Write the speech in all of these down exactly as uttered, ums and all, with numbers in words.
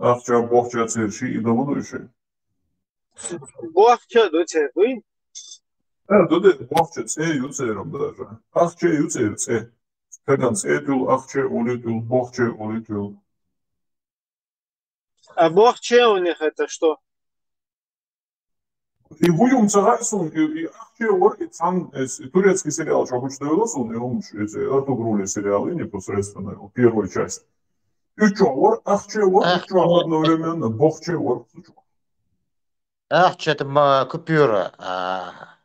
Ахча, бохча церан ши и дан ма дуй ши? Бохча ду церан, дуй? Э, ду де, бохча цӀе ю церан даже. Ахча ю церан цӀе. Каган цӀе тюл, ахча улитюл, бохча улитюл. А бохча у них это что? И гуюм цагайсун, и, и ахча вар, и цан, и, и турецкий сериал, что обычно вел сун, и он, эти Артугрули сериалы непосредственно, вот первая часть. И что вар, ахча вар, и что Ахча. Одновременно бохча вар. Ахча — это ма-, купюра. А,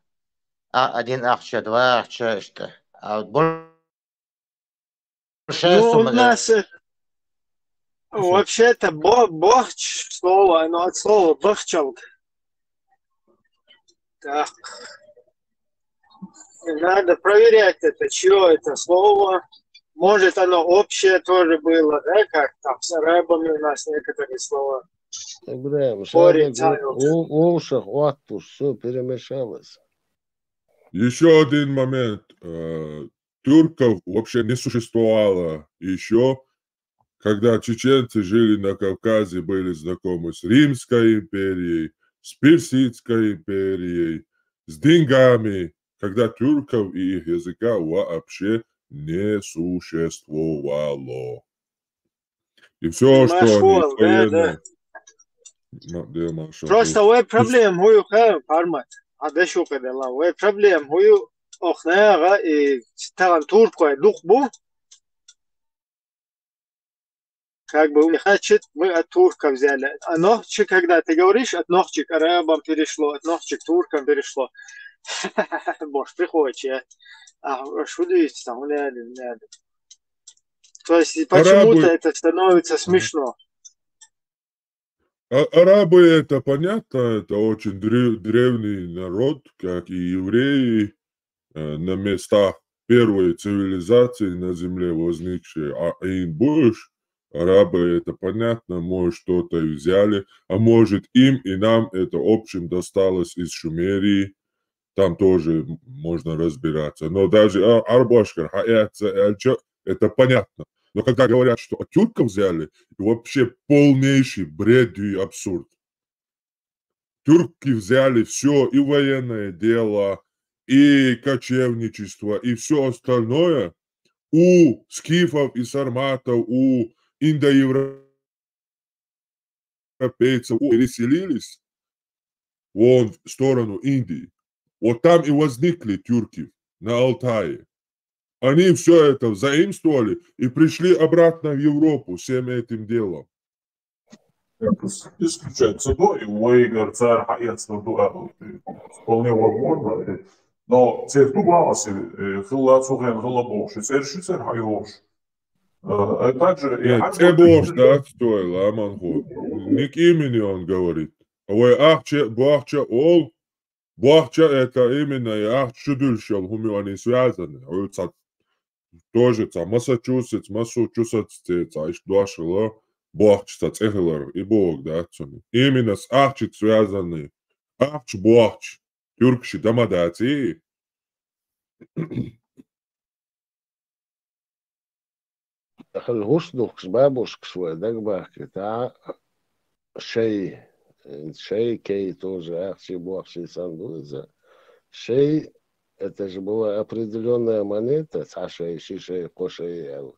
а, один ахча, два ахча, что. А вот больше Ну, у сумма, да. Нас, э, вообще-то бо-, бохч слово, оно от слова бахчалка. Так. И надо проверять это, чьё это слово. Может, оно общее тоже было, да, как там с арабами у нас некоторые слова. Ибраим, корень шабек, у, у ушах, у, всё перемешалось. Ещё один момент. Э, тюрков вообще не существовало ещё. Когда чеченцы жили на Кавказе, были знакомы с Римской империей, с Персидской империей, с деньгами, когда тюрков и их языка вообще не существовало. И всё, что они военные. Просто вай проблема хӀу ю, ха, формат. А дашукъа дела. Вай проблема хӀу ю, охнага и таган туркой дух бу. Как бы у них, значит, мы от турков взяли. А нохчи, когда ты говоришь, от нохчи к арабам перешло, от нохчи к туркам перешло. Может, приходит, я. А, что здесь там, не надо, не надо. То есть, и почему-то это становится смешно. А-, арабы, это понятно, это очень древ-, древний народ, как и евреи, э, на местах первой цивилизации на земле возникшей, а, Айн Буш, арабы, это понятно, может, что-то и взяли, а может, им и нам это общим досталось из Шумерии, там тоже можно разбираться. Но даже а-, арбашкар, хаятца, эльча, это понятно. Но когда говорят, что от тюрков взяли, вообще полнейший бред и абсурд. Тюрки взяли всё, и военное дело, и кочевничество, и всё остальное у скифов и сарматов, у индоевропейцев, у, переселились вон в сторону Индии. Вот там и возникли тюрки, на Алтае. Они всё это заимствовали и пришли обратно в Европу всем этим делом. Исключается, да, и вайгар цар хаятца ду, а, вполне возможно. Но церан ту главаси, э, хилла цу хен хилла бохуш, церан ши церан хьайохуш. Э, а также и... Нет, хьан цӀе бохуш дац цо, ламан ху. Не к имени он говорит. А вай ахча, бохча ол, бохча это именно и ахча чудуьлшал хӀума ю, они связаны. Хьуьлца тоже ца Массачусетс, Массачусетс, ца иш дошала, бохча ца цӀе хилар, и боху дац цуьнан. Именно с ахча связаны. Ахча бохча. Тюркаши дама дац и? Хьал хӀуш духкуш бабушкаш вай дагабахкийтахь, шай, шай, кей тоже ахчий бохчий санна ду иза. Шай, это же была определённая монета, цхьа шай, ши шай, кхо шай аьлла.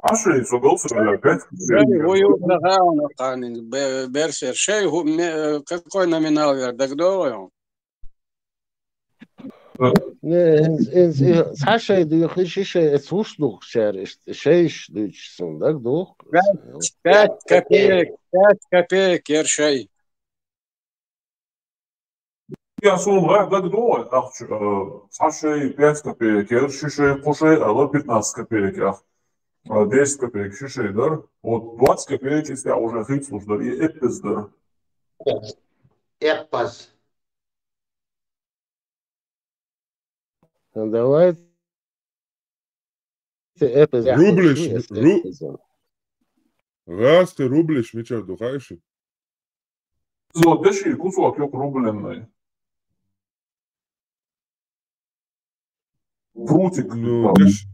А шай, со гал ца ваьлла, пять копеек. Шай, хӀу ю, дагахь хьуна кханин, бе-, берсер. Шай, хӀу, ме-, какой номинал яр, дагадогӀий хьуна? Не, хӀинца, хӀинца и цхьа шай дуьйху, и ши шай, эца хӀуш духкучара иштта шайш дуьйцуш суна дагадоху. Пять, пять копеек, пять копеек яр шай. Я суна гӀа дагадогӀу ахча, э, цхьа шай пять копеек яр, ши шай кхо шай аьлла пятнадцать копеек ах, э, десять копеек ши шай дар. Вот двадцать копеек, если уже хийцалуш дар, и эппаз дар. Эппаз. Ну, давай. Рублиш, ру-, гӀазкхи рублиш мичара ду, хаьий шуна? Зо, деши кусок юкъ рубленный. Прутик. Ну, деш-,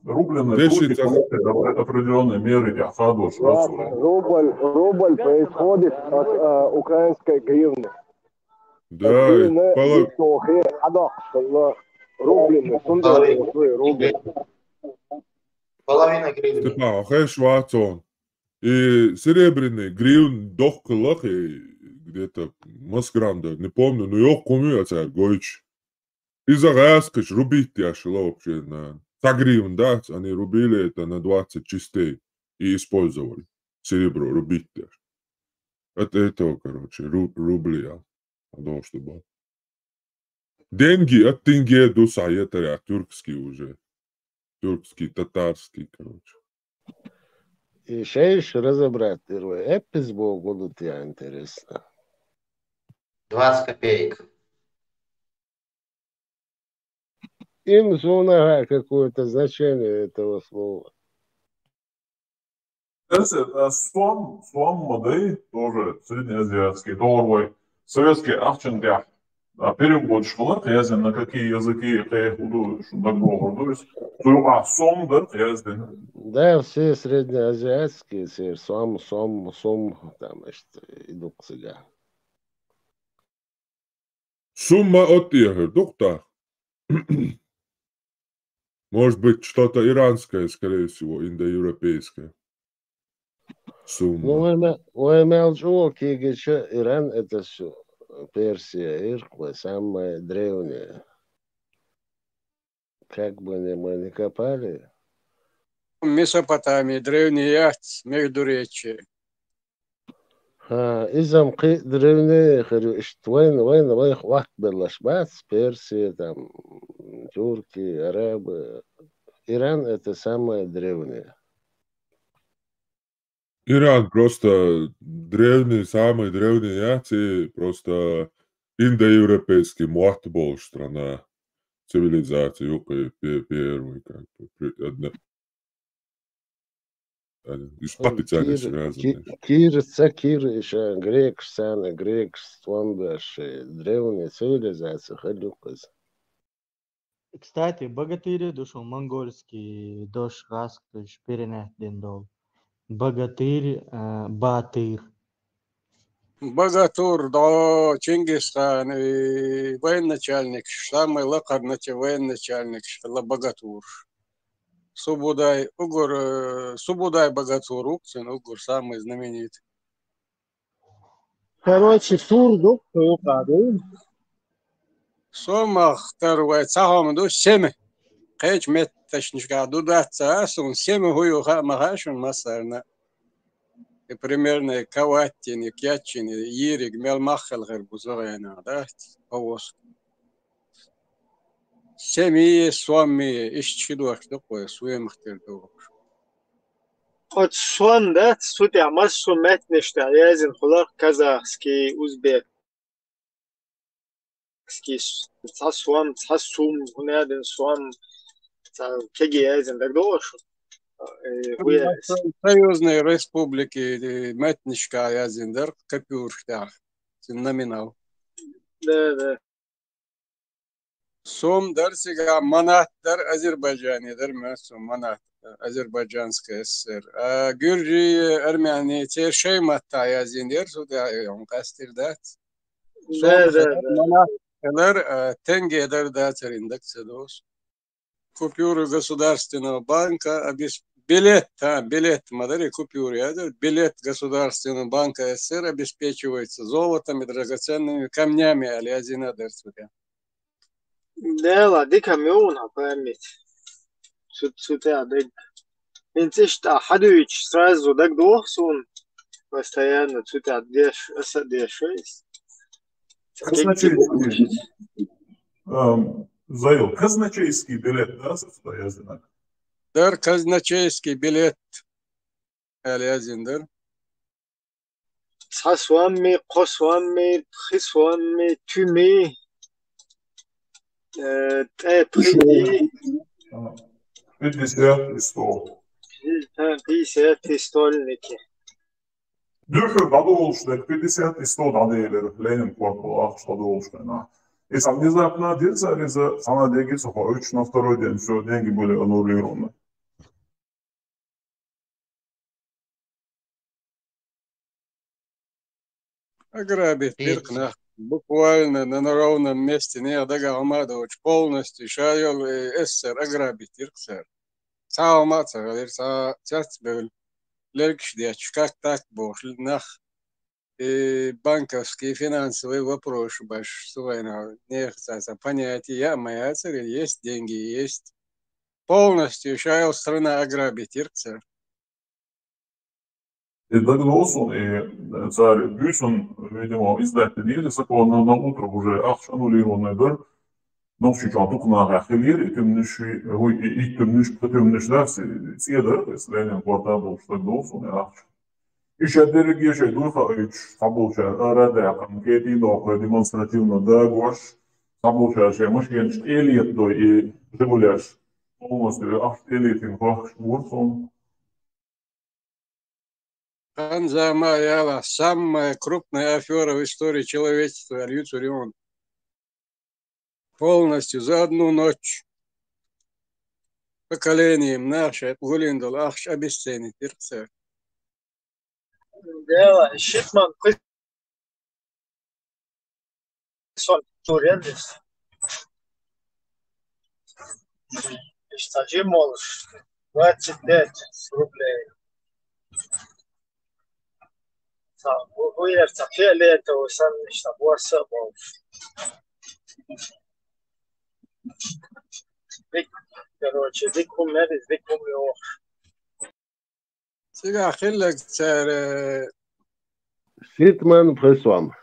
Рубленый, десять турки, определенные меры, я хадуш, руб-, рубль, рубль происходит от, э, украинской гривны. Да, гривны, пол-, рублины, сунда, рубль. Половина гривны. Степан, хеш ватсон. И серебряный гривн дохкалах, и где-то масгранда, не помню, но ёх куми ацар гойч. Из-за газ кыш рубить я шла вообще на. Са гривн, да, они рубили это на двадцать частей и использовали. Серебро рубить я. От этого, короче, ру-, рубли я. Потому что был. Деньги от тенге до саетаря, тюркский уже. Тюркский, татарский, короче. И шейш разобрать первое. Эпис бо будут я интересно. Двадцать копеек. Им зуна какое-то значение этого слова. Эсэ, а, суам, суам мадай, тоже среднеазиатский, долларовый, советский ахчан дях. А переводишь была, хъязин, на какие языки, хэ худу, шундаг доллар, то есть, суюк, а, сом, да, хъязин. Да, все среднеазиатские, все сом, сом, сом, там, значит, идут сюда. Сумма от ехэр, духта. Может быть, что-то иранское, скорее всего, индоевропейское. Сумма. Ну, ваймя-, ваймялчу кигича Иран это всё. Персия, Иркла, самое древнее. Как бы не мы ни копали. Месопотамия, древний яц, междуречье. Ха, изам кы древние, говорю, ишт вайн, вайн, вайн хват белаш бац, Персия, там, тюрки, арабы. Иран это самое древнее. Иран просто древний, самый древний яц, и просто индоевропейский муат бол страна, цивилизация, юкы пе-, первый, как бы, пе-, одна. Они специально связаны. Кир-, кир, ца кир, ещё грек, сана, грек, сломбаши, древняя цивилизация, халюкас. Кстати, богатыри душо монгольский дош раскыш перенять дендол. Богатырь, э, батыр. Богатур, да, Чингисхан, и военачальник, самый лакарначе военачальник, шла Богатур. Субудай, угор, э, Субудай Богатур, уксен, угор самый знаменитый. Короче, сур дук, хуюкъа ду. Сомах тар вай цахом ду семи. Кеч метташнишка ду даца, сун семи хуюха махашун масарна. И примерно каваттини, кятчини, йириг мел маххал хэр бузагайна, да? Повоз. Семи, соми, иш чидуаш дукъой, суемхтер дуаш. От сон, да, сутя массу меттништа язин хулар казахский, узбекский, ца сом, ца сум, гунядин сом, ца кеги язин, так долаш. Э, хуя. Союзные республики, э, меттнишка язин дар, копюршта, номинал. Да, да. Сом дар, сига манат дар, Азербайджане дар, мэ сом манат, Азербайджанская ССР. А гюржи, армяне, те шеймат та язин дар, су да, э, он кастир да. Да, сом да, дар, да. Манат дар, а, тенге дар да, царин да, цедос. Купюры Государственного банка обес-, билет, а, билет, мадари купюры, а, да, билет Государственного банка СССР обеспечивается золотом и драгоценными камнями, а язина дар цуга. Дела, дика мюна память. Сут-, сута, даг. Инцишта, хадуич сразу даг дохсун. Постоянно сута деш, аса деш, есть. Казначейский. Эм, Заил, казначейский билет, да, состоя знак? Дар казначейский билет. Алязин дар. Ца суамми, къо суамми, пхи суамми, тюми, э, тӀе пхи. А, пятьдесят и сто. Э, пятьдесят и стольники. Духу дадолш, так пятьдесят и сто дадейлер, Ленин квартал ахш дадолш, да. И сам внезапно дирца реза, сама деньги сухо, на второй день всё, деньги были аннулированы. Ограбить диркх нах. Буквально на, на ровном месте, нех дагахь хӀума а доцуш, полностью ша йолу, э, эс эс эс эр ограбить диркх цара. Цхьа хӀума а ца хилира, цхьа цецбевлла, лергаш детташ, как так бохуш, нах, э, банковский, финансовый вопрос баш, цу вайна нехан цхьа понятие яа ма яцара, есть деньги, есть. Полностью ша йолу страна ограбить диркх цара. И дагадогӀу суна, и цара буьйсанна, видимо, издать дира, саконно на утро уже ахча аннулированный дара. Нохчийчохь дукха нахехь хилира и туьманаш, хӀуй, и, и туьманаш, пхи туьманаш дац, и цӀе дара, и Ленин квартал болуш дагадогӀу суна, и ахча. И шаьш дерриге шайн дуй хаийтуш, цхьаболчара ара а даьккхина, кӀетий а доккхуш, демонстративно дагош, цхьаболчара шайн машенаш тӀе а летадой, и Жигулеш, полностью ахча тӀе а летийна, хохкуш вара суна. Ханза ма яла, самая крупная афера в истории человечества, аьлла, юьцур ю хьуна. Полностью за одну ночь поколением нах шайн гулин долу ахча обесценить дира цара. Дело, шитман кхы сон турен дис. Иштта жим молуш, двадцать пять рублей. Ца, ву-, вуер ца фиолетовый сан, иштта борса болуш. Дик, короче, дик хӀума мер иза, дик хӀума йохуш. Цигахь хилларг цара, э, шитман пхи сом.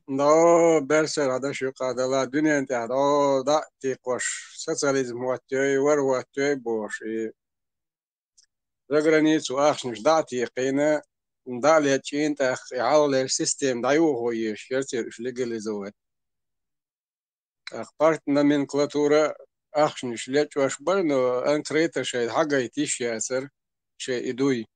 Но, берсера хьан даш юкъа дала, дуьнен тӀехь, о, дӀа а тикхош, социализм хӀоттайой, вара хӀоттайой бохуш, и заграницу ахчанаш дӀа а текхийна, дӀа а лечкъийна, тӀаккха и хьалхалера система дӀайохо езаш яра церан уьш легализовать. ТӀаккха партноменклатура ахчанаш лечкъош бара, но открыто шайн хьагайта йиш яцара шайн и дуй.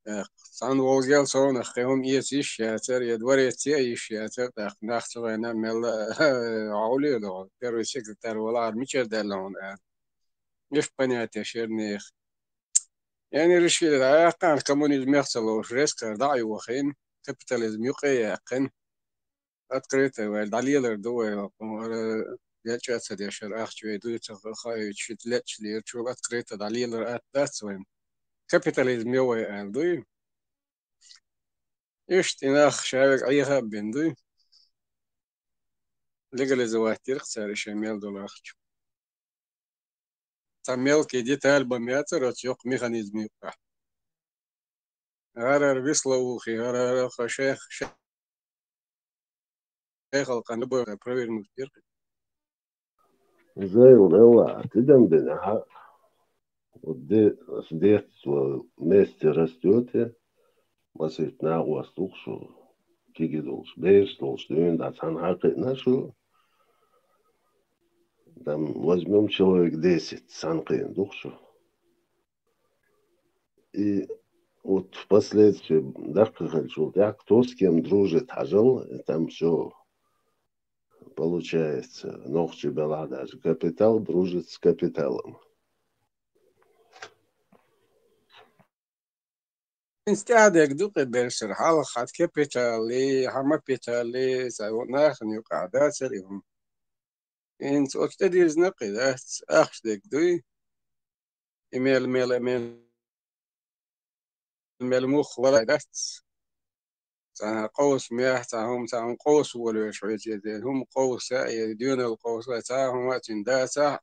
ТӀаккха цхьана волгел совнах кхин хӀума эца йиш яцара, я двореце а йиш яцара, тӀаккха нах цу вайна мелла а хьовлийла догӀу. Первый секретарь валахьара мичара даьлла хьуна аьлла. Иштта понятеш яра нехан. Ян решили дӀаяьккхина, коммунизмех ца лоруш, резкара дӀа а йохийна, капитализм юкъа а яьккхина. Открыто вай дӀалелар ду вай, хӀара лечкъа а ца деш, хӀара ахча вай дуй ца ха-, хаийтуш, шийтта лечкъаш лерачул открыто дӀалелар атта дац вайн. Капитализм йо вай аьлла дуй. Иштта и нах шаверг Ӏеха а бина дуй. Легализовать диркх цара и шайн мел долу ахча. Цхьа мелкий деталь бан яцара оцу йоккха механизм юккъехь. ХӀара-хӀара висловухи, хӀара-хӀара шайх-, шайх халкъан любой провернуть дира. Зайла, Элла, тидам бина, хьа? Вот де-, с детства вместе растёте, масийтта нагӀост ву-кх шу, кегий долуш, бераш долуш, дуьйна дӀа цхьаьна хьакхиъна шу, там, возьмём человек десять, цхьаьна кхиъна ду-кх шу. И вот впоследствии даккха хилчул тӀаьхьа, кто с кем дружит, хьажал, и там всё получается, нохчий белахь даже, капитал дружит с капиталом. ХӀинца тӀаьхьа дерг ду-кх и берсара, хьалха хьан капиталли, хьан мапиталли, цхьа нахана юкъахь дацара и хӀума. ХӀинца оцу тӀедирзина-кх и дац, ахча дерг дуй. И мел, мел, мел, мел мух валай дац. Цхьа къовса мехь, цхьа хӀума, цхьа хӀума къовса волавеш хьоьца, хӀума къовса, я доьналла къовса, цхьа хӀума а цуьнан дацахь,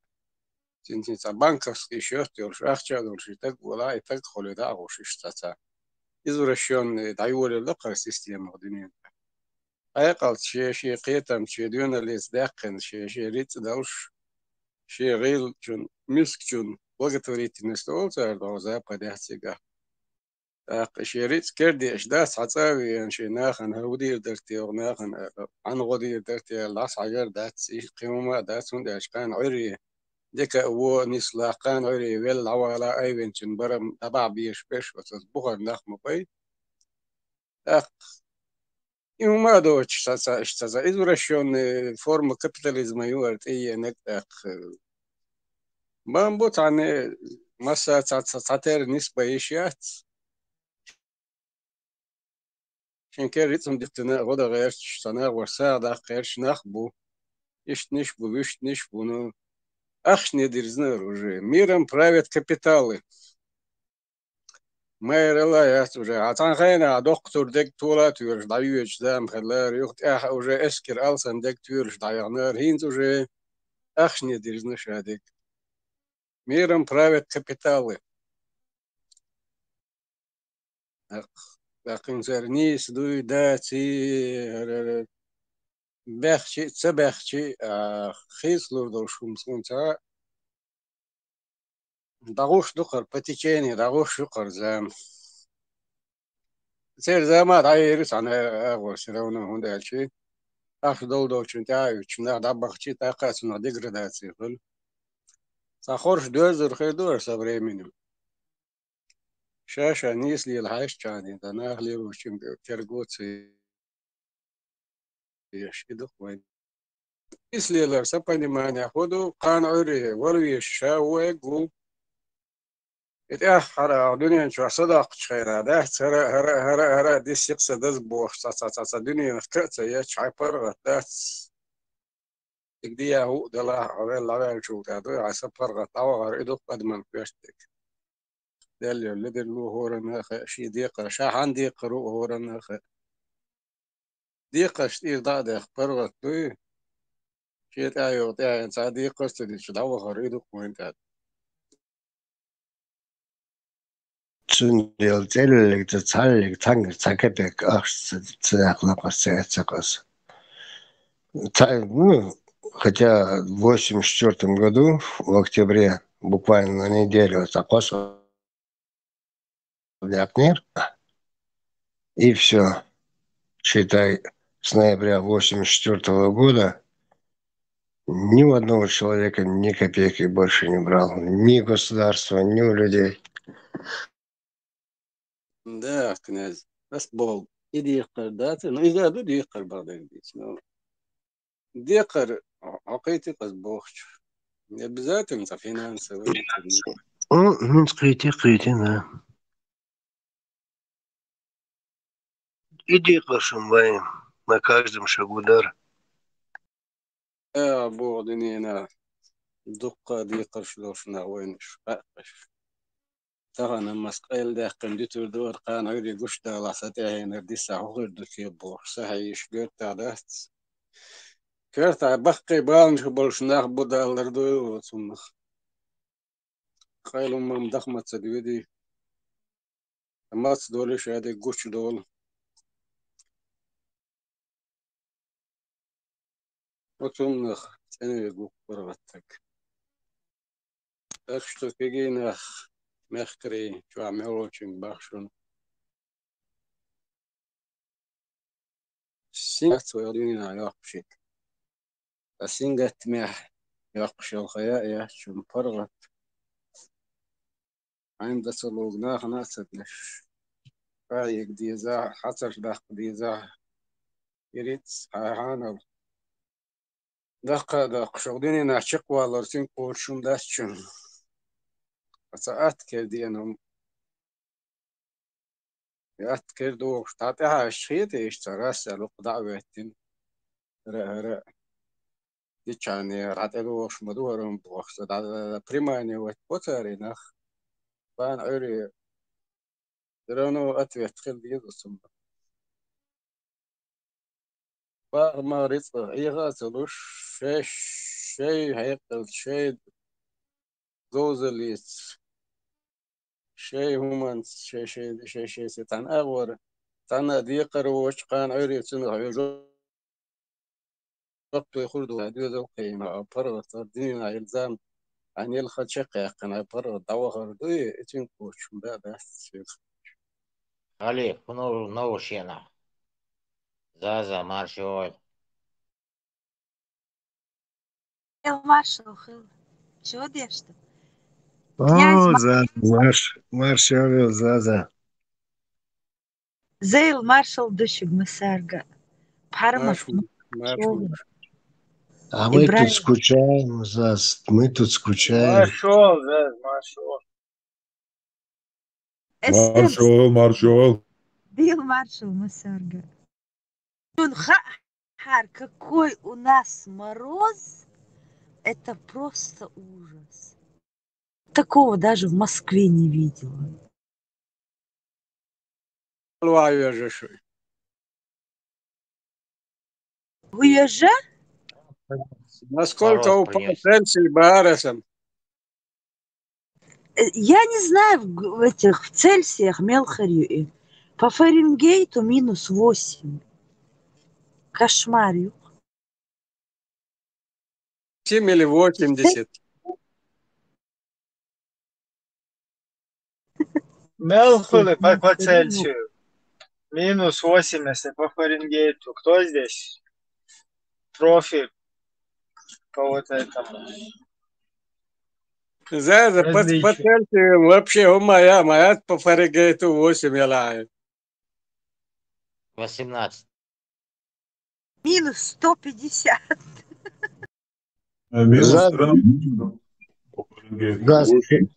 цуьнан, цуьнан цхьа банковский счёт йолуш, ахча а долуш, и таг валахь, и таг хуьлу дӀа а гӀуш, иштта цхьа, цхьа извращённый дӀайолаелла-кх хӀара система дуьнен тӀехь. Хьекъалца шен, шен кхетамца, шен доьналлица даьккхина, шен, шен рицкъ долуш, шен гӀийлачун, мискачун благотворительность олу цара догӀу Западехь цигахь. ТӀаккха шен рицкъ кердеш дац, хьан цӀа а веана, шен нахана хӀара хӀун дийр дара те, оха нахана хьан гӀо дийр дара те аьлла, дӀасахьажар дац, и кхин хӀума а дац, хӀунда аьлча кхана Ӏуьрре дика а, вон а нислахь, кхана Ӏуьрре велла дӀавала айвенчун бара дӀабахьа безаш берш оцу бухара нах ма бай. ТӀаккха и хӀума а доцуш, ца, ца, иштта ца, извращённая форма капитализма ю хӀара тӀеенарг тӀаккха. Бан бу цхьаьна, масса ца, ца, цхьатерра нисбан йиш яц. Шен кер рицун диттина гӀо да гӀерташ, цана гӀор сагӀа даккха гӀерташ нах бу. Иштниш бу, виштниш бу, ну, ахчане дирзинар уже. Миром правят капиталы. Майрала яц уже. А цхьан хенахь доккха тур дег тола а тоьлуш дӀайоьдуш зама хилла, юха тӀехь уже эскар алсам дег тоьлуш дӀаяханара, хӀинца уже ахчане дирзина ша дег. Миром правят капиталы. ТӀаккха цара нийса дуй, даций, хӀара, баьхчи а, ца баьхчи а, хийцалур долуш хӀума суна ца хаьа. ДӀагӀуш ду-кх хӀара, по течению дӀагӀуш ю-кх хӀара зама. Церан зама дӀаерира цхьана агӀор, всё равно, хӀунда аьлча ахча долу долчунна тӀаьхьа а уьттуш, нах дӀабахчи, тӀаккха а цунах деградаци хуьлу. Цхьа хорша доьзал хир ду хӀара со временем. Ша-ша нийса лела хьаьжча а, дан нах лелочун терго ца еш, и ду-кх вайн. Нийса лелар, са понимание, хӀун ду, кхана Ӏуьйре вала везаш ша ву эггу. И тӀаьххьара дуьнен чохь са доккхучу хенахь дац, хӀара, хӀара, хӀара, хӀара, дисса-кх сан даза бохуш, цхьа, цхьа, цхьа, цхьа дуьненах ка а ца еш, хьайн паргӀат дац. Цига дехьа хӀуъа делахь а, хьо велла дӀаваьллачул тӀаьхьа дуй хьан сан паргӀат дӀавахар, и ду-кх адаман коьртаниг. Деллера ледарло хӀоранна а хаьа, шен декхар, ша хьанна декхар ву хӀоранна а хаьа. Декхарш тӀера дӀа а даьхна, паргӀат дуй, шен тӀаьхьа йогӀу тӀаьхьенца цхьа декхар а ца дича, дӀавахар, и ду-кх вайн тӀаьхьа. Цундела цӀеллиг ца цхьаллиг цхьаьнгара цхьа капек ахча ца, ца яьккхина кхуза, ца эцна кхуза. Ца, ну, хотя в восемьдесят четвёртом году, в октябре, буквально на неделю, цхьа кхо со даккхинера. И всё. Считай, с ноября восемьдесят четвёртого года ни у одного человека ни копейки больше не брал. Ни у государства, ни у людей. Да, князь, ас боху, и декхар дац, ну, иза а ду декхар, бакъдерг дийцича, ну, декхар, хьо, хьо кхийти-кх ас бохучух. Не обязательно цхьа финансовый. М, хӀинца кхийти, кхийти, да. И декхарш вайн на каждом шагу дара. Э, боху дуьненахь дуккха а декхарш долуш нах вайна уьш хаьа-кх уьш. Тахана-м ас къайладаьккхина дуьтур ду, хӀара кхана Ӏуьйре гучудалахь, сан тӀаьхьенара дисахь хӀун хир ду те бохуш, сахьийша коьртахь дац. Коьртахь баккхий баланаш болуш нах бу, даллар ду оцунах. Къайла хӀумма-м даха ма ца доьдий. Маца долий ша дерг гучудолу. Оцунах цӀена верг ву паргӀат стаг. Так что, кегий нах, мехкарий, чохь мел волчуьнга боху шуна. Сингаттамехь вай дуьненахь йоккхуш ю. Ткъа сингаттамехь йоккхуш йолу хан яц шуна паргӀат. Хьайна дан ца лугу, нахана а ца деш. Къахьега деза, хьацарш даккха деза. Иритс, хьан хьанал. Даккха а доккхуш, хӀокху дуьненахь чекхвалар цуьнга кхочуш хӀума дац шуна. Ткъа ца атта кер деана хӀума. И атта кер дохуш, дӀа тӀаьхьа аьшча хета иштта цара, ас аьлла, хӀокху дӀа а веттина. ХӀара, хӀара. Дичхьана дӀа тӀедогӀуш ма ду хӀара хӀума бохуш, ца дӀа, дӀа, дӀа, приманивать бо цара и нах. Бан Ӏуьйре. Всё равно ответ хила деза цунна. Бахамах рицкъах Ӏеха а ца луш, шай, шай хьекъалца, шай дозаллица, шай хӀуманца, шай, шай, шай, шай, шай цхьана агӀор, цхьана а декхар воцуш кхана Ӏуьйре цунах хьоьжу жоп тойхур ду, доьзал кхиийна, паргӀат, дуьненахь йолу зама, хьайна елла хан чекхъяьккхина, паргӀат дӀавахар дуй, и цуьнга кхочуш хӀума дац иза. Халип, хӀун нову шенахь? Заза, марша йойла. Эл маршалла хила. Чо деш ду? Князь О, Ма- Заза, марш-, марша йойла, Заза. Зайла маршалла ду шуьга массаьрга. Пхьармат. Марш, марш, марш. А мы тут Ибрагим. Скучаем, Заз, мы тут скучаем. Маршалла, Заз, маршалла. Эстем. Маршалла, маршалла. Дел маршал, масарга. Шуна хаьа хьара, какой у нас мороз, это просто ужас. Такого даже в Москве не видела. Алва, вежа шуй. Вежа? Насколько упал Цельсий баарасам? Э, я не знаю в г-, в этих, в Цельсиях, мел хир ю и. По Фаренгейту минус восемь. Кошмар ю. Семь или восемьдесят. Мел хуле по, по Цельсию. Минус восемьдесят по Фаренгейту. Кто здесь? Профи по вот этому. Заза, по, по Цельсию вообще, о, моя, моя по Фаренгейту восемь я лаю. Восемнадцать. Минус сто пятьдесят. А минус Заза. Тринадцать по Фаренгейту. Заза. Восемь,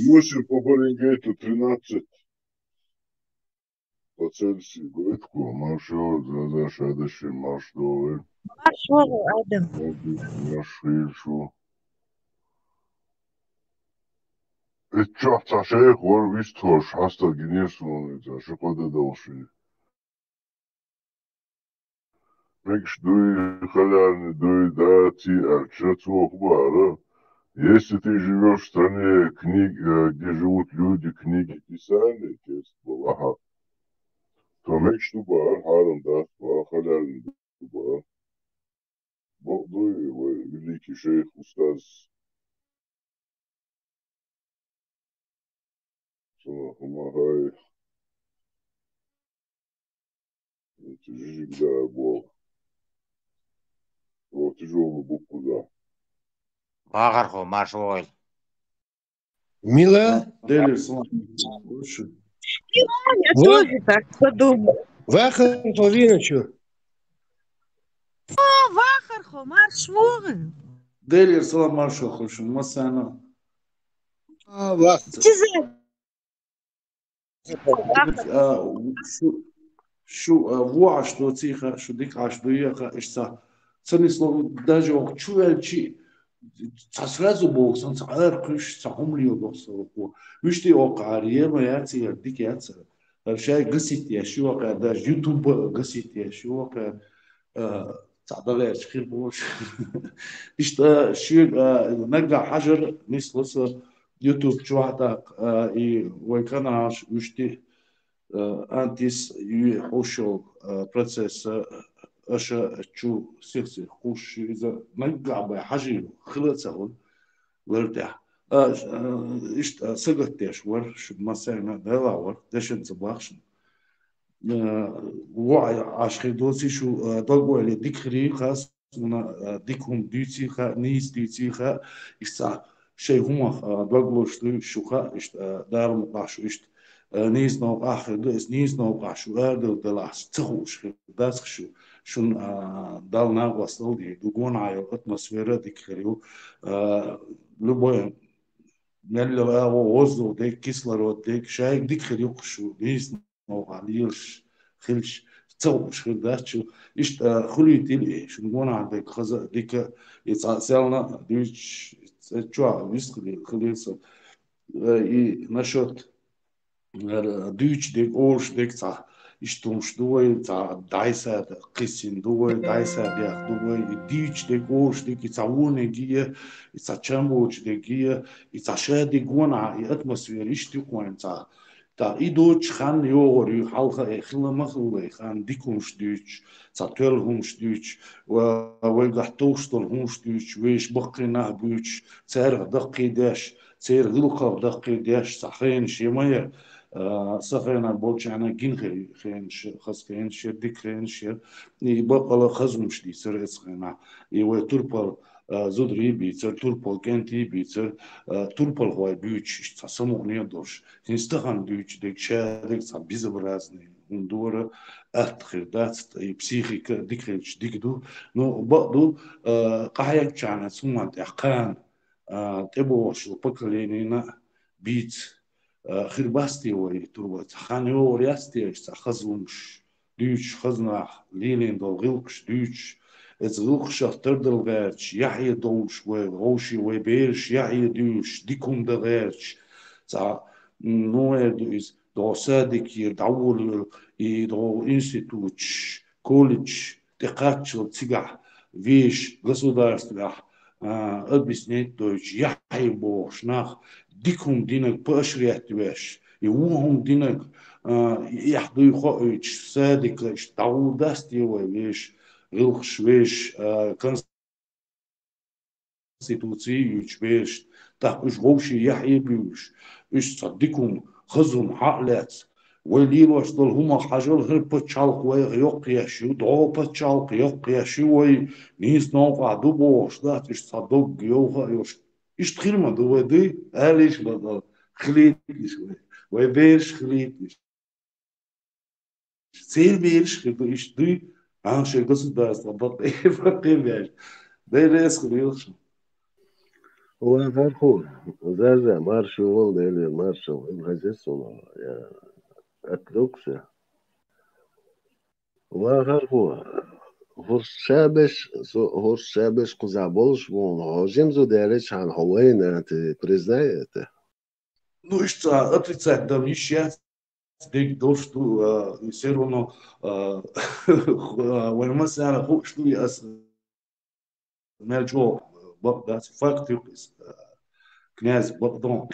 восемь по Фаренгейту, тринадцать по Цельсию. Гайтко, маршо, Заза, шадаши, марш долы. Маршо, Адам. Марш хилшу. Ит чохь цхьа шайх вара вистхуш, хьаста гинерсуна, цхьа ши кхо де долуш. Мегаш дуй, халярни дуй, даций аьлча, цо хӀун баара? Если ты живёшь в стране книг, э, где живут люди, книги писали, текст был, ага, то мегаш ду баара, хьарам дац баара, халярни ду баара. Бакъ дуй вай великий шайх, устаз. Сона хӀума хьай. Жижиг да бо. О, тяжёлый букву да. Вахархо, марш вогӀийла. Мила? Делер салам. Я тоже так подумала. Вахархо вийначу. О, вахархо, марш вогӀийла. Делер салам, маршо хушун, масана. А, вах. Чиза. А, шу, шу, а, ву Ӏаш доций ха, шу дика Ӏаш дуй ха, иштта. Цани слово даже вахчу велчи, цхьа сразу боху, сан цхьа ара кхуьш, цхьа хӀума лела боху сан вахо. Вуьшти вакха ара, ема яц, я дика яц. Ара шай гасит еш, ю вакха, даже YouTube гасит еш, ю вакха, а, цхьа дагӀерчу хир бохуш. Иштта шуьга, а, наггахь хьажар, нисло со YouTube чохь а тӀаккха, а, и вай каналаш вуьшти, а, антис юй хьуш йолу, а, процесса аша чу сих-сих кхуш, иза наггахь бай хьажийла хила а ца хуьлу лар тӀехь. А, а, иштта сагатдеш вара, шу массарна а Дала вара, дешан ца бахшна. Э, ву Ӏаш хир доций шу, э, дог ойла дика хир ю, хас муна, э, дика хӀума дуьйций ха, нийса дуьйций ха, иштта шайн хӀумах, э, дог луш дуй шу ха, иштта, э, Дала мукъахь шу иштта, э, нийса новкъахь хир ду, эс нийса новкъахь шу арадала делахь, ца хууш хир дац шу, шун, э, Дала накъосталла дийр ду, гонахь йолу атмосфера дика хир ю, э, любой мелла агӀо, воздух дерг, кислород дерг, шайга дика хир ю шу, нийса новкъахь лелаш хилча, ца хууш хир дац шу. Иштта, а, хуьлуьйтийла и, шуна гонахь дерг хаза а, дика а, и цхьа селна а дуьйцуш, цӀе чохь вист хилийла, хилийла со. Э, и насчёт, э, дуьйцу дерг, олуш дерг цхьа, иштта хӀумаш ду вай, цхьа дӀай-саьда кхиссина ду вай, дӀай-саьда дехна ду вай, и дуьйцу дерг, олуш дерг, и цхьа вониг а, и цхьа чам боцуш дерг а, и цхьа ша дерг гонахь, и атмосфера иштта ю кхойн цхьа. ТӀаккха и доцуш хан йогӀур ю, хьалха э хила ма хилла, хан дика хӀумаш дуьйцуш, цхьа тоьлла хӀумаш дуьйцуш, ва-, вайгахь товш долу хӀумаш дуьйцуш, вешан баккхий нах буьйцуш, царах даккхий деш, церан гӀиллакхах даккхий деш, цхьа хенаш я ма яра, а, сан хенахь болчарна гина хир ю хенаш, хаза хенаш яра, дика хенаш яра, и баккъала хаза хӀумаш дийцира эцу хенахь, и вай турпал а, зударий бийцар, турпал кӀентий бийцар, а, турпалхой буьйцуш, иштта цхьа самукъане а долуш. ХӀинца тахана дуьйцу дерг, ша дерг цхьа безобразный хӀума ду вара, атта хир дац, и психика дика хилча дика ду. Ну, бакъ ду, а, къахьегначарна цу хӀуманна тӀехь кхана, а, тӀебогӀуш йолу поколенина бийца. а, хир бац те вай турбаца. Хан йогӀур яц те, цхьа хаза хӀумаш дуьйцуш, хаза нах лелийна долу гӀиллакхаш дуьйцуш, эцу гӀиллакхашах тардала гӀерташ, яхье довлуш вай вовшийн, вай бераш яхье дуьйлуш, дика хӀума дан гӀерташ, цхьа, м, ну, эр ду иза, догӀу садикера дӀаволавелла, и догӀу институташ, колледжаш тӀекхаччалц цигахь вешан государствехь, а, объяснить дойтуш, яхье бохуш нах, дика хӀума динарг поощрять веш, и вон хӀума динарг, а, эхь дуй хоуьйтуш, садика иштта дӀагӀур дац те вай вешан гӀиллакхаш, вешан, а, конституци юьйцуш берашна, тӀаккха уьш вовшийн яхье буьйлуш, уьш цхьа дика хӀума, хаза хӀума хьа а лаьцна, вай лелош долу хӀумах хьажал, хӀара пачхьалкх вайх йоккхаеш ю, догӀу пачхьалкх йоккхаеш ю вай, нийса новкъахь ду бохуш дац, уьш цхьа дог йовха а йолуш. Иштта хир ма ду вай дуй, алийша ма ду, хилийталаш вай, вай бераш хилийталаш. Церан бераш хир ду, иштта дуй, хьан шайн государство бакъе, бакъе беш. Дай лес хир йохуш. Ва харху, заза, маршо вал, Деле, маршо, им хазес суна, я, отвлёкся. Ва харху, хӀорш шабеш, со, хӀорш шабеш кхуза болуш вон, хьо жимзу Деле чхьана хьо вайна, ты признай это? Ну, иштта отрицать дан йиш яц, дерг долуш ду, а, и всё равно, а, вайн массарна хууш ду, и ас мел чӀогӀа бакъ дац, факт ю иза, а, князь бакъдон.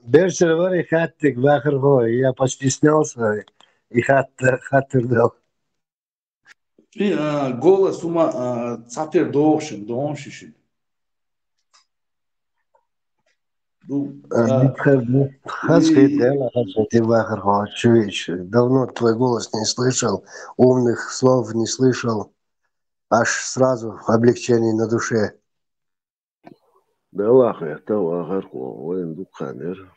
Берсер вара и хаттарг, вахархо, я постеснялся и хатта-, хаттар дал. И, а, голос ума, а, цхьатера дохуш, дохуш шин. Ну, а, а, хаз и хет, да, хаз хет, и вахархо, чуешь. Давно твой голос не слышал, умных слов не слышал. Аж сразу облегчение на душе. Делахь хетта вахархо, вайн дукха ханера.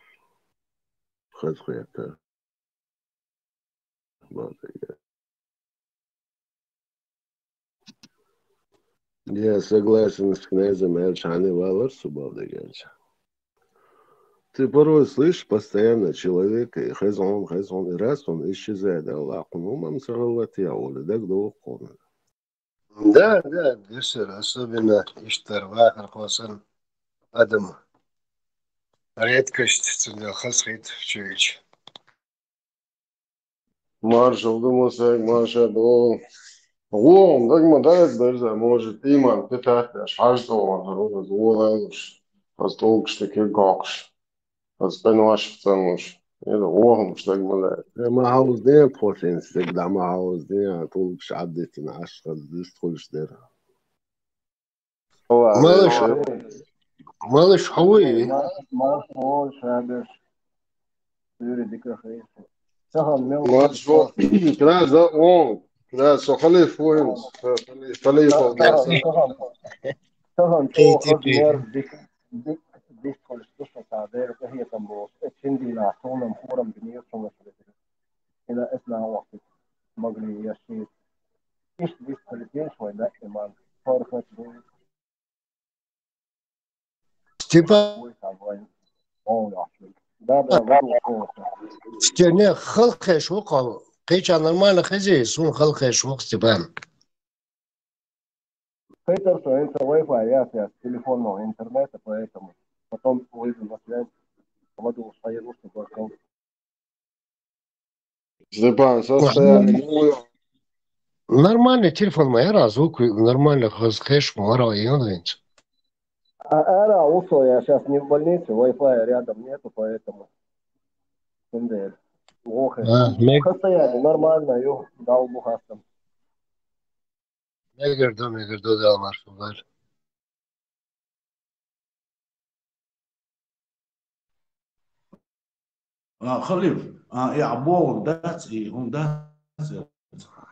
Хаза хетта. Я согласен с князем, аьлча, хьан валар со бал дегенча. Ты порой слышишь постоянно человека, и хезон, хезон, и раз он исчезает, Аллах, ну, мам сараллати, я воля, даг дохуна. Да, да, бисер, особенно иштта вахархо санна адам. Редкость, цундела хаза хет чуьйча. Маршалла ду, Мусай, маршалла ду. ГӀо, даг ма дац, берза, может, иман питат деш, хьажа тӀе вахар, гӀо лалуш, хаза тӀулгаш тӀе кеггокхуш. Ас къинош цӀанлуш. Эда гӀо хӀумаш даг ма лаьа. Э, ма хьовзде тхо шен стаг, да ма хьовзде, а тӀулгаш Ӏаддитина Ӏаш хаза дистхуьлуш дера. Малыш, малыш, хьо вуй? Малыш, малыш, о, шабеш. Юрий дика хейс. Сахам мел. Малыш, о, князь, да, о, князь, со халиф вуй, халиф, халиф, о, князь. Сахам, сахам. Сахам, Эй, о, ты хазмер, дик, дик, дик, коль что, что, та, дэр, кахетам бос. Эцин дина, сонам, хурам, бинир, сонам, сонам. Ина эс на вахт. Магли, яши. Иш, дис, коль, дин, швай, да, иман. Фархат, бу. Степан. Ой, там, вай. О, яши. Да, да, вот, вот, вот. Стене халкъеш вукъал. Кхеча нормально хези, сун халкъеш вукъ, Степан. Хейтар со, это Wi-Fi, я связь с телефонного интернета, поэтому потом выйду на связь, кладу, устаю, что только. Степан, состояние. Нормальный телефон мой, раз звук нормально, хаш мара, я. А, ара, усо, я сейчас не в больнице, Wi-Fi рядом нету, поэтому. Охе. А, мег- Состояние нормально, ё, дал бухастам. Мегар ду, мегар ду, Дала маршалла. А, халиф, а, я богу дац, и хӀун дац,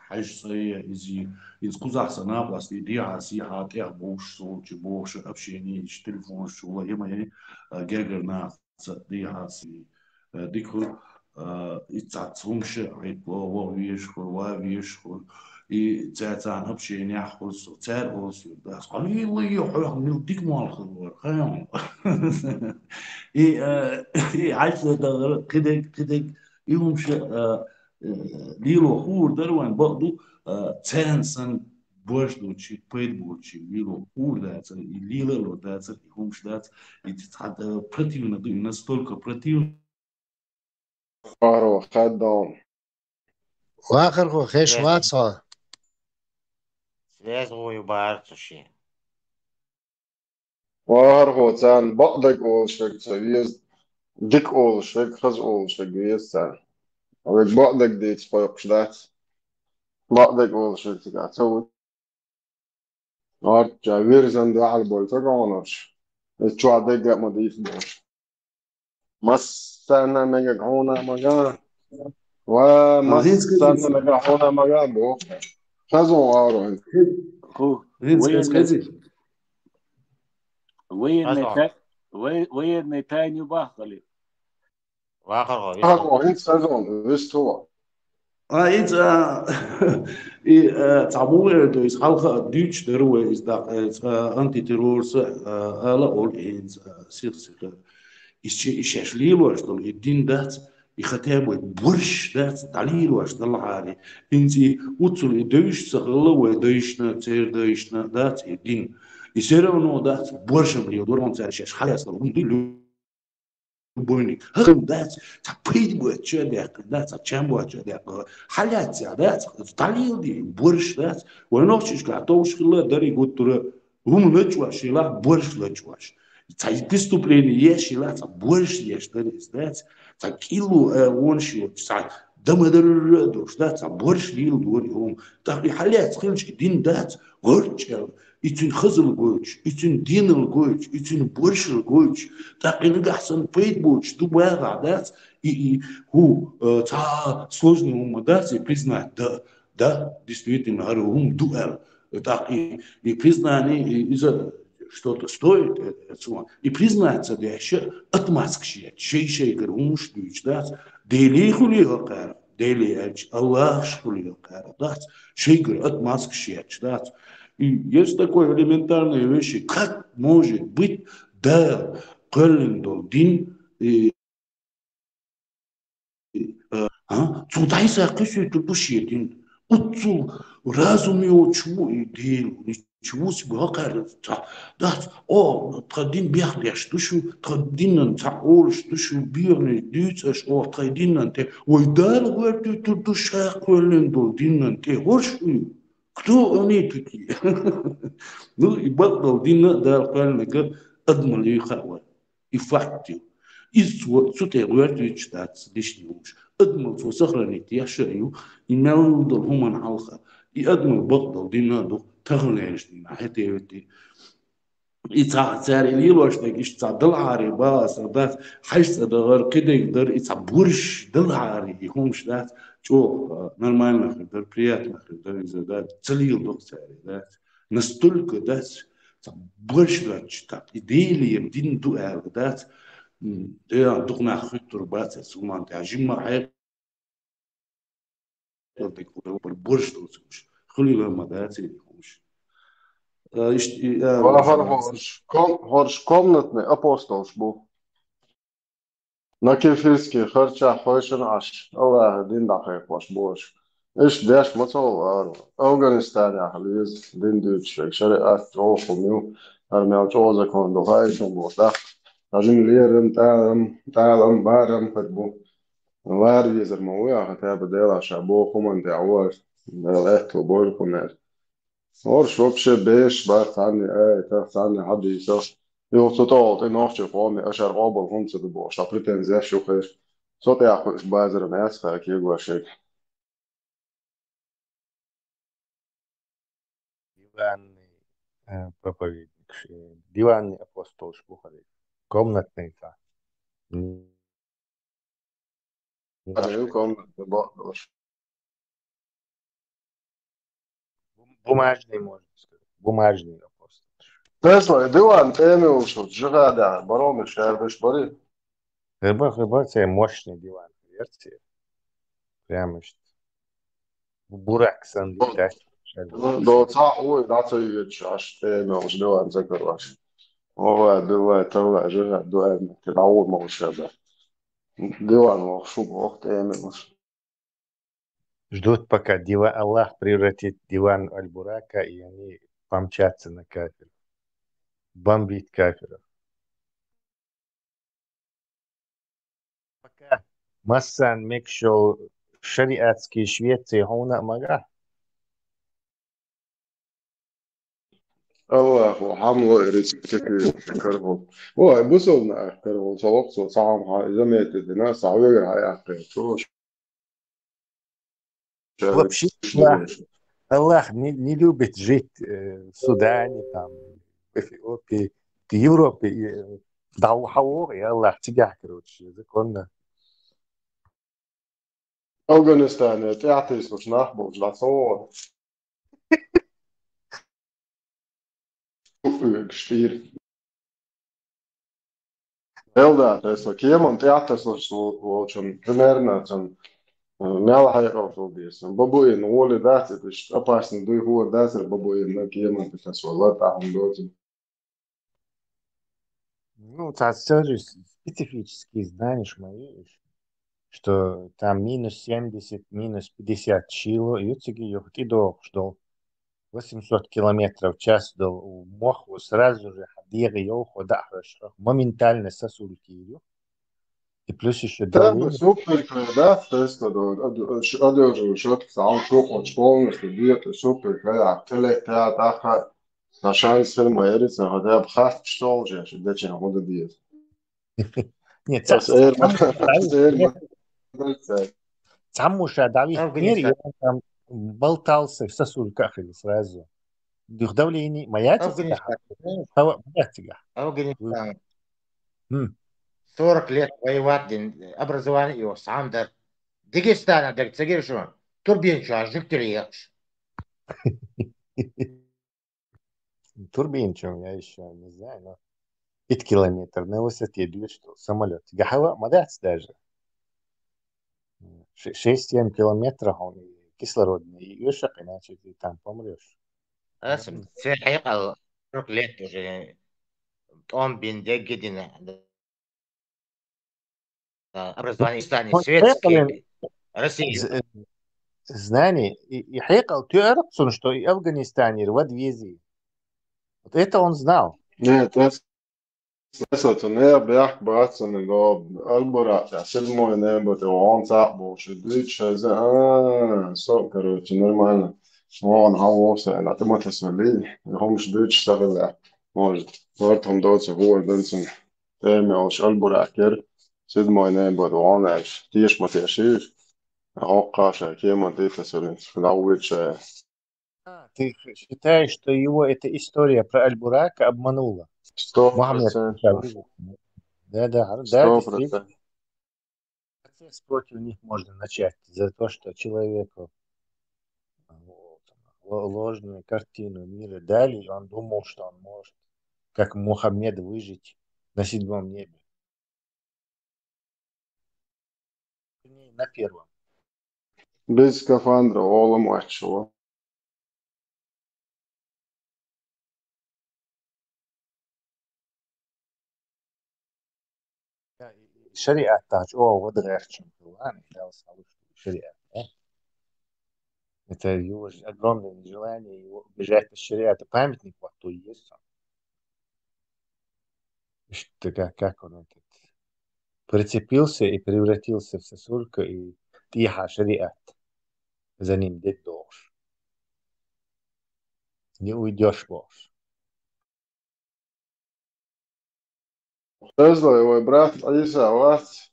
хьаьж цӀе, иза, иза кхузахь сан накъост, и дехьа, сехьа, тӀех бовш, солчи бовш, общение, иш телефонаш чула, ема, а, гергар нах, ца дехьа, си, а, дика хуьлу. А, и цац хӀумаш а, хьайт вогӀу везаш хур, ва везаш хур, и цаьрца общениехь хур со, цаьрга олуш ю, дас, хьо лийла йо, хьох мила дика молла хир вара, хайон. И, а, и хьаьжцӀа дахар, кхидерг, кхидерг, и хӀумаш а, а, лело хуур дара вайн, бакъду, а, царна санна борш доцучу, пайда боцучу лело хуур дацара, и лелало дацара, и хӀумаш дац, и цхьа, а, противно ду, и настолько противно, Вахархо, хаддал. Вахархо, хеш вац хьо. Связь гӀо ю бахара цу шен. Вахархо, царна бакъдерг олуш верг ца веза, дика олуш верг, хаза олуш верг веза царна. Вай бакъдерг дийца кхойкхуш дац. Бакъдерг олуш верг цигахь ца ву. Норча вирзан дуьхьал болу ца гонаш. Иза чохь дегга а ма дийца долуш. Массарна а мегар хьуна а мага. Ва, а, хӀинца массарна а мегар хьуна а мага боху. Хаза вон вахархо. Ху, хӀинца военный, хаза. Военный хаза. Та-, вой-, военный тайна ю баххали. Вахархо, вистхо. Вахархо, хӀинца хаза вон, вистхо. А, иза, а, и, а, цхьа муха эр ду, иза хьалха а дуьйцуш дара вай, иза дакъа, а, цхьа антитеррорца, а, ала олу хӀинца, а, сих-сиха. Иза чи, и шаьш лелош долу, и дин дац, и хатебой борш дац, дӀалелош далахьари. ХӀинца и уццул и девзаш ца хилла вай дайшна, церан дайшна дац и дин. И все равно дац, боршам леладора, хӀунда цара шаьш хьалаьцна хӀума ду, любовник. ХӀара дац, цхьа пайда боцучу а даьккхина, дац, цхьа чам боцучу а даьккхина. Хьалаьццехь, дац, дӀалелде, борш дац. Вайн нохчашкахь товш хилла дара и гуттара, хӀума лачкъош елахь, борш лачкъош. Цхьа преступление еш елахь, цхьа борш еш дара иза, дац. Цхьа кӀилло, а, вонаш йоцуш, цхьа дан ма-дарра а долуш, дац, цхьа борш леладора и хӀума. ТӀаккха и хьалаьцна хилча, и дин дац, гӀорчӀел. И цуьнан хазал гойтуш, и цуьнан динал гойтуш, и цуьнан боршал гойтуш, тӀаккха и нагахь санна пайда боцуш ду бахахь дац, и, и, хӀу, э, цхьа а сложный хӀума дац, и признать, да, да, действительно, хӀара хӀума ду аьлла. ТӀаккха и, и признание, и иза что-то стоит, э, э, цо. И признать ца деш, отмазкаш еш, шай-шайгара хӀумаш дуьйцуш дац, Делий хуьлий хӀокхара. Деле аьлча, Аллахаш хуьлу кхара дац, шайгара отмазкаш еш дац. И есть такое элементарная вещь, как может быть Дала кхоьллина долу дин, и, и, а, а? Цо дӀасакхуьйсуьйтур ду шен дин. Уццул разум йоцуш ву и Дела, Чувуси бохара ца дац, о, тхан дин бехдеш ду шу, тхан динан ца олуш ду шу, бехне дуьйцу аша, о, тхан динан тӀе. Вай Дала гӀоьртуьйтур ду ша кхоьллина долу динан тӀе. ХӀорш ю? Кто они такие? Ну, и бакъдолу динна а Дала кхоьллинарг адамал юй хаьа вай. И факт ю. Иза цо, цу тӀе гӀоьртуьйтуш дац дешнийн хӀумаш. Адамал цо сохранить еш а ю, и мел долу хӀуманна хьалха. И адамал бакъдолу динна а ду, таханлерчу дийнахь хӀетте а витти. И цхьа, цара и лелош дерг иштта цхьа далахьаре бала аса дац, хьаьжцӀа дахар, кхидерг дар, и цхьа борш далахьаре, и хӀумаш дац, чӀогӀа, а, нормально хир дар, приятно хир дар, иза дац, ца леладо цара, дац. Настолько дац, цхьа борш доцуш, так, и Делера дин ду аьлла дац, м, Делан дукха нах хуьттур бац, аса хӀуманна тӀехь жимма хьекъал дерг хӀума борш доцуш, хуьлийла ма дац и хӀумаш. А, ишт-, и, а, Ва хӀара хӀорш ком-, хӀорш комнатный апостолш бу. Накифирский харчахь хойшина Ӏаш, Аллахьа дин дӀакхайкхош бу аша. Иштта деш ма ца волу ара. Афганистанехь леза дин дуьйцуш верг, шариат чӀогӀа хӀума ю, хӀара мел чӀогӀа закон ду, хаийша боху даккха. Хьажин лерам, тӀалам, тӀалам, барам хир бу. Лара везар ма ву, аха, тӀаба Делахь ша боху хӀуманна тӀехь ву ара. Дала аьтту бойла кхунера. ХӀорш вообще беш бац цхьанне аятах, цхьанне хьадисах. Юха цу тӀехула тӀе нохчийн къоме ашар къобал хӀунда ца ду бохуш, ша претензеш ю хир. Со тӀехь кхуьуш базар ма яц хаа кегош шайга. Диванный, э, проповедник, ш-, э, диванный апостол ш-, бу хӀара. Комнатный цхьа. М. Хьажа ю комнатный бохуш. Бум-, бумажный, можно сказать. Бумажный апостол. Тесла, диван тӀе муьлш ву, жихадехь, бароме шаьрдаш бари? Хиба, хиба, цхьа мощный диван. версия. Прямо иштта. Бурак санна летать. Ну, до цхьа ой, да, ца йоьдуш, аш тӀе мелш диван ца карош. Ой, биллай, таллай, жижа, дуай, мати, раур малша да. Диван вох, шу вох, тӀе мелш. Ждут, пока дива-, Аллах превратит диван Аль-Бурака, и они помчатся на кафиров. Бомбить кафиров. Пока массанена мегаш йола шариатский Швеция хьуна а магахь. Аллахо, хьамло и рицкеки кархо. Ой, бусална кархо, ца лохцо, ца хьам хьа, заметит дина, ца вегар хьа яхкхе, чуш. Вообще, Аллах, Аллах не, не любит жить э, в Судане, там, в Эфиопии, в Европе. И, э, да, ухао, и Аллах, цигахь, короче, законно. Афганистане тӀаьхьатесалуш нах болчу дӀа ца вогӀу. Уьгаш тӀера. Элда, тесла кеман тӀаьхьатесалуш волчун, примерно, цун, э, мел хьекъал хила деза. Бабуин гӀоли дац, это ж опасно дуй хӀора дац, бабуин на кеман тӀе тесла, ла тӀаьхьа доцу. Ну, цхьа сори специфические, знаешь, мои, что там минус семьдесят, минус пятьдесят чило, и цига юха тӀедогӀуш долу восемьсот километров в час долу мох, сразу же хьан дегӀа йовхо даахьош, моментально сосулькийрю. И плюс ещё Да, давление. Супер, да, тесто, да, адожу шот, сам шухо, полностью диета, супер, кая, теле, тя, таха, на шанс фирма, эрица, хотя бы хаст, что уже, что дача, вот это. Нет, Ас эр ма, ас эр ма. Цхьаммо ша давить Афганистан. Мер, и он там болтался, сосулька хили сразу. Дух давление, моя Афганистан. Хава, моя Афганистан. М. Сорок лет воевать дин, образование его сам дар. Дагестана даг цагир шо. Турбин чуа жуктери яхш. Турбин, чем я еще, не знаю, но пять километр на высоте две, что самолет. Гахава, мадац даже. Ш- шесть-семь километров он и кислородный, и ешак, иначе ты там помрешь. Асм, цвет хьекъал, сорок лет уже. Том бин дегги дина. Да, образование стани Вот светский. хьекъален- Россия. З- Знание, и, и хьекъал тюрцун, что и Афганистане в отвези. Вот это он знал. Нет, это Сесоцу не бяхк бацаны го Альбурата, седьмой небо, ты он цап больше, дыч, а, со, короче, нормально. Он, а, вовсе, на ты мата сали, хомш дыч, сагала. Может, вот он доцу гуой дэнсен. Теми олш Альбуракер, седьмой небо, он аж, тиеш матешиш. Оккаша, кема дыта сали, лауича. А, ты х- считаешь, что его эта история про Альбурака обманула? Сто Мухаммед процентов. Да, да, да, Сто действительно. процентов. Процесс против них можно начать за то, что человеку а, вот, ло- ложную картину мира дали, и он думал, что он может, как Мухаммед, выжить на седьмом небе. Вернее, на первом. Без скафандра, олом вачшего. Да, и- и шариат тахьа чӀогӀа вада гӀертачун хилла, и Далла салуш шариат, да? Это его же огромное желание его убежать от шариата. Памятник вот то есть. Что, как, как он этот, прицепился и превратился в сосульку и тихо шариат. За ним дед должен. Не уйдешь, Бог. Тезла, его брат Иса вац,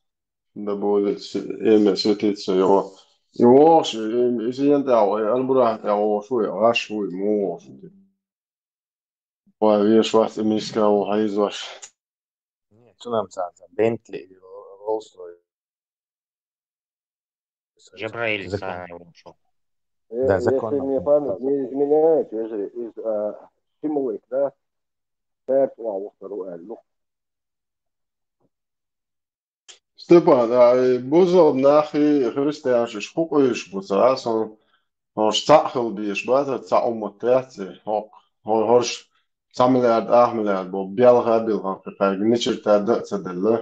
да будет с- имя светиться его. И воши, и сиен тау, и Альбурах тау, шуй, гаш шуй, му воши. Ва веш вац, и миска у хайз ваш. Нет, что нам за, за Бентли или Роллс-Ройс? Джабраиль Закон. Санаев ушел. Да, Если законно. мне память не изменяет, если из а, Симулык, да? Пять славу вторую, ну. Степан, а, бусалба нахи христианаш кху къуьйсуш бу ца, сон хӀорш цхьаъ хила безаш бац, цхьа уммат яц, хӀо-, хӀо-, хӀорш цхьа миллиард, ах миллиард бу, белха а билхан кхин кхайга, ничирта дан а ца делла,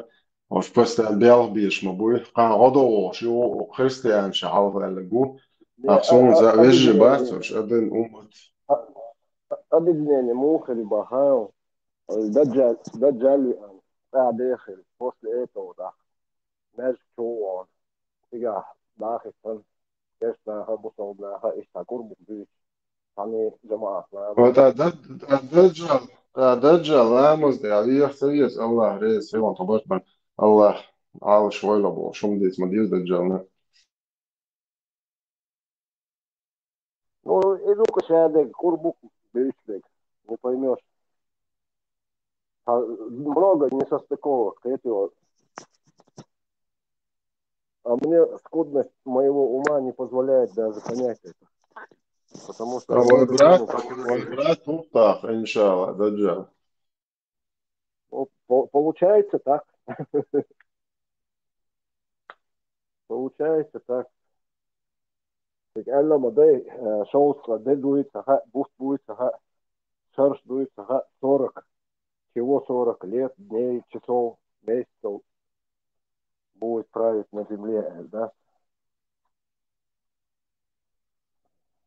хӀорш постоянно белха безаш ма буй, кхана гӀо догӀуш ю, христианаш хьалха аьлларг ву, ах суна за вежжи бац, хӀорш, а дин уммат. А-, а-, объединение муха хир баха, Даджал, Даджал виан, цӀа дехира, после этого, да. Маьждиг чу вон. Цигахь дахийтан, гешт наха, бусалба наха, иштта курбук дуьйцу. Цхьаьна жамаӀат нама. Вот, а Дад-, а Даджал, а Даджал ламаз тӀе веха ца веза, Аллах реза, хилан тхо барт бан. Аллах, Ӏалаш войла боху, шум дийца ма деза Даджална. Ну, и ну-ка, шадег, курбук, бейсбег, не поймёшь. Та-, много несостыковок, ты этого. А мне скудность моего ума не позволяет даже понять это. Потому что... А мой брат, мой брат тут так, иншалла, Даджал. Ну, по-, получается так. Получается так. Так, аьлла ма дай, э, шовзткъа де дуй ца хаьа, бутт буй ца хаьа, шарш дуй ца хаьа, сорок. Чего сорок лет, дней, часов, месяцев будет править на земле, э, да?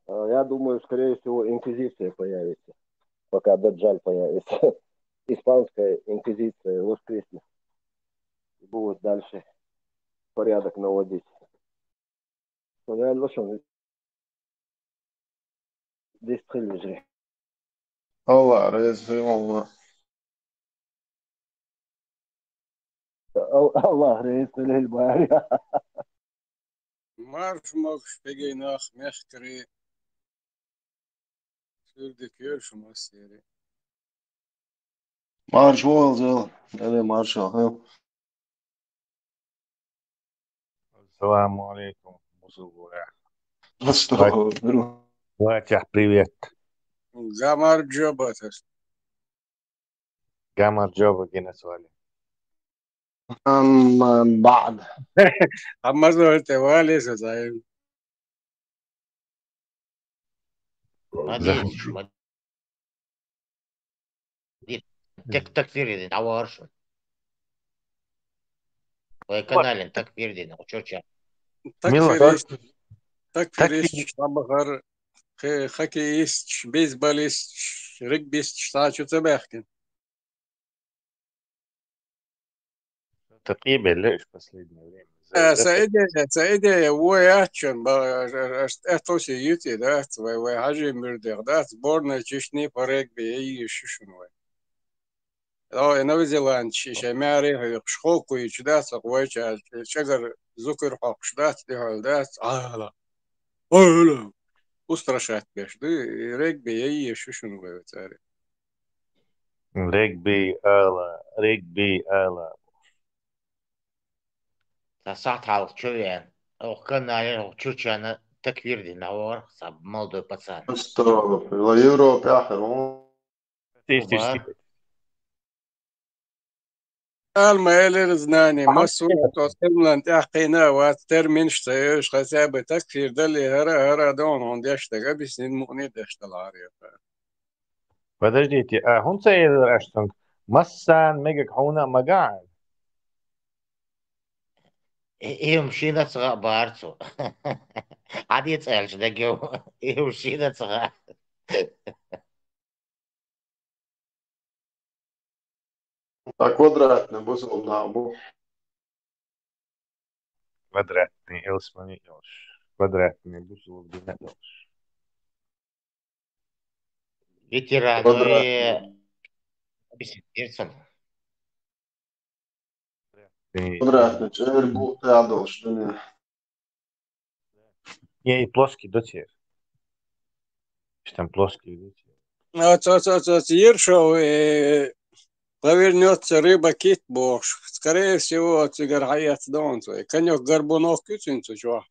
А, я думаю, скорее всего, инквизиция появится, пока Даджаль появится. Испанская инквизиция воскреснет и будет дальше порядок наводить. Реально, что здесь прилежи. Аллах реза, Аллах. Ал-, Аллах реза, Лель Бари. Марш могуш, пегей нах, мехкарий. Суьрдиг йойла шу массеран. Марша вогӀалза, Далла маршалла хуьлда. Ассаламу алейкум, бусулба. Астагфирулла. Ватя, привет. Гамар Джоба тас. Гамар Джоба гина свали. Амма баъд. Амма золте вали сазаем. Мадис, Захар. Мад-, ди-, так, такфир дин, аварш. Ой, каналин, такфир дин, учёча. Мила. Такфирист, такфирист, Абахар, хе-, хоккеист, бейсболист, регбист, ша чу ца бахкин. Такъий белла уьш последнее время. Э, за-, ца идея, ца идея, вай аччан, ба-, аш, аш, аш, аш, тӀе тхо се юьти, да, вай, вай хьажи муьрдех, да, сборная Чечни по регби, ей, шу шун вай. О, и Новозеланд, ши, ши, маьре хьоькхуш, хоккуйчу, да, ца вайча, чагар зукар хьокхуш, да, ца дихьал, да, ца, ала. Ой, ала. Устрашать беш, да, и регби, ей, шу шун вай, царе. Регби ала, регби ала. Сан сахьт хьалха чу веана. Оха канале, оха чучана такфир дина вара, сан молодой пацан. Астагфирулла, Европе ахир, хӀун? Тише, тише, тише. Алма элир знание, массо а тос Римлан тӀаьхкхийна а вац, терминаш ца йоьш, хотя бы такфир дали, хӀара, хӀара, дон, хӀун деш дага, бисин муъни деш дала хӀара. Подождите, а хӀунда ца элира аша цунга? Массарна мегаг хьуна а магахьа? И, и хӀума шийна а ца хаьа бара цо. Хьан децӀаьлча дагайо? И хӀума шийна а ца хаьа. А квадратный бусалба нах бу? Квадратный, элсмани йолуш. Квадратный бусалба дин йолуш. Ветераны. Квадратный. Объяснить, Герцен. Э, квадратный, чӀер бу тӀе а долуш дуьне. Не, и плоский до тех. Что там плоский до тех. Ац, ац, ац, ац, Ершов, э, повернётся рыба-кит бохуш. Скорее всего, цигара хьаэцна догӀанца вай. Конек-горбунок ю цуьнца чохь.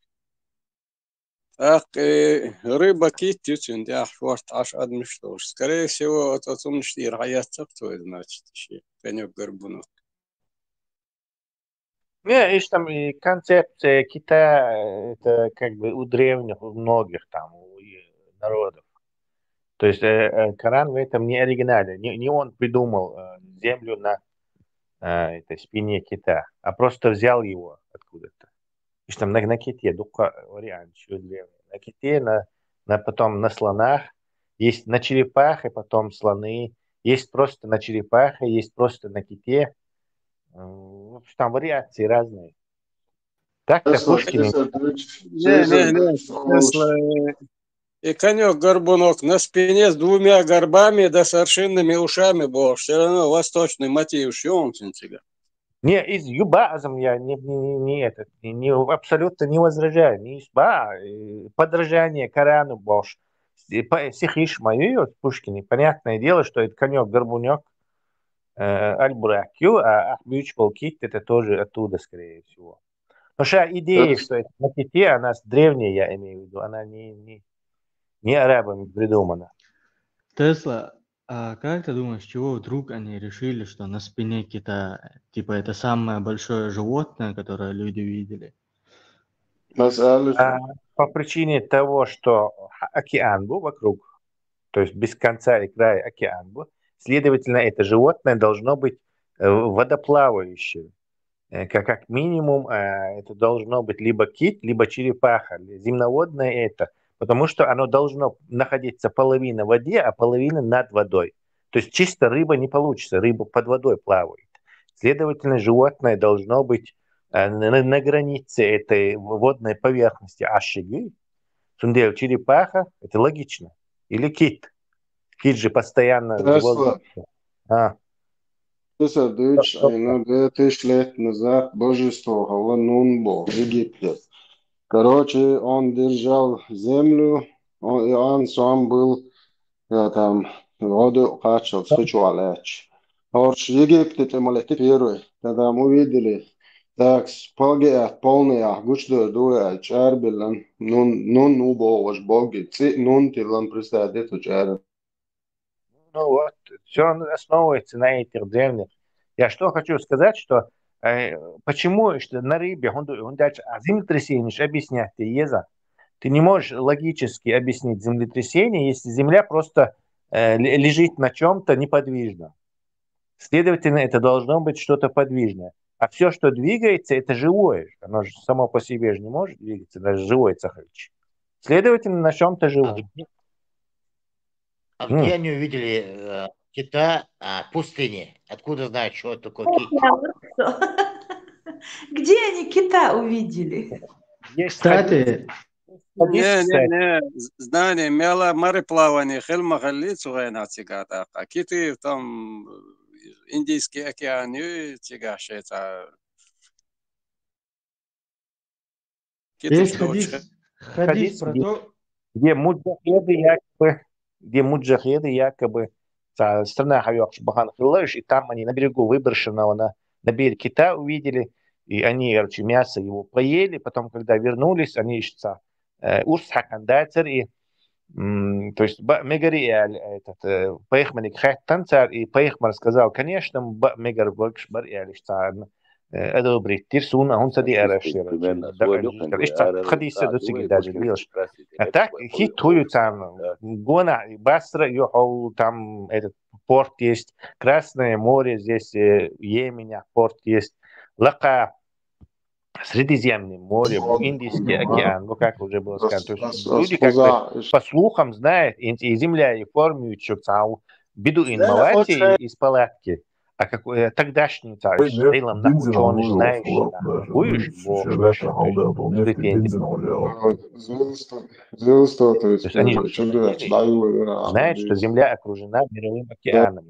ТӀаккха, э, рыба-кит ю цуьнан тӀехь шорта Ӏаш адамаш долуш. Скорее всего, оцу, оцу цуннаш тӀера хьаэцна-кх цо, значит, шен конек-горбунок. Не, есть там и концепция Китая, э, это как бы у древних, у многих там, у и народов. То есть э, э, Коран в этом не оригинален, не, не он придумал э, землю на э, этой спине кита, а просто взял его откуда-то. Есть там на, на ките, дукха вариант, что древний. На ките, на, на, потом на слонах, есть на черепахе, потом слоны, есть просто на черепахе, есть просто на ките. М, В общем, там вариации разные. Так-то Тесла, Пушкин. Тесла, ты ч- Не, не, Цезарь, не, что лучше? Тесла, э, и конек-горбунок на спине с двумя горбами да саршинными ушами, бо все равно восточный мотив, что он синтига. Не, из юба азам я не, не, не, не этот, не, не- абсолютно не возражаю. Не из ба, э, подражание Корану бош. Сихиш мою Пушкин. И понятное дело, что это конек-горбунок, э, аль-буракю, а ахбюч полкит, это тоже оттуда, скорее всего. Но ша идея, Это что это на ките, она с древняя, я имею в виду, она не, не, не арабами придумана. Тесла, а как ты думаешь, чего вдруг они решили, что на спине кита, типа, это самое большое животное, которое люди видели? Мас'алаш. А, по причине того, что океан был вокруг, то есть без конца и края океан был, следовательно, это животное должно быть э, водоплавающее. Э, Как, как минимум, э, это должно быть либо кит, либо черепаха, земноводное это, потому что оно должно находиться половина в воде, а половина над водой. То есть чисто рыба не получится, рыба под водой плавает. Следовательно, животное должно быть э, на, на границе этой водной поверхности ашиги. Сундел черепаха, это логично. Или кит. Кит же постоянно в Тесла, воздухе. А, Тесла, дыч, ну, две тысячи лет назад божество Хава Нун был в Египте. Короче, он держал землю, он, и он сам был, я там, воду качал, сычуалэч. Орш Египте ты молеты первый, когда мы увидели, так, спаге от полный, а гуч до дуэ, чарбилан, нун, нун убо, ваш боги, ци, нун тилан, представь, это чарбилан. Ну вот, все основывается на этих древних. Я что хочу сказать, что э, почему что на рыбе он, он дальше, а землетрясение ж объяснять ты еза. Ты не можешь логически объяснить землетрясение, если земля просто э, ле- лежит на чем-то неподвижно. Следовательно, это должно быть что-то подвижное. А все, что двигается, это живое. Оно же само по себе же не может двигаться, даже живой цахальчик. Следовательно, на чем-то А живом. где, а где они увидели э, кита а, в пустыне? Откуда знают, что такое кит? Где они кита увидели? Есть хадис, Кстати, хадис, Не, не, кстати. не. З- Знание мела мореплавание, хилма хали цугайна цигата. А киты там э, Индийский океан, и цигашета. Киты есть что хадис, че? хадис Хадис, про где, то, где муджахеды якобы, где муджахеды якобы, та страна хайокш бахан хыллаш, и там они на берегу выброшенного на, на берег кита увидели, и они, короче, мясо его поели, потом, когда вернулись, они ищутся э, урс хакандацер, и м, то есть ба- мегари э, этот э, пайхманик хаттан цар, и пайхмар сказал, конечно, ба- мегар вакш бар э, одобрить тир суна, он сади араш. Ишта хадиса дуцики даже делаешь. А так, хит хую там, Гона и Басра, ё, там этот порт есть, Красное море здесь, э, Йеменя порт есть, Лака, Средиземное море, бу Индийский океан, ну как уже было сказано. То есть люди как бы по слухам знают, и, и земля и формирует цау, биду инмалати из палатки. А какой тогдашний цау, стрелом на ученый, знаешь, будешь, Зилстотович, знают, что земля окружена мировым океаном.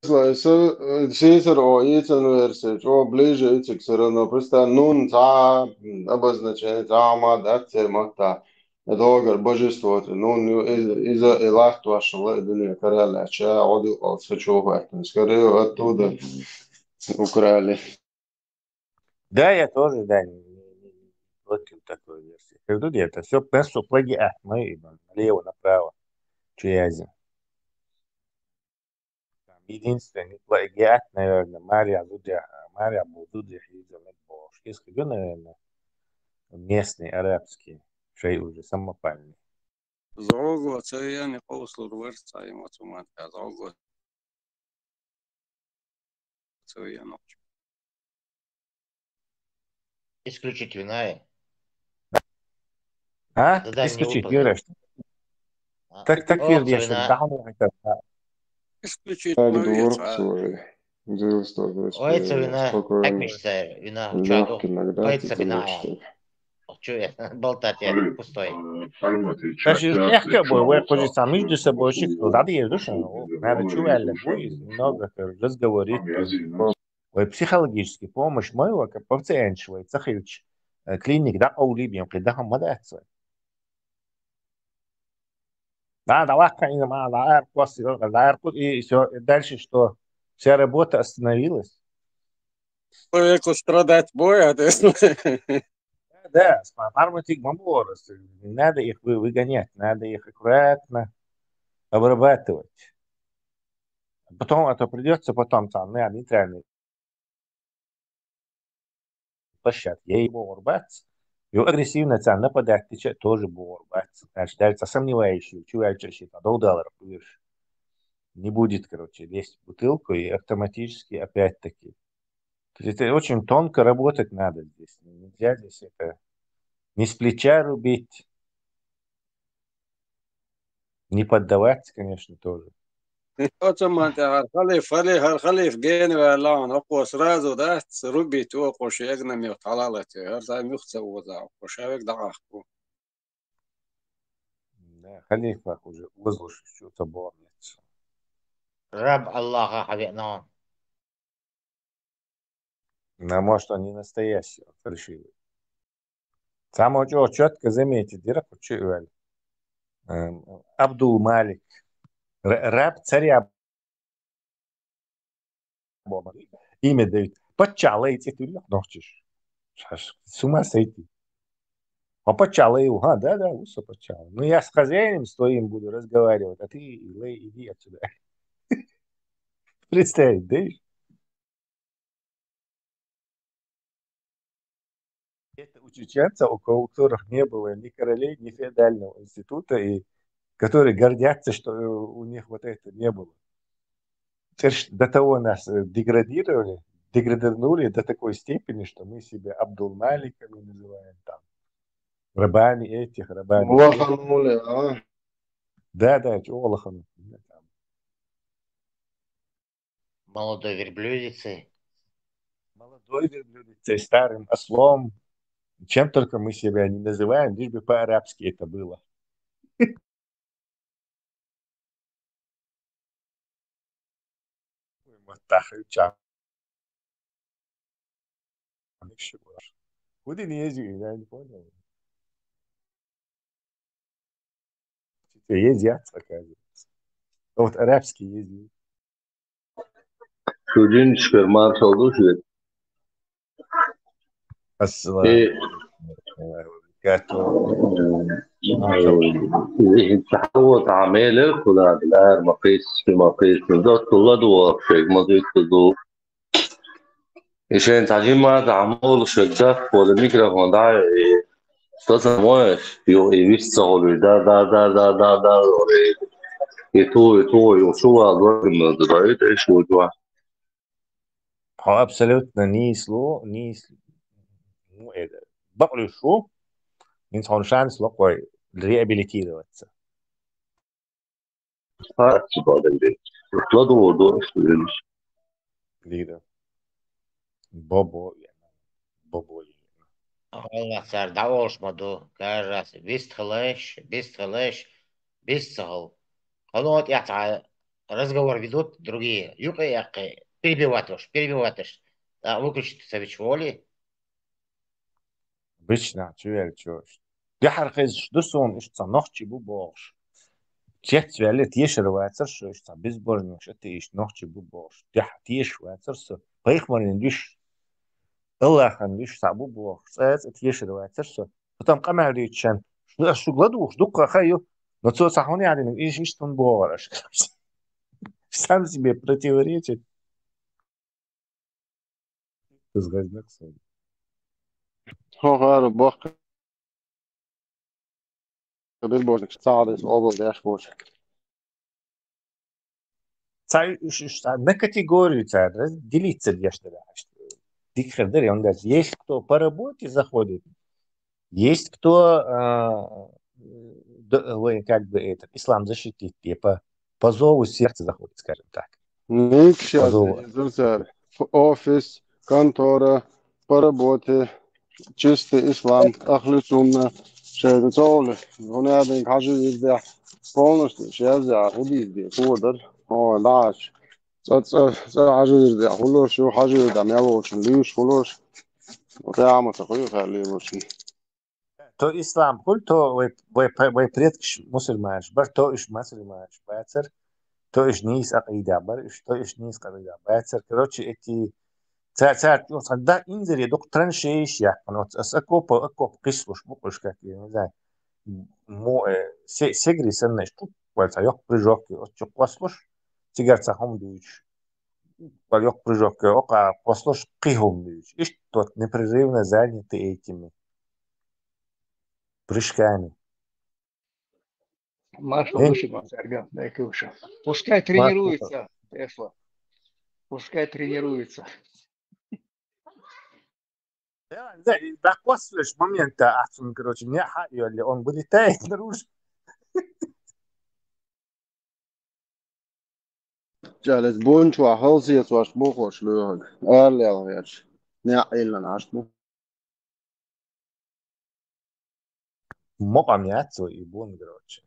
Сесар о ицен версия, о ближе ицик все равно, просто нун ца обозначение, ца ма датце мата. Это огар божество, нун из из илахту ашла дуния карала, ча оду алса чухватан. Скорее оттуда украли. Да, я тоже, да, не, не- не против такой версии. Как тут это все просто плагиат, мы налево, направо. Чуязи. Там Единственный, наверное, Мария Зудя, Мария Зудя, если, наверное, местный арабский, шей уже самопальный. ЗӀугу ца вена къовсалур варца, ца йима ца манта, зӀугу ца вена. Исключить винаре. А? Задание Исключить, выполнил. Юреш. А? Так, так, О, Юреш, вина. Да, он это, да. Исключить. Так, молодец, двор а. Свой. Ой, ца вина, спокойно. Так мишта вина, лёгкий, иногда ой, ца вина. Чё я болтать, я пустой. Даже легко бы, вы хочется между собой, что да, да, я душа, надо чувствовать, немного разговорить. Ой, психологический помощь моего, как пациент, ой, цахилч, э, клиник, да, а улибьем, когда мы да, да, да, ладно, и, и всё. Дальше что? Вся работа остановилась. Человеку страдать боя, да? Да, да, с-, парматик маморос. Не надо их вы-, выгонять, надо их аккуратно обрабатывать. Потом, а то придётся потом там, на нейтральный площадке. Я его урбац. И агрессивно цан нападать, ты чё, тоже бы урбац. Значит, даже сомневающий, чувствующий, там, долдалар, не будет, короче, лезть в бутылку и автоматически опять-таки. То есть это очень тонко работать надо здесь. Нельзя здесь это не с плеча рубить, не поддаваться, конечно, тоже. Оцаманта гьар халиф, хали-, гьар халиф генвала он, око сразу, да, рубить, о, кош ягна мюх халалати, гьар сай мюх ца уза, кош авек дагахку. Да, халиф уже узлуш, что-то бомнится. Раб Аллаха хаве, но. На, может, он не настоящий, он фальшивый. Самое чё-, чётко заметить, дира, кучу валь. Эм, Абдул Малик. Р-, раб царя. Имя дают. Пачалай, цитуль, нохчиш. Шаш, с ума сойти. А пачалай, ага, да, да, усо пачалай. Ну, я с хозяином своим буду разговаривать, а ты, лей, иди отсюда. Представь, да? Это у чеченцев, у кого-, у которых не было ни королей, ни феодального института, и которые гордятся, что, э, у них вот это не было. Теперь ж-, до того нас, э, деградировали, деградировали до такой степени, что мы себя Абдулмаликами называем, там, рабами этих, рабами тех. Улаханули, а? Да, да, чё улахану-, Молодой верблюдицей. Молодой верблюдицей, старым ослом. Чем только мы себя не называем, лишь бы по-арабски это было. Ой, вот так и ча-, Куда не ездили, я не понял. Есть яц, оказывается. Вот арабский есть. Шудин шпермар шалдуш вет. Ассалам. Э, Кату. Э, тахавут амеле куда, ар мақис, мақис, дот кула дуа, шек мазит ду. Ишен тажима тамол шагда, вот микрофон, да, и что ты можешь? Ё, и весь целый, да, да, да, да, да, да, и, и ту, и ту, и ушула, да, и мы, да, это ещё два. Хо, абсолютно нийслу, нийслу. Ну, это, бакълушу, минц хоншанс локой реабилитироваться. Ха, чудо, да, да. Ладу, ладу, что ли? Лида. Бобо, я, Бобо, я. Аллах цар, да, олш ма ду, каждый раз. Бист хилеш, бист хилеш, бист сахал. Ханот я ца разговор ведут другие. Юкъе якъе перебивать уж, перебивать уж. Да, выключить совет воли. Обычно, чё я, чё? Дехар хез, ш-, ду сон, ишца нохчи бу бохш. Чет свяли тешер вацар, шо ишца безбожник, шо те иш нохчи бу бохш. Дех теш вацар, со пайхмарин душ. Аллахан душ, са бу бохш. Цац тешер вацар, со. Потом камер дичен. Шу, шу гладуш, дукха хаю. Но цо сахуни адин, иш, иш тун бохар, аш. Сам себе противоречит. Из гайнаксен. Хо гӀара бохка. Безбожник, цаӀ дес обал деш божик. Цай уж, уж, а, на категорию цай, да, делиться деш да, да. Дикхер да, он даже. Есть кто по работе заходит, есть кто, а, д-, ой, как бы это, ислам защитить, типа, по зову сердца заходит, скажем так. Никши По зову. Офис, контора, по работе, чистый ислам, ахлю сунна, шайда цоли. Гунадин хажи изде полностью, шайда худизде, кудар. О, лач. Ца, ца, ца хажи изде, хулош, ю хажи изде, мялочин, лиш хулош. Прямо такой, как лиш. То ислам хул, то вай, вай, вай предкаш мусульманаш бар, то уж мусульманаш бацар, то уж нийса акъида бар, уж, то уж нийса акъида бацар. Короче, эти ца, ца, ну, ца, да, инзаре дукха траншееш яхпан, вот, с окопа, окоп кислуш, букуш, как, я не знаю, мо, э, се-, сегри санна, штук, вай ца, йок прыжок, от чук кваслуш, цигар ца хум дуйч. Вай йок прыжок, э, ока кваслуш, кихум дуйч. Ишт тот непрерывно заняты этими прыжками. Марш Э? Лучше, Серго, дай Куша. Пускай тренируется, Тесла. Пускай тренируется. Да, да, и даквасвеш момента, а, короче, не, ха, или он вылетает наружу. Жалес бунчу а халсиес ваш бухош лугак. Арлел герш. Не, иллан аш бу. Мокъам яц вай и бун, короче.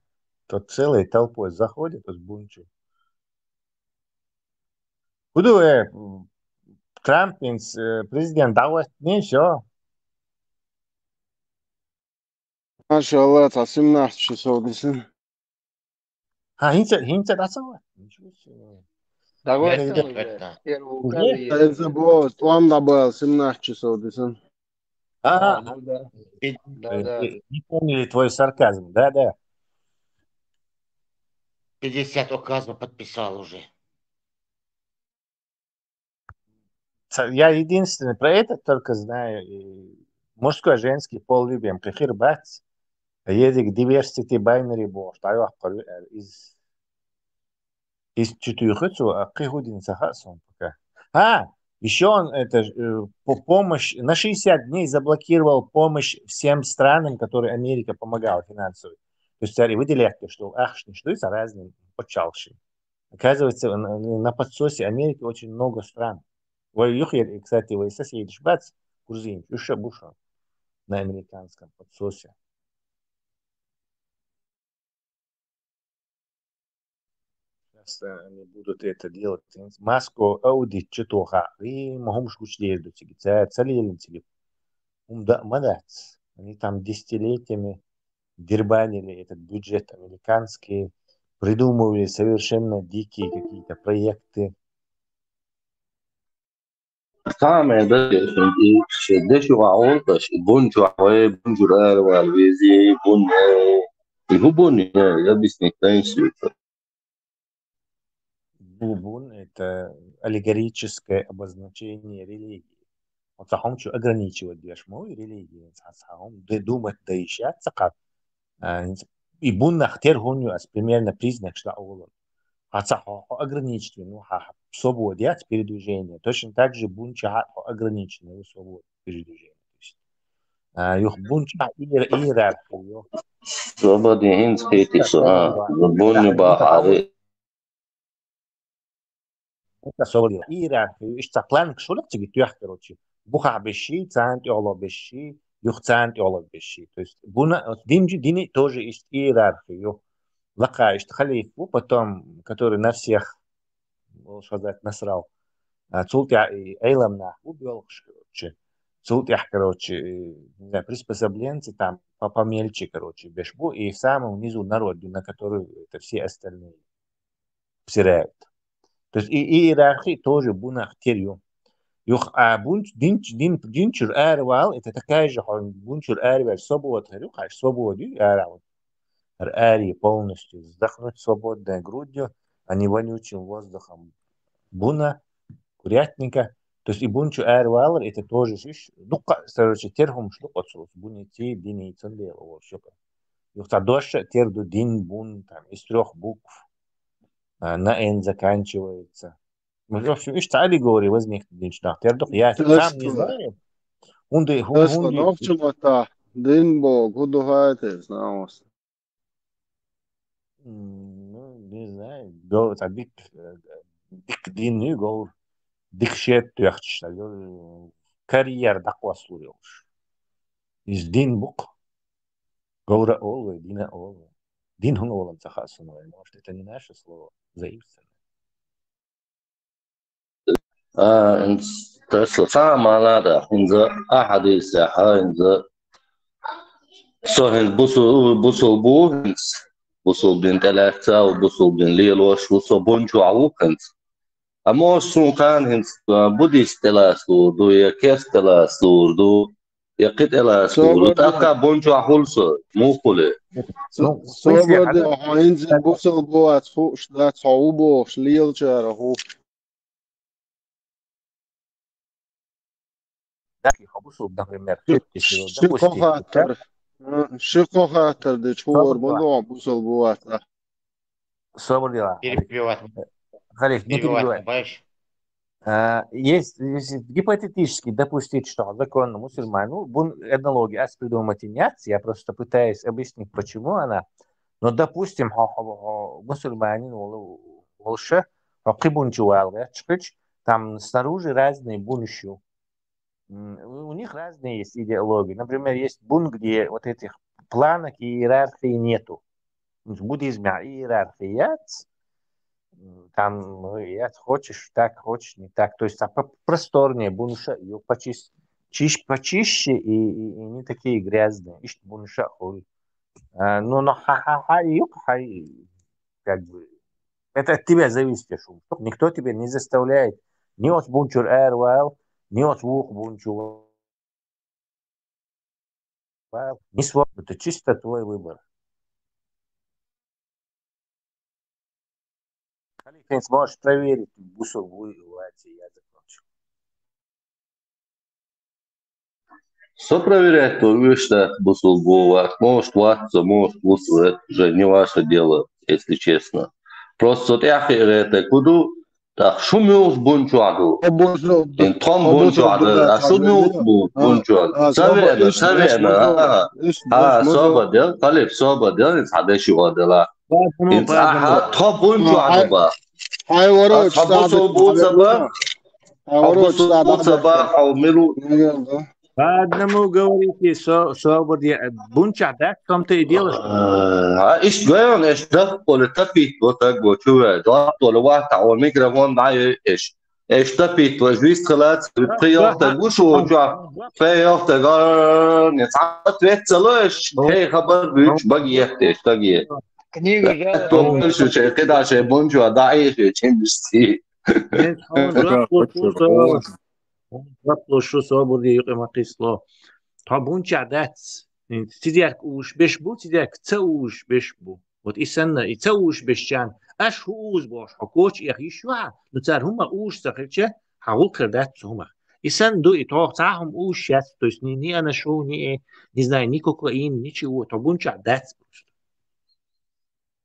Тот целой толпой заходит, из бунчу. Куда, э, Трамп, э, президент, давай, не, всё. Машалла, ца семнадцать часов дисэн. А, хӀинца, хӀинца дацава? Ничего себе. Давай Я там не уже. Это. Первую Уже? указывай. Это было, он добавил семнадцать часов дисэн. А, Ага. Ну да. Пи- Да, да. Э, не поняли твой сарказм, да, да. пятьдесят указов подписал уже. Ца-, я единственное про это только знаю. И мужской, женский пол любим. Кхихир бац. Едик diversity binary бо. Что я говорю, э, из, из четырех, а кхихудин саха сон пока. А, еще он, это ж, э, по-, помощь, на шестьдесят дней заблокировал помощь всем странам, которые Америка помогала финансовой. То есть, цари выделяют, что ахшни, что это разные почалши. Оказывается, на, на подсосе Америки очень много стран. Вай юхер, и, кстати, вай соседиш бац, грузин, уж буша на американском подсосе. Сейчас, э, они будут это делать. Маску аудит, что то ха. И могу шкуч дерду тиги. Ца, ца лилин тиги. Ум да, мадац. Они там десятилетиями дербанили этот бюджет американский, придумывали совершенно дикие какие-то проекты. Самое да, и, и, и дешево, а он, то есть, бунчу, а, бунчу, а, вези, бун, э, и бу бун, э, объяснить, да, и всё это. Бу-, бун — это аллегорическое обозначение религии. Вот сахом чу ограничивать деш мо и религии, са-, сахом д-, думать да ища, сака, а, и бун нахтер хуню, а, примерно признак, что олун. А сахо ограничивает, ну, ха, ха, свободец передвижения. Точно так же бун ча ограниченный свобода передвижения. То есть, а, юх бун ча иер-, иерархию. Свобода хинц хетис, а, бун ба, а, Это свобода. Иерархию, ишта планк шулак тиги тюх, короче. Буха беши, цант йоло беши, юх цант йоло беши. То есть, буна, вот, динджи, дини тоже есть иерархию. Лака ишта халиф, потом, который на всех, можно сказать, насрал. А, цултя и эйлам нах, убёлкш, короче. Цултя, короче, и, не знаю, приспособленцы там по-, помельче, короче, бешбу, и самому низу народ, на который это все остальные взирают. То есть и, и иерархии тоже бунах терю. Юх, а бунч, динч, дин, динчур арвал, это такая же хон, бунчур арвал, свобод, говорю, хаш, свободу арвал. Ари полностью вздохнуть свободной грудью, а не вонючим воздухом буна, курятника. То есть и бун чу аравалар, это тоже шиш. Дукха, короче, тера хӀумаш ду оцу бунийци, динийци цандела волчу. Юха цхьа дош а тера ду, дин, бун, там, из трёх букв, а, на «н» заканчивается. Ну, в общем, иштта аллегория возникнет динчу нах. Тера ду, я сам не знаю. ХӀунда, хӀун-, Тесла хӀунда нохча маттахь дин боху, хӀун ду хьайта иза, наха? М, ну, не знаю, гов-, цхьа дика, э, дика дин ю, говр, дика шед тоьхчаш, цхьа говр, карьера дӀакхоссалур йолуш. Иза дин бу-кх. Говра а олу вай, дина а олу вай. Дин хӀун олу ца хаьа суна вай, может, это не наше слово, заимствованное. А, хӀинца тасла цхьа а ма лада, хӀинца ахьа дийцахьа, хӀинца со хӀинца бусу-, бусул бу, хӀинца бусул дин тӀелаьцна, бусул дин лелош ву, со бун чохь ву хӀинца. А может, суна кхана хӀинца, а, буддист тӀелаца лур ду, я керста тӀелаца лур ду, я кхин тӀелаца лур ду. ТӀаккха бун чохь хуьлу со, муха хуьлу? Ну, собар де, хьо хӀинца бусул бу вац хууш дац, хьо ву бохуш, лелачара хӀу. Например, ши кхо хаттар, а, ши кхо хаттар дича, хӀора ма ду бусул бу вац, а? Собар дела. Перебивать. Халиф, не перебивать. А, есть, если гипотетически допустить, что законно мусульманин, ну, бун этнология ас придумать не ас, я просто пытаюсь объяснить, почему она. Но, допустим, хьо, хьо, хьо мусульманин волу, волуша, хьо кхин бун чу вала гӀерташ хилча, там снаружи разные бунаш ю. М, у них разные есть идеологии. Например, есть бун, где вот этих планок и иерархии нету. В буддизме иерархии яц. М, там, ну, яц, хочешь так, хочешь не так. То есть, а по-, просторнее бунаш а ю, почис-, чиш-, почище и, и, и не такие грязные. Иштта бунаш а хуьлу. А, ну, но хьа-, хьа-, хьа-, юкъа хьай, как бы, это от тебя зависит, я шо. Никто тебя не заставляет ни оцу бун чуьра аравала, ни оцу вукху бун чу вала. Не свод-, это чисто твой выбор. Халиф, можешь проверить, бусул ву-, ву-, я закончил. Со проверять-то уьш дац, бусул бу вац, может, вац со, может, ву со, это уже не ваше дело, если честно. Просто со тӀаьхьа хиъна гӀертарг хӀун ду, тӀаккха шу муьлхачу бун чохь ду? Хьо бусул, хьо тхо-м бун чохь ду, а шу муьлхачу бу-, бун чохь ду? Ца веана, ца веана, а, а, собар де, Халиф, собар де, иза хьан деши хьо дела. ХӀинца ахьа тхо бун чохь ду бах. Хьайн ворхӀ, хьо бусул бу ца бах. Хьо бусул бу ца бах, хьо мила ву? По одному говорите, со-, собар де, бун чохь дац, в том-то и дело, что... А, иштта гайон, эш даккхоле тапитта во таг во чу ве, даккхоле ватта во микрофон дӀайой эш. Эш тапитта во жист хилац, пхи йолтаг ву шу чохь, пхи йолтаг, а, не цхьа ответ ца ло эш, хей хабар буьйцуш бага етта эш, таг е. Книга жа. То шу чай, кхидӀа шайн бун чохь дӀа эши, чимбисти. Хьо жоп луш ву со. Хьо жоп луш ву, собар де, юкъа ма кхийсало. Тхо бун чохь дац. Цидерг уьш беш бу, цидерг ца уьш беш бу. Вот и санна, и ца уьш бешчарна, аш хӀу уьш бохуш, хьо коча эха йиш ю хьан, ну цара хӀума уьш ца хилча, хьан гӀуллакх хир дац цу хӀумах. И санна ду, и тхох цхьа а хӀума уьш яц, то есть ни, ни анашу, ни, э, не знаю, ни кокаин, ничего, тхо бун чохь дац просто.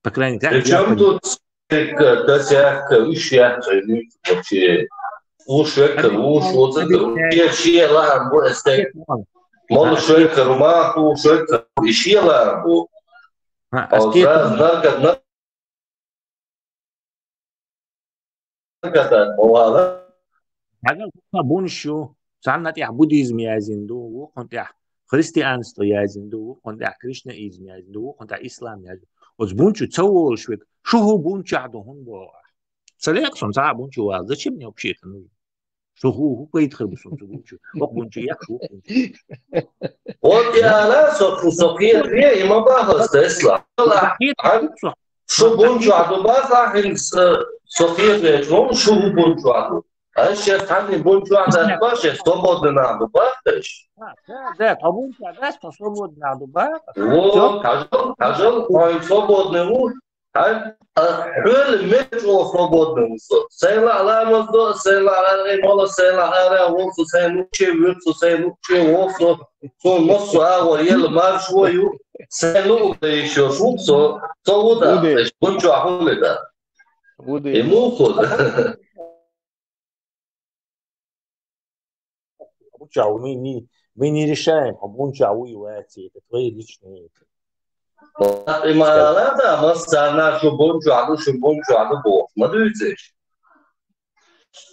По крайней мере, причём тут тасехка, уьш яц, вообще. Уьш веккар, уьш вуцар, шен, шен лаам бу эс тек. Молу швеккар, маха уьш веккар, и шен лаам бу. Ас тек. Наркот, наркот, Хьагал хӀума бунаш ю, царна тӀехь буддизм яздина ду, вукхунна тӀехь христианство яздина ду, вукхунна тӀехь кришнаизм яздина ду, вукхунна тӀехь ислам яздина ду. Оцу бун чу ца волуш верг, шу хӀун бун чохь ду, хӀун боху ахь? Ца лекха суна цхьа а бун чу вала, зачем мне вообще это нужно? Шу хӀун, хӀун пайда хир бу суна цу бун чу? Окху бун чу ехаш ву бун чу. Вот и ала, со, со кхетаве, и ма бахалц Тесла. Шу бун чохь ду баха, хӀинца со кхетаве, шу хӀун бун чохь ду. Аш шех цхьанний бун чохь дац бах, шех свободный нах ду бах, аш. Да, да, тхо бун чохь дац, тхо свободный нах ду бах. Вот, хьажал, хьажал, хьо свободный ву. Хьай, а, хьоьлла мел чӀогӀа свободный ву со. Сайла а ламаз до, сайла а аргӀий мала, сайла а ара вол со, сайла луче вуьр со, сайла луче вол со. Цун массо а агӀор елла маршо ю, сайла луъу да йиш йолуш ву со. Со ву да, Ву де. Бунчохь хӀун де да? Ву де. И муха да? Бунчохь ву, мы, мы, мы не решаем, хьо бунчохь вуй ваций, это твои личные. И ма ала да, массарна шу бунчохь ду, шу бунчохь ду бохуш, ма дуьйцу уьш.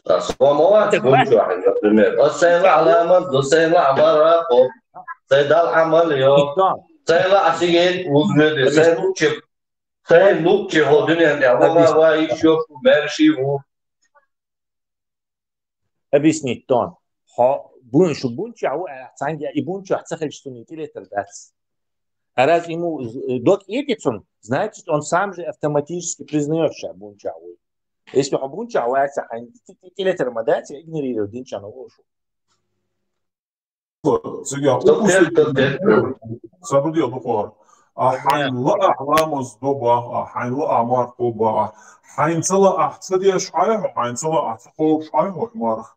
А со ма вац бунчохь, например. Ас сайла а ламаз до, сайла а марха кхо, сайла а Ӏамал йо, сайла а сиген вузмеде, сайла луче, сайла луче хьо дуьнен тӀехь, ма ва йиш йо, шу маьрший ву. Объяснить, Тон. Хьо бун-, шу бунчохь ву аьлла, цхьаьнгге и бунчохь ца хилча, цунна тӀелетар дац. А раз ему з-, дог эти цунна, значит, он сам же автоматически признаёт, ша бунчохь вуй. Если хьо бунчохь вац, хьайн тӀе-, тӀе-, тӀелетар ма дац, я игнорировать динчана ву шу. Цига Со укхуссур теркал, теркал. Ца ду де дукхор. А хьайн лаахь ламаз до баха, а хьайн лаахь марха кхо баха. Хьайн ца лаахь ца деш хьай хьо, хьайн ца лаахь ца кхобуш хьай хьо марха.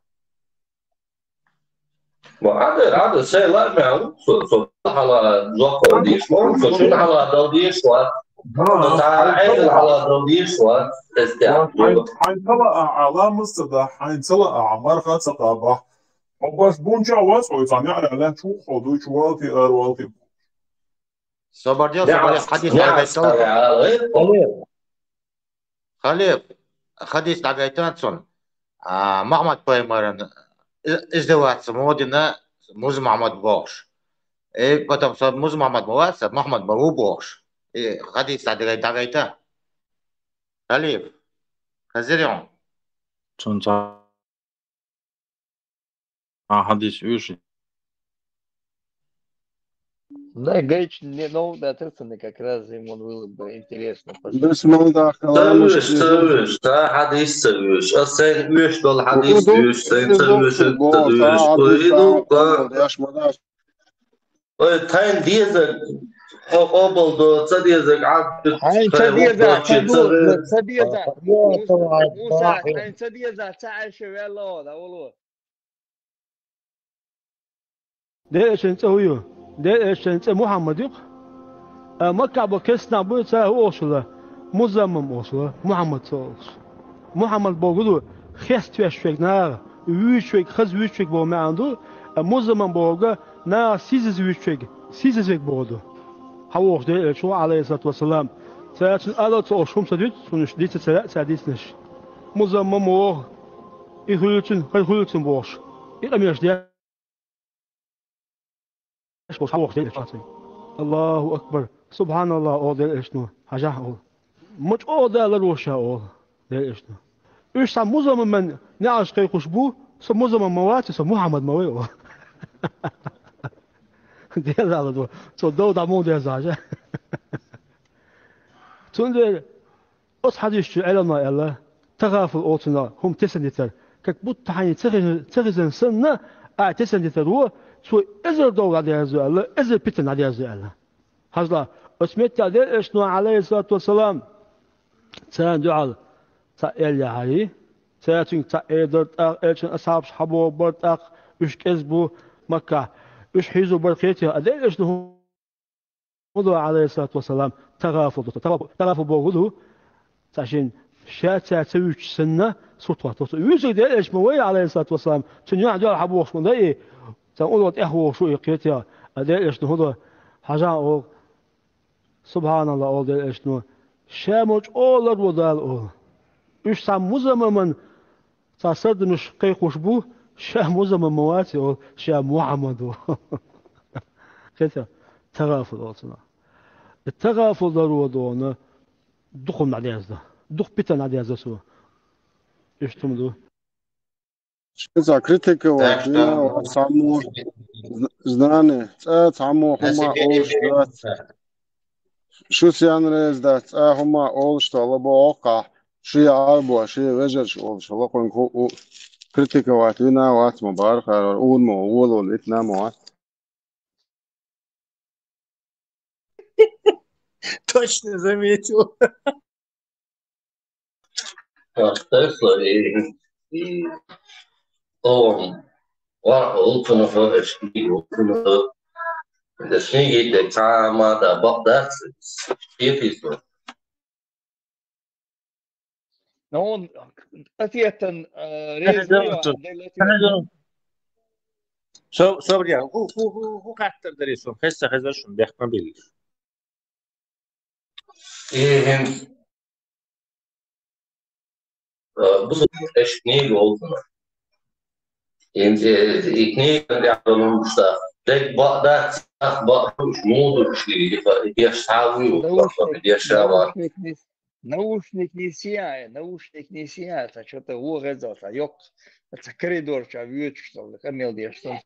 Ма Ӏада, Ӏада, шайн лаамехь ву, со, со хьала жоп дала дезаш ву, со шуна хьала дала дезаш ву. Да, Со цхьа хьайн Ӏедал ца хьала дала дезаш ву. Эс тӀехь. Хьайн, хьайн ца лаахь а ламаз ца дахь, хьайн ца лаахь а марха ца кхаба. Хьо баш бунча вац, хьо цхьа неӀарехь лаьтташ ву, хьо дуй чу валти, ара валти. Собар де, собар де, хьадис дӀагайтал. Халиф, хадис дӀагайтан цунна. А, Мухьаммад пайхамаран и-, издеваться ма дина Муза Мухьаммад бохуш. И потом со Муза Мухьаммад ма вац, Мухьаммад ма ву бохуш. И хадис дӀагай-, дӀагайта. Халиф, хазир хьуна. Цунна цхьа А, хадис уьш. Да, Гайч не новый, да, так как раз ему было бы интересно послушать. Бес мал да Ца халалаш уьш, ца уьш, ца хадис ца уьш. Аса сайн уьш долу хадис уьш, сайн ца уьш, ца уьш. Ой, ду, ка. Яш ма даш. Ой, тхайн дезаг, хьо къобал до, ца дезаг, Ӏад, Хьайн ца тхайн деза, хӀокхо ца ду, ца деза. Муса, Муса, тхайн ца деза, ца Ӏайша ваьлла, да, волу. Дера эшан цӀа хӀу ю? Дера эшан цӀа Мухьаммад ю-кх. А Маккахь бо кестнахь буй, цара хӀу олуш хилла? Музаммам олуш хилла, Мухьаммад ца олуш. Мухьаммад бохург ду, хеставеш верг наха, вуьйцуш верг, хаза вуьйцуш верг боху маьӀна ду, а музаммам бохург наха сийсаз вуьйцуш верг, сийсаз верг бохург ду. Хьан вохуш дера элча ву, Ӏалайхиссалату вассалам. Цара цуьнан ала а ца олуш хӀума ца дуьту, цунна уьш дийца ца лаьа цара дийцинарш. Музаммам воху, и хуьлуьйтун, хӀара хуьлуьйтун бохуш. И къамелаш деш болуш хьан вохуш дера элча цуьнга. Аллаху акбар! Субханаллах, олу дера элчано, хьажахь олу. Ма чӀогӀа далар ву ша, олу дера элчано. Уьш цхьа музаммаман неӀарш кхайкхуш бу, со музаммам ма вац, со Мухьаммад ма вай, олу. Дела ду, цо дов дӀа муха деза хьажа. Цундела Оцу хьадисчу Ӏеламнаха аьлла, тагӀафул олу цунах хӀума тесна дитар, как будто хьайна ца хезна, ца хезна санна, а тесна дитар ву, цо эзар дов дӀадерзо аьлла, эзар питана дӀадерзо аьлла. Хьажал, оцу меттехь дера элчано, Ӏалайхиссалату вассалам, царна дуьхьал цхьаъ аьлла яхьарий, цара цуьнга цхьаъ эр дара тӀаккха, элчан асхьабаш хьабогӀу бара тӀаккха, уьш кӀезиг бу Маккахь, уьш хьийзо бара кхетий, а дера элчано хӀун ду, Ӏалайхиссалату вассалам, тагӀафул ду. ТагӀафул, тагӀафул бохург хӀун ду? Цхьа шен ша цара ца вуьйцуш санна, сурт хӀотту. Вуьйцург дера элча ма вай, Ӏалайхиссалату вассалам, цуьнан юьхь дуьхьал хьабохуш ма дай, цхьа улло тӀехвохуш ву и кхетий, а дера элчано хӀун ду? Хьажахь олу, субханаллах, олу дера элчано, ша ма чӀогӀа ларво Дала олу. Уьш цхьа музаммаман Цхьа сардамаш кхайкхуш бу, ша музаммам ма вац, олу, ша Мухьаммад ву. Кхетий, тагӀафул олу цунах. И тагӀафул даро дона, дукха хӀума дӀадерзадо. Дукха питана дӀадерзадо цо. Иштта хӀума ду. Ша цхьа критиковать вина, цхьаммо, з-, знание, цкъа цхьаммо хӀума олуш дац. Шу сен реза дац, цкъа хӀума олуш ду, лабо Ӏоккхахь, шен Ӏарбош, шен вежарш олуш, лакхуьнга хӀу-, хӀу-, критиковать вина вац ма бара, хӀара ур ма ву, волавала итна ма вац. Точно заметил. Тесла и, и он вархьул цунах, эшкни цунах. Эшкни де цамада бакъдац, кефис. Ну, он ответан, э, резерва, Со, собря, ху, ху, ху, ху хаттар дари сун, хесса хезар шун, бехма бил. Э, хин, э, бу эш книга олдуна. Инде, э, и книга рядом что. Дек бада, ах, ба, уж муду, шли, я шаву, я шава. Наушник не сияет, наушник не сияет, а что-то угрызался, ёк, это коридор, что вьючка, что ли, камел дешта.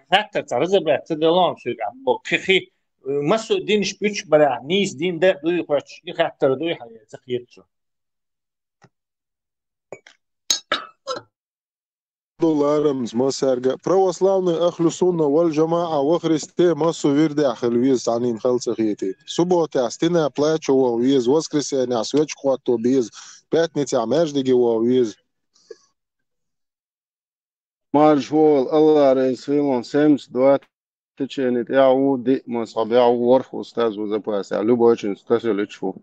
Хаттар цара забрать, цада лом сюг, а, бо, кхи, массу динш пуч бара, нис дин да, дуй хоч, и хаттар дуй, хай, цахирцу. Долларам с масарга. Православный ахлю сунна валь джамаа во Христе массу вирдя хил виз санин хал цахити. Суббота стена плачу во виз, воскресенье свечку хвату биз, пятница междиги во виз. Марш вол, Аллах рейс вилон, семьдесят два течение, я у ди, мас, я у ворх, устаз, у запасе, любой очень, стасил ичфу.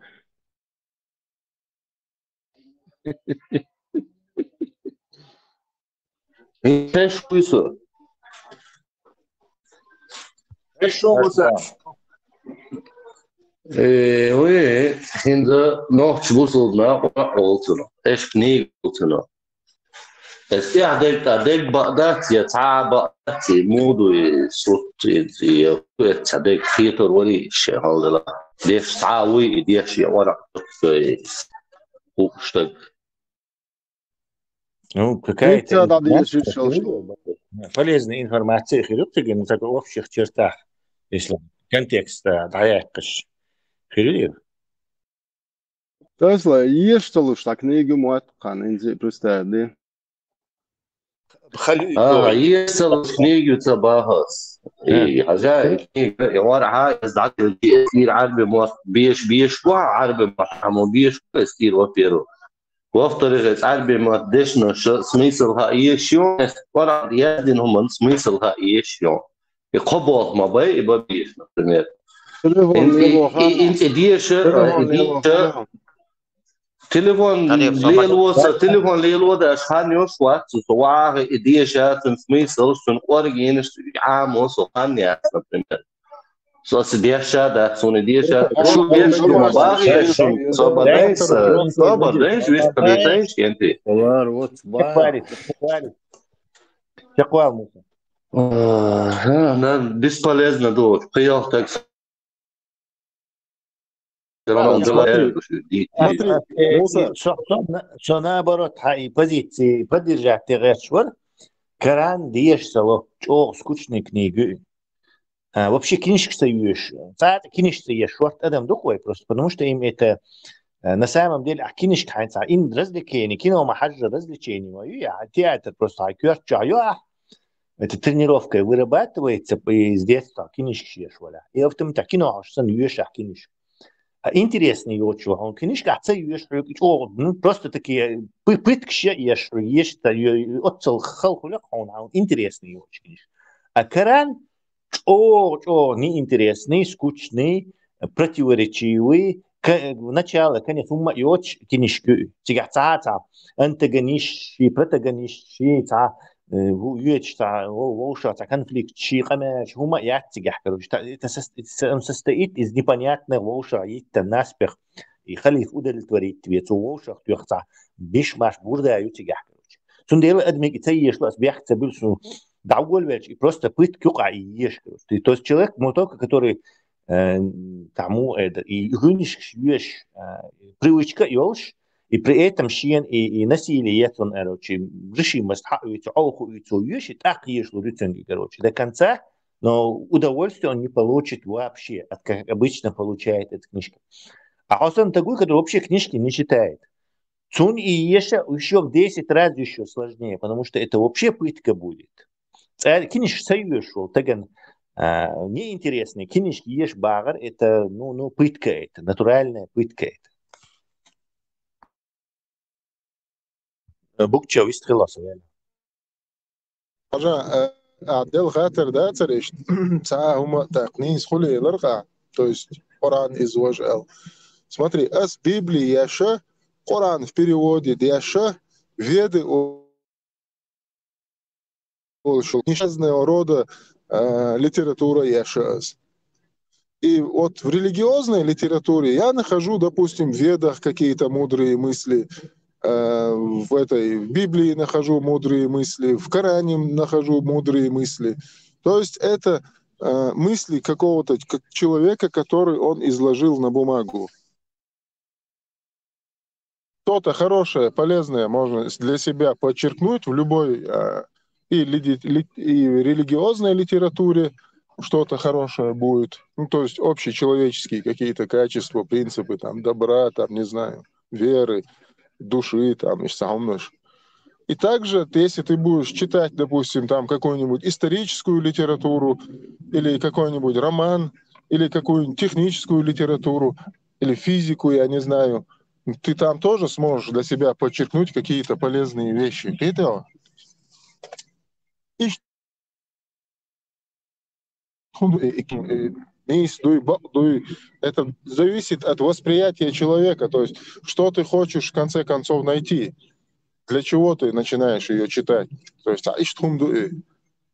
Эшуйсу. Эшуйсу. Э, ой, хинза нохч бусулна, олцуну. Эш книга олцуну. Эс я дег, а дег баъдаци, я ца баъдаци, муду и сут, и, и, и ца дег хитор вари, ше халдала. Деш ца уй, и деш я вара, и уштаг. Ну, какая-то Лекция надо информация ещё слушать. Полезная информация, хирург, ты, ну, так в общих чертах, если контекст, да, да, я кыш. Хирург. Тесла, еш талуш, так книга муат, кан инзи представь, да? Халю А, икои. Еш талуш книгу ца бахас. Э. И, хажа, и книга, и вар, ха, из дат, и, и арби муат, беш, беш, ва, арби муат, хамо беш, стир, во-первых. Во-вторых, из арби муат, дешна, ш-, смысл ха, еш, ё, эс, вар, я дин хуман, смысл ха, еш, ё. И кхо болх ма бай, и ба беш, например. Телефон Ин-, и, лело и, ин-, хана. И деша, Телефон и лело деша. Хана. Телефон Тарих лело, собак. Са-, телефон лело, да, аш хан ёш ват, со, со ваха, и деша, сын смысл, сын оригиниш, амо, со хан яц, например. Со си деша, да, сон и деша. Шу беш, ма бахи, шу, со бадайс, со бадайс, вис, бадайс, кенти. Олар, вот, ба. Чакварит, чакварит. Чаквал, Муса. А, да, бесполезно, да, приехал так. Всё равно он Смотри, говорит, что смотри, э, Муса. И со, со, на-, со наоборот, ха, и позиции поддержать ты говоришь, вот, Коран деш сало, чё скучные книги. А, вообще книжка союешь. Ца книжка союешь, вот, адам духой просто, потому что им это, э, на самом деле, а книжка, ха, ца, им развлечение, кино, махажа, развлечение, ма, ю, я, театр просто, ха, кёрт, чё, ю, а, это тренировка вырабатывается и с детства, книжки съешь, валя. И в том-то кино, аж сан ешь, а книжка. А интересный его чего, он книжка, а ца ешь, ну, просто такие пы-, пытки ешь, ешь, та, ё-, отцел хал хуляк, он, а он интересный его книжка. А Коран, чё, чё, неинтересный, скучный, противоречивый, к-, начало, конец, умма, и оч, книжки, тига ца, ца, антагонист, и протагонист, и ца, э, ву-, юэч ца, во-, вовша ца конфликт, ши къамач, хӀума яц цигахь, короче. Та-, это сос-, это со-, он состоит из непонятных вовша, и там наспех, и халиф удовлетворить тебе, цу вовшах тёх ца, бишмаш бурда ю цигахь, короче. Цундела адмик и ца еш лас бяхца бил су, даугольвелч, и просто пыт кюка и еш, короче. Ты, то есть человек, ну, только который, э, тому это, и гыниш еш, э, привычка ёлш, и при этом шиен и, и насилие ецун, короче, решимость ха уйцу, олху уйцу, юши так еш лу рюценги, короче, до конца, но удовольствие он не получит вообще, от, как обычно получает эта книжка. А Хасан такой, который вообще книжки не читает. Цун и ещё, ещё в десять раз ещё сложнее, потому что это вообще пытка будет. Ца-, книжка союзшул, таган, А, неинтересные книжки еш багӀар, это, ну, ну, пытка это, натуральная пытка это. Букча вистхила со вена. Хьажа, э, а, дел хаттар дацар иштта, цхьа хӀума тӀаккха нийса хуле ларкъа, то есть Къуръан из вож ал. Смотри, ас Библи яша, Къуръан в переводе яша, Веды у-, улшул, несчастного рода, э, литература яша ас. И вот в религиозной литературе я нахожу, допустим, в Ведах какие-то мудрые мысли, э, в этой, в Библии нахожу мудрые мысли, в Коране нахожу мудрые мысли. То есть это, э, мысли какого-то к-, человека, который он изложил на бумагу. Что-то хорошее, полезное можно с-, для себя подчеркнуть в любой, э, и лиди-, ли-, и религиозной литературе что-то хорошее будет. Ну, то есть общечеловеческие какие-то качества, принципы, там, добра, там, не знаю, веры, души, там, и саумнаш. И также, ты, если ты будешь читать, допустим, там какую-нибудь историческую литературу или какой-нибудь роман, или какую-нибудь техническую литературу, или физику, я не знаю, ты там тоже сможешь для себя подчеркнуть какие-то полезные вещи. Ты этого? И хунду, э, э, э, мейс дуй, бакъ дуй. Это зависит от восприятия человека, то есть что ты хочешь в конце концов найти, для чего ты начинаешь ее читать. То есть, а, ишт хунду, э,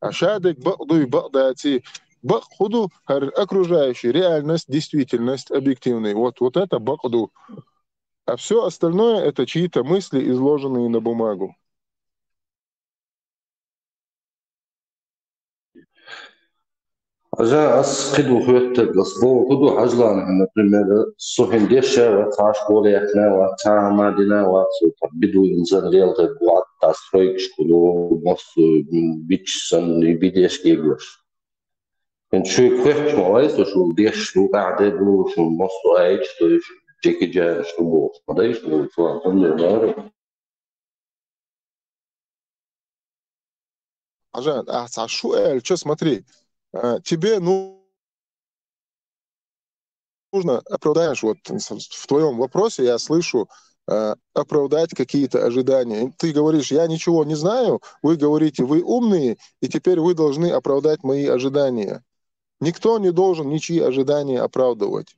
а шадек бакъ дуй, бакъ даци, бакъ худу, хар окружающий, реальность, действительность, объективный. Вот, вот это бакъ ду. А все остальное — это чьи-то мысли, изложенные на бумагу. Хьажа, ас кхыду хӀоьттаргас боху ду хьажлана, например, со хӀин дешшава, цхьа школа яхнава, цхьа ма динава, со та биду инсан лелгӀе буатта стройкаш кулу, мосу, бичсан, и бидеш гегош. ХӀин шуй кхоьч ма вай, со шу деш ду, къахьде ду, шу мосу айч, то есть Джеки Джан шу боху. Ма дай шу, шу, шу, шу, шу. Хьажа, а, цхьа шу аьлча, смотри, э, тебе ну-, нужно оправдаешь, вот в твоем вопросе я слышу, э, оправдать какие-то ожидания. Ты говоришь: «Я ничего не знаю», вы говорите: «Вы умные, и теперь вы должны оправдать мои ожидания». Никто не должен ничьи ожидания оправдывать.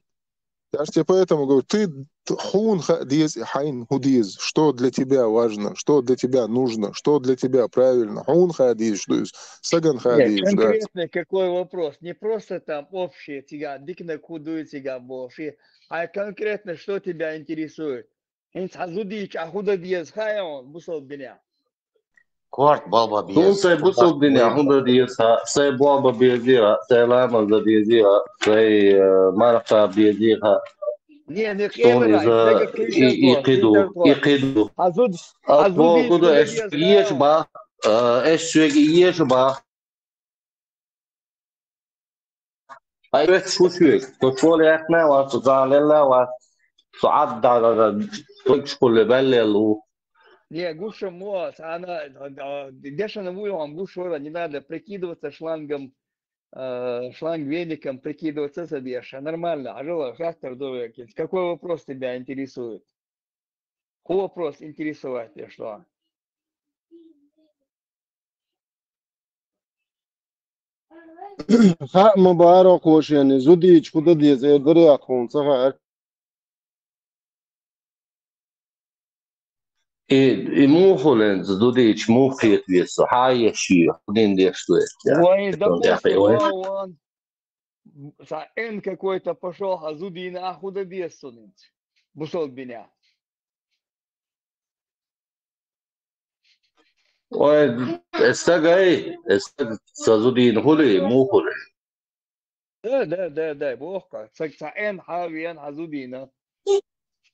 Я же тебе поэтому говорю, ты т-, хьуна хаа деза хьайна хӀу деза, что для тебя важно, что для тебя нужно, что для тебя правильно. Хьуна хаа деза, что из, сагана хаа деза, да. Нет, конкретный какой вопрос? Не просто там общее, циган, дикнаг хӀу дуй циган бохуш, а конкретно, что тебя интересует? ХӀинца хьан зудийча а хӀу дан деза хаьа хьуна, бусалба дине? Корта болба беза. Тун сай бусалба дине хӀу дан деза хаьа, сай болба беза хаьа, сай ламаз дан деза хаьа, сай, э, марха беза хаьа. Не, не, тун иза и, и кхыду, и кхыду. Хьан зуд-, хьан зудийча хӀу дан деза хаьа хьуна? Ас боху ду, эш еш бах, э, эш шуьга еш бах. Ай, вет шу шуьга, со школа яхна вац, со зан лелла вац, со Ӏадда, со школе баллел ву. Не, гуш ма ву, ана, а, дешана ву йохан гуш вара, не надо прикидываться шлангом, э, шланг веником прикидываться, ца деш. Нормально, хьажал, хаттар ду векинца. Какой вопрос тебя интересует? Ху вопрос интересовать, я что? Хаа ма бара кхошен, зудийча хӀу дан деза, эр дара яххун, ца хаьа. И, и муха хул зудийча, муха кхета веза, хьа еш ю, хӀу дин деш ду. Вай, допустим, вай. Ца Н какой-то пошёл, а зудийна а хӀу дан деза цунца? Бусалба дине. Ой, эс стаг ай, эс стаг ца зудийна хули, муха хули. Да, да, да, да, бохка. Ца, ца Н хьа вен хьан зудийна.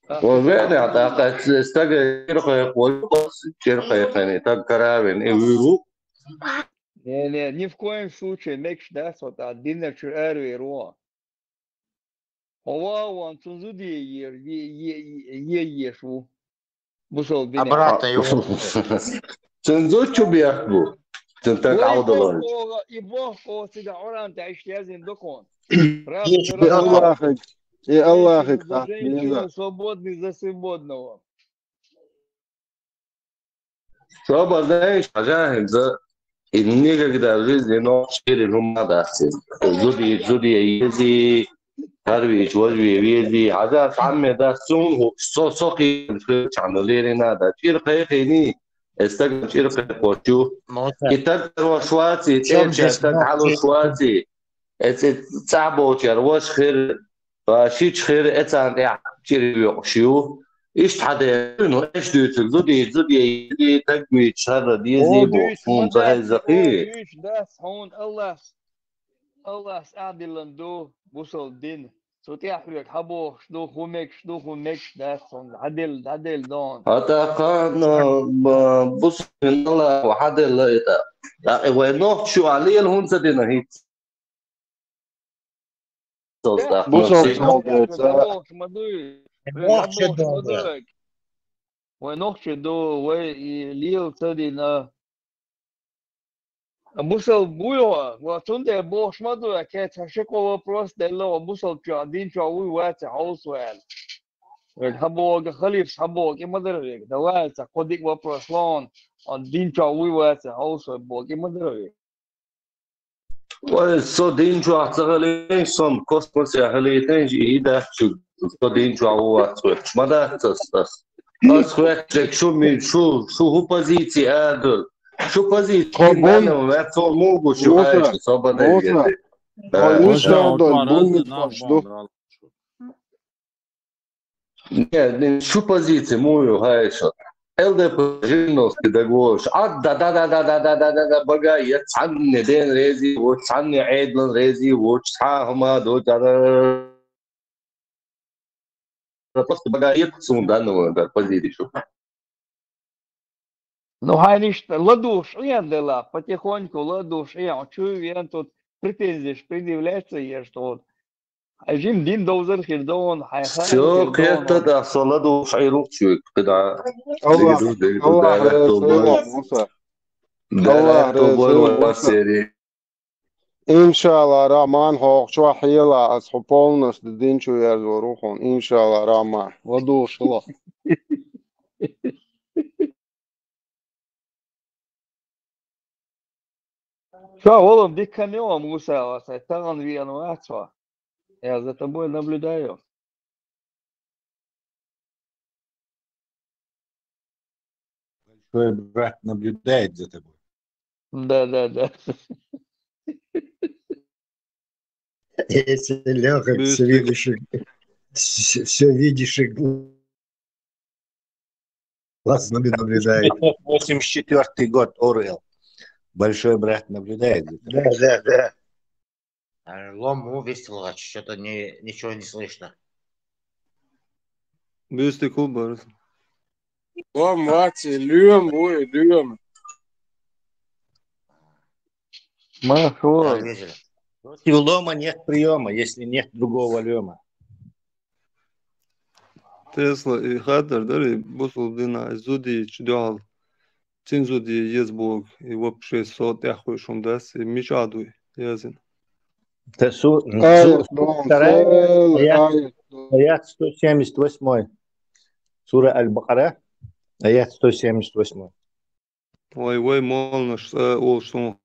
Ой, вен, а, тӀаккха эс стаг ай, чирхай, ой, чирхайхани, таг каравин, и виру. Не, не, ни в коем случае, мекаш дац, вот, а динна чуьра аравер вон. Хьо ван, цунна зуда е-, е-, е-, е-, еш ву. Бусалба дине. Обратно его. Цунна зуда чу бехк бу. Цунтаг Ой, Ӏавдалой. Бог, и Бог, Бог, цигахь Къуръан тӀехь иштта яздина ду кхунна. Раб, Ишта раб. Аллахьик, и Аллахьик Женщину хатта. Свободный за свободного. Собар, знаешь, хьажахьинца, и никогда в жизни нохчий хӀума дац. Зуди, зуди ези, харвич, важви вези, хьажа самме дац, сун, со, со хи, чамда лерина да. ЧӀир кхайкхини, эстагам чӀир кхайкхочу. Муса. И таг шваци, Чам тӀерча здесь таг нохчий? Шваци. Эци цӀа болчар ваш хир, а, шич хир, эцан тӀехь чӀир векъуш ю. Иштта хьаде, ну, эш дуьйцур, зуди, зуди, иди, тагмич, шарра, дези, О, бо, дуьйцу, хун, ма дац, захай, захи. О, дуьйцу, дац, хьуна Аллас, Аллас Ӏадиллан ду, бусал дин. Цу тӀехь хьоьга хьабохуш ду, хӀу мегаш ду, хӀу мегаш дац, хьуна, хьаделла, хьаделла дон. Хьа тӀаккха, ну, ба-, бусал дин Аллаху хьаделла это. ТӀаккха вай нохчо а лела хӀунца дина хӀинца. Бусалба Бусалба солдат, солдат, а? Нохчо ма дуй. Нохчо Нохчо ма дуй. Вай нохчо ду, вай и лела ца дина. Бусалба буй хьо, ва цундела бохуш ма ду, кхеча ши-кхо вопрос делла, ва бусалба чохь, дин чохь вуй вац хьовса ваьлла. Вайга хьабогу, халифас хьабогу, и ма дара вайга. Давай, ца кхо дика вопрос лон, он дин чохь вуй вац хьовса вай богу, и ма дара вайга. Вай, со дин чохь ца хилийтина, со космосе хилийтина, и дац чу, со дин чохь ву вац вай. Ма дац ас, ас. Ас хветтек, шу ми-, шу, шу хӀу позици а ду. Шу позици Тхо бун-, нана вац, со мугу шу Муса, айчу, со бадай Муса, вете. Да. Тхо Муса, иншалла, бун нах митхаш ду. Бан. Не, не, шу позици муй ю, хьайша. Л Д П Жириновский договор. А, да, да, да, да, да, да, да, да, да, бага, я цхьанне ден рези, вот цхьанне Ӏедалан рези, вот цхьа хӀума до, да, да, да, да, просто бага, я суна данного, например, позицию. Ну, хьайна иштта ладугӀуш Ӏен дела, потихоньку ладугӀуш Ӏен, чу вен тут претензеш предъявлять ца еш тхуна. Хьайн жима дин довзар хир ду хьуна, хьайн хаам Всё, хир ду хьуна. Кхетта да, со ладугӀуш Ӏийрухчуьйга, кхидӀа. Аллах, Аллах реза хуьлда, Муса. Аллах реза хуьлда, Муса. Иншалла, Рахман, хьо чохь хьела, ас хьо полностью дин чу верзор ву хьуна. Иншалла, Рахман. ЛадугӀуш хила. Ша гӀолам дика хан ю, Муса, аса тахана веана вац хьо. Я за тобой наблюдаю. Большой брат наблюдает за тобой. Да, да, да. Если Лёха всё видишь, и, всё видишь и глаз наблюдает. Восемьдесят четвёртый год, Оруэлл. Большой брат наблюдает. Да, да, да. А, лом, ну, весь лач, что-то не, ничего не слышно. Бюстик хӀу бара. Лом вац, лоьма ву, лоьма. Ма, хӀу. Да, видели. Против лома нет приёма, если нет другого лома. Тесла и хаттар дара, и бусалба дина, и зудийчу дуьхьал. Цуьнан зудий еза боху, и вообще со тӀехь хуьйшун дац, и мичахь дуй, язйина. Те су-, Ай, су-, дон, вторая, сел, аят, ай. Аят сто семьдесят восьмой. Сура Аль-Бакъара, аят сто семьдесят восьмой. Вай, вай молланаш, э, олуш суна.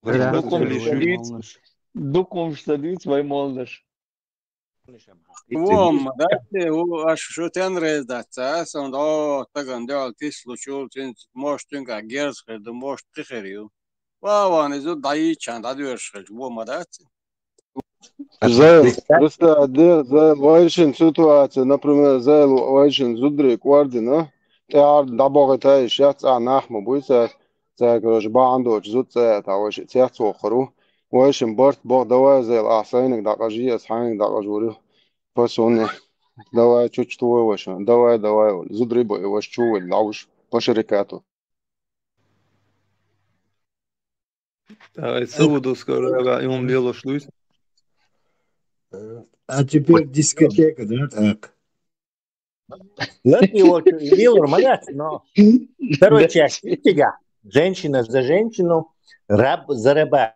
Да. Дукхумаш ца дуьйцу, дукхумаш ца дуьйцу вай молланаш. Вон, ма дац те, ву, аш шу тен реза дац, ца, сан, о, таган дуьхьал тислучул, цуьнца, может, цуьнгахь герз хир ду, может, кхин хир ю. Ва, ван, иза дӀайийччан, дӀадоьрзуш хилча, вон, ма дац те. Зел, представь, де, Зел, вайшин ситуация, например, Зел, вайшин зударий кӀордина, тӀаьхьара дӀабохийтайша яц, а нах ма буй цаьрца, цаьрга, короче, бахьана доцуш зуда цӀа а тӀе вайши цец воккхур ву. Вайшин барт боху, давай, Зел, ахь сайниг дӀакъажий, ас хьайниг дӀакъажур ю. Пасуне. Давай, чучу ту вай ваша. Давай, давай, зударий бу и ваша чу вай, лавуш. Пашарикату. Ай, ца ву ду скоро, ага, и хӀума лелош дуй? А теперь дискотека, да, так? Лат его чу, и лилур, ма дац, но второй часть, и тига. Женщина за женщину, раб за раба.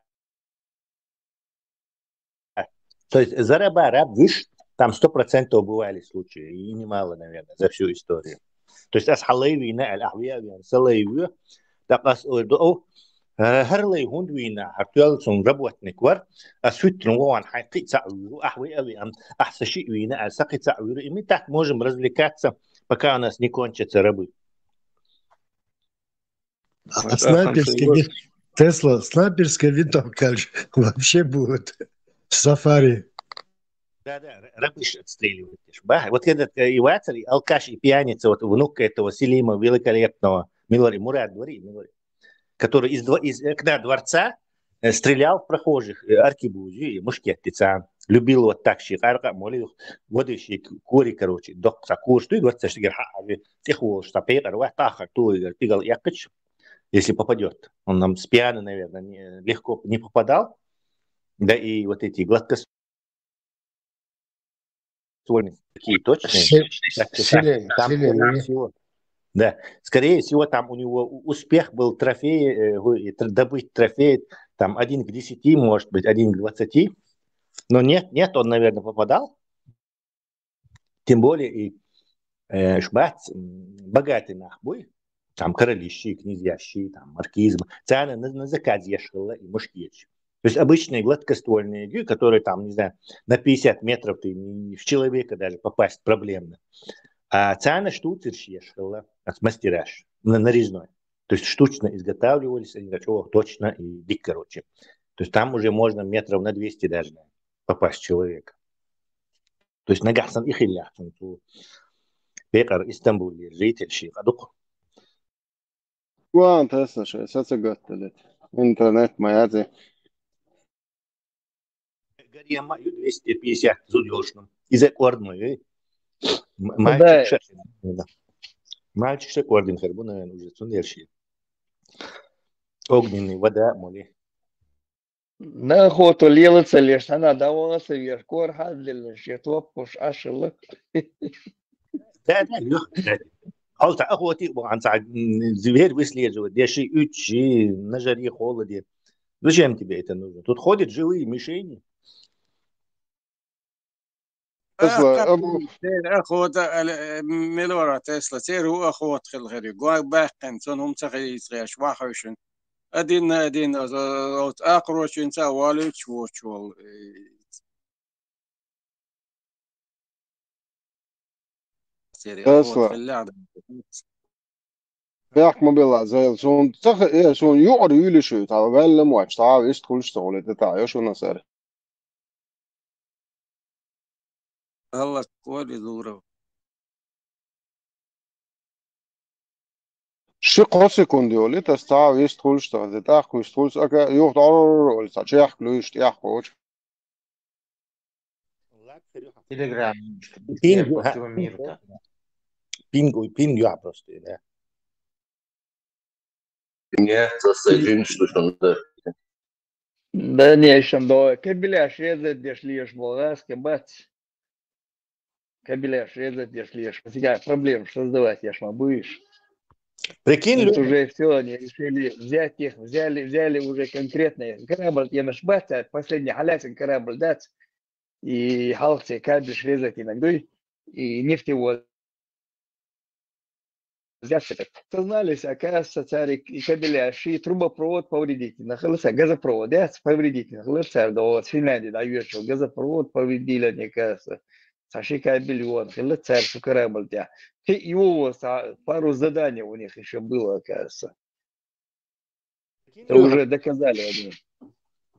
То есть за раба раб выше, там сто процентов бывали случаи, и немало, наверное, за всю историю. То есть ас хьалайвийна, аьлла, ахьа виавен, салайву, так ас ойду, о, э, хьарлай хӀунда вийна, хьартуял сун работник вар, ас хӀуттун вогӀан хьай кхи цаӀ вуйру, ахьа виавен, ахьа са шиъ вийна, ас са кхи цаӀ вуйру, и мы так можем развлекаться, пока у нас не кончатся рабы. А снайперский вин-, Тесла, снайперский винтовка вообще будет. Сафари. Да, да, р-, рабыш отстреливать. Ба, вот этот, э, и вацар, и алкаш, и пьяница, вот внук этого Селима великолепного, Милори, Мурад, говори, Милори, который из, дво- из окна дворца э, стрелял в прохожих, э, аркибузи, мушкеттица. Любил вот так ши, къаркъа моли, воды ши, кори, короче, док са курс, ты вот са ши, гер ха, ави, тих волш, са пейгар, ва, тахар, тулы, гер, тигал, якыч. Если попадет. Он нам с пьяны, наверное, не- легко не попадал. Да и вот эти гладкоствольные, такие точные. Се- Так что там, Селей, там, Селей, скорее всего, да, скорее всего, там у него у- успех был трофей, э, вы- и тр- добыть трофей, там один к десяти, может быть, один к двадцати. Но нет, нет, он, наверное, попадал. Тем более и э, шбац, м, богатый нах буй, там королищи, князьящи, там маркизм. Цана на, на заказ ешхала и мушкетч. То есть обычные гладкоствольные иглы, которые там, не знаю, на пятьдесят метров ты не- в человека даже попасть проблемно. А цана штуцерш ешхала, от мастераш, на, нарезной. То есть штучно изготавливались, они говорят, о, точно, и дик, короче. То есть там уже можно метров на двести даже, наверное, попасть в человека. То есть нагахсан ихиллях цун цу пекъар Истамбуле житель ши къадук. Ван тесна ши, саца гатталет. Интернет маязи. Гарема ю двести пятьдесят зуд ёшну. Из аккордной, э? М- Да. Мальчик ше- да. Мальчик ше аккордин хер, бу, наверное, уже цун дерши. Огненный, вода, моли. На охоту лелаца леш, ана даваласа веш, кор хьаддилла, ше топпуш ашила. Да, да, лёгко, да. Хьалта охоти бу анца, м, зверь выслеживать, деши, учи, на жаре, холоде. Зачем тебе это нужно? Тут ходят живые мишени. Тесла, Ахъа абу- цер охота, ала, э, мелора Тесла, цер хӀу охота хила хири, гуай баьккхин, цун хӀум ца хийцгӀеш, вахавшин. Один на один, аз, а, вот акърочинца валуч вочвал, э, цер Тесла. Охота хила. Бехк ма бела, зайла, сун, ца ха-, э, сун юкъар юлишуй, та валла муач, та вист хулш ца гуле, та, ё шуна сар. Алла кори зурав. Ши кхо секунди оли, та ста вист хулш, та, та, та, вист хулш, ака, юхт, ор, ор, ор, ца, чех, клюш, чех, коч. Телеграм. Пинг, Всего мира, да. Пинг, пинг, я просто, да. Нет, соседин, что там, да. Да не, ещё до. Кабеля шезет деш леш болас, кабац. Кабеля шезет деш леш. Всегда проблем создавать, я ж ма будешь. Прикинь, Тут люди уже все, они решили взять их, взяли, взяли уже конкретные. Корабль, я наш батя, последний халясин корабль дать. И халксе кабель шезет иногда, и нефтевод. Взяться. Сознались, оказывается, царь и кабеля, ши трубопровод повредить, нахылся газопровод, я повредить, нахылся, да, вот, Финляндия, да, вешал газопровод, повредили, мне кажется. Саши кабель, он, хылы царь, корабль, да. И его са-, пару заданий у них еще было, оказывается. Это уже доказали они.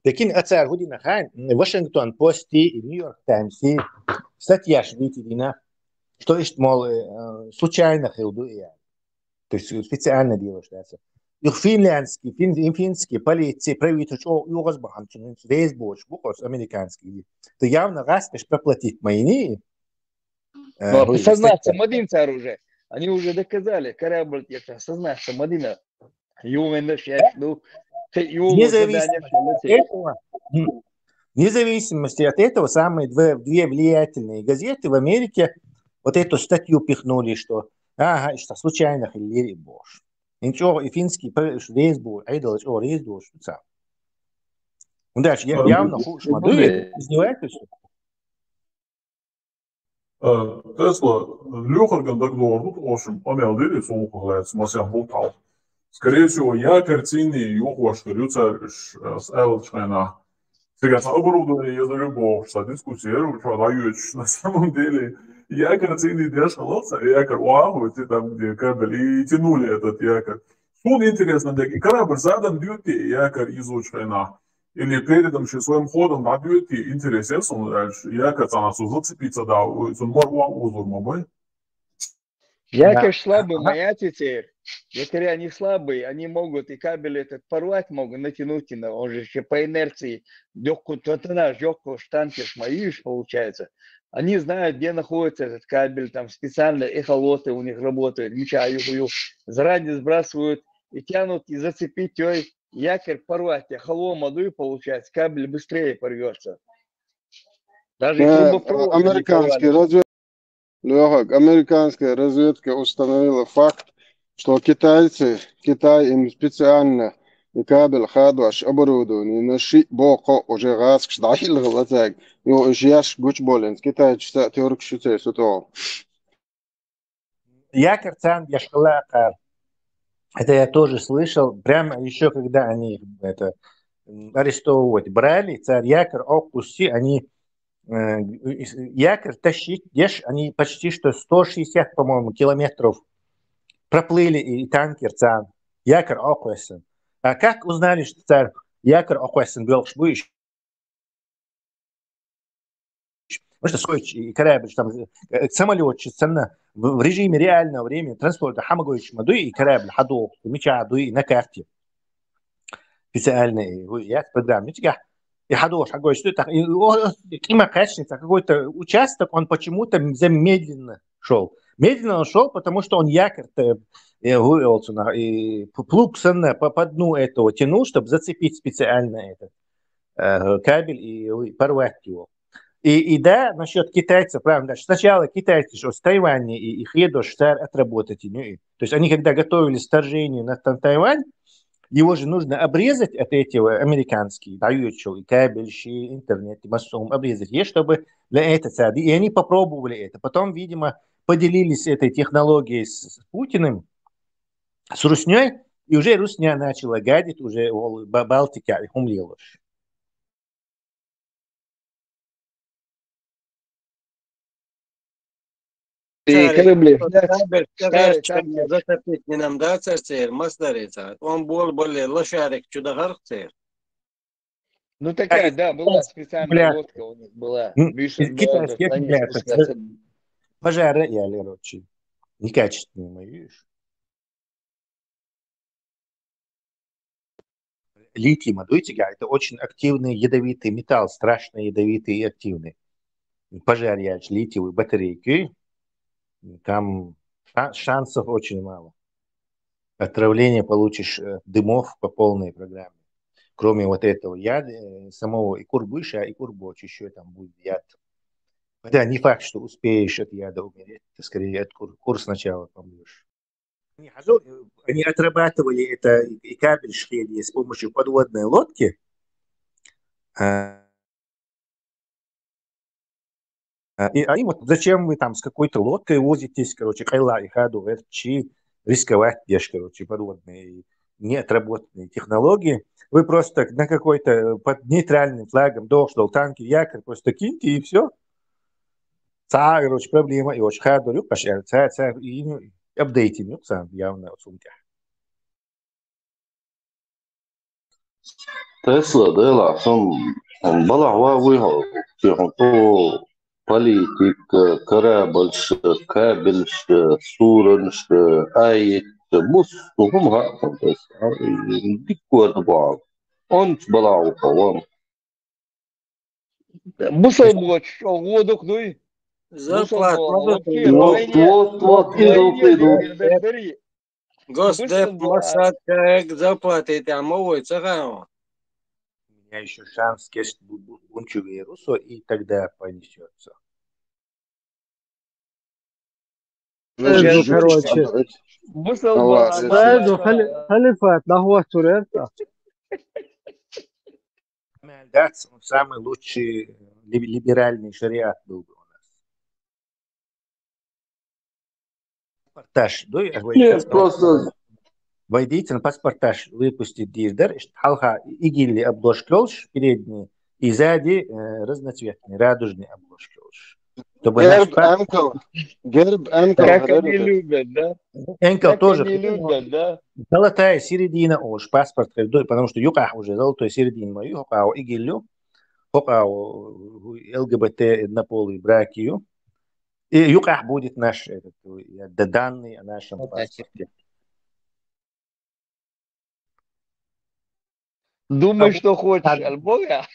Прикинь, а царь Гудина Хайн, Вашингтон Пости и Нью-Йорк Таймси статья швити дина, что ишт, мол, э, случайно хилду я. То есть специально делаешь, да, это. И финляндский, фин-, и финский полиция, правительство, о, югас баханчун, рейс больше, буквально американский. Ты явно раз, конечно, проплатить мои, э, Ну, а вы, сознаться статья. Мадин царь уже. Они уже доказали, корабль, я сейчас сознаться, Мадина. Ювен да шеш, ну, те ювен Независимо задание, что от этого, м, независимости от этого, самые две, две влиятельные газеты в Америке вот эту статью пихнули, что, ага, что случайно хиллири Бош. ХӀинца чӀогӀа и финский п-, ш-, реза бу, Ӏедал чӀогӀа реза долуш ду царна. ХӀунда аьлча я-, явно хууш ма ду, издевательство. Э, Тесла, лоьхарган дагадогӀур ду, в общем, къамел дили, цунах лаьцна, масех бу тхьал. Скорее всего, якорь цӀийнан юхавош хир ю цара, ш-, ас аьллачу хенахь. Цигахь цхьа оборудование езар ю бохуш, цхьа дискуссия яра, чохь дӀайоьдуш. На самом деле, якорь цӀийнан деш хилла, цхьа якорь охьа а хоьций, там, где кабель, и тянули этот якорь. Суна интересно, дерг, и корабль задом дуьтий якорь изучу хенахь? Или передом шен своим ходом дӀадоьдий, интересно, сон дальше якорь цӀанах цо зацепиться дал, ой, сон мар охьа узур ма бай? Якорь слабый, ага. Моя теперь. Якоря они слабые, они могут и кабель этот порвать могут, натянуть, и на, он же ещё по инерции, лёгкую тоннаж, лёгкую штангу ж мои ж получается. Они знают, где находится этот кабель, там специально эхолоты у них работают, меча, ю, ю, заранее сбрасывают и тянут, и зацепить, ой, якорь порвать, я холома даю, получается, кабель быстрее порвётся. Даже и Э, трубопровод они американский порвали. Разве-, Лёха, американская разведка установила факт, что китайцы, Китай им специально и кабель хадош оборудование на ши бокъо уже гӀаскаш дӀахьилла лацаьг. Йо, уж яш гучболлинц, китайчица тёркаш шу церсу тӀо. Якорь царна деш хилла кхара. Это я тоже слышал. Прямо ещё когда они это, м, арестовывать брали, цара якорь оккхусси, они, э, якорь тащить, деш, они почти что сто шестьдесят, по-моему, километров проплыли и, и танкер царна. Якорь оккхуьссина. А как узнали, что цара якорь оккхуьссина боьлхуш бу уьш? Потому что скоч и корабль, там, э, самолётчик санна в, в режиме реального времени транспорта хьамагойтуш ма дуй, и корабль хьадоху, мича дуй на карте. Специальный, э, яц программа, мичигахь, и хьадохуш, хьагойтуш дуй, так, и, о, о, и кӀима кхаьчна, так, какой-то участок, он почему-то замедленно шёл. Медленно он шёл, потому что он якорь-то, э, вывел сюда, и п-, плуг санна по, по дну этого тянул, чтобы зацепить специально этот, э, кабель и, и порвать его. И, и да, насчёт китайцев, правда, сначала китайцы что с Тайваня и, и хедош цар отработать, ну, и, то есть они, когда готовились к вторжению на Тан-, Тайвань, его же нужно обрезать от этого, американский, даёт и кабель, и интернет, и массовым обрезать, и чтобы для этого цар, и они попробовали это. Потом, видимо, поделились этой технологией с, с Путиным, с Руснёй, и уже Русня начала гадить, уже, ол, Ба-, Балтика и хумлелуш. И Цаьрца корабли, кабель, цаьрца кабель, цаьрца зацепить нинам дацар церан, масдарца. Он болу бале лошарик чу дахарх церан. Ну, такая, да, была специальная лодка у них была. М, Бишен китайский была, аккумулятор, конечно, пожара, я, короче, некачественный, мои, видишь. Литий ма дуй цигахь, это очень активный ядовитый металл, страшно ядовитый и активный. Пожар яьлча литиевую батарейку, там ша-, шансов очень мало. Отравление получишь, э, дымов по полной программе. Кроме вот этого яда, э, самого и курбуша, и курбоч, ещё там будет яд. Хотя не факт, что успеешь от яда умереть, ты скорее от кур-, кур сначала помрёшь. Они, они отрабатывали это и кабель шхели с помощью подводной лодки. А, а, и, а им вот зачем вы там с какой-то лодкой возитесь, короче, кайла и хаду, чи рисковать деш, короче, подводные, неотработанные технологии. Вы просто на какой-то под нейтральным флагом дошел танки, якорь просто киньте и всё. Цхьа а, короче, проблема и очень хадур юкъаш, цхьа, цхьа, и, ну, апдейтинг юкъ сан явно сумтя. Тесла, Дела, сон, сон балахь ва вуй хьо, цехьа тхо политика, корабльш, кабельш, суранш, айт, мус, хӀума хаьа сон, Тесла, диккор ду бохьа. Онц балахь ву хьо, вон. Бусалба чӀогӀа вон дукха дуй? Зарплата Бусалба ма вон, ду. Вообще, Вот, войне, вот, вот, и войне ду, и ду. Бердари. Госдеп, Бусалба. Моссад, КГБ зарплата тӀехь ма вой, ца хаьа? У меня ещё шанс есть, бу-, бу-, бунчу вирусу, и тогда понесётся. Э, короче, Бусалба. Ладно, хали-, халифат, нахуй турер. Самый лучший либ-, либеральный шариат был бы у нас. Паспорташ, дуй, э, вай, нет, паспорт-, просто вай дийцан паспорташ выпустить дийр дар, ишт хьалха игилли обложка йолаш, передний, и сзади, э, разноцветный, радужный обложка йолаш. Чтобы наш герб па-, энкал, герб энкал. Как они любят, да? Энкал как тоже они любят, да? Золотая середина олаш паспорт хир дуй, потому что юкъахь уже золотой середина ма ю, хӀокъа игилли ю, хӀокъа Л Г Б Т, однополый браки ю. И юкъахь будет наш этот, э, д-, данный о нашем паспорте. Думай, что хочешь, аль бога.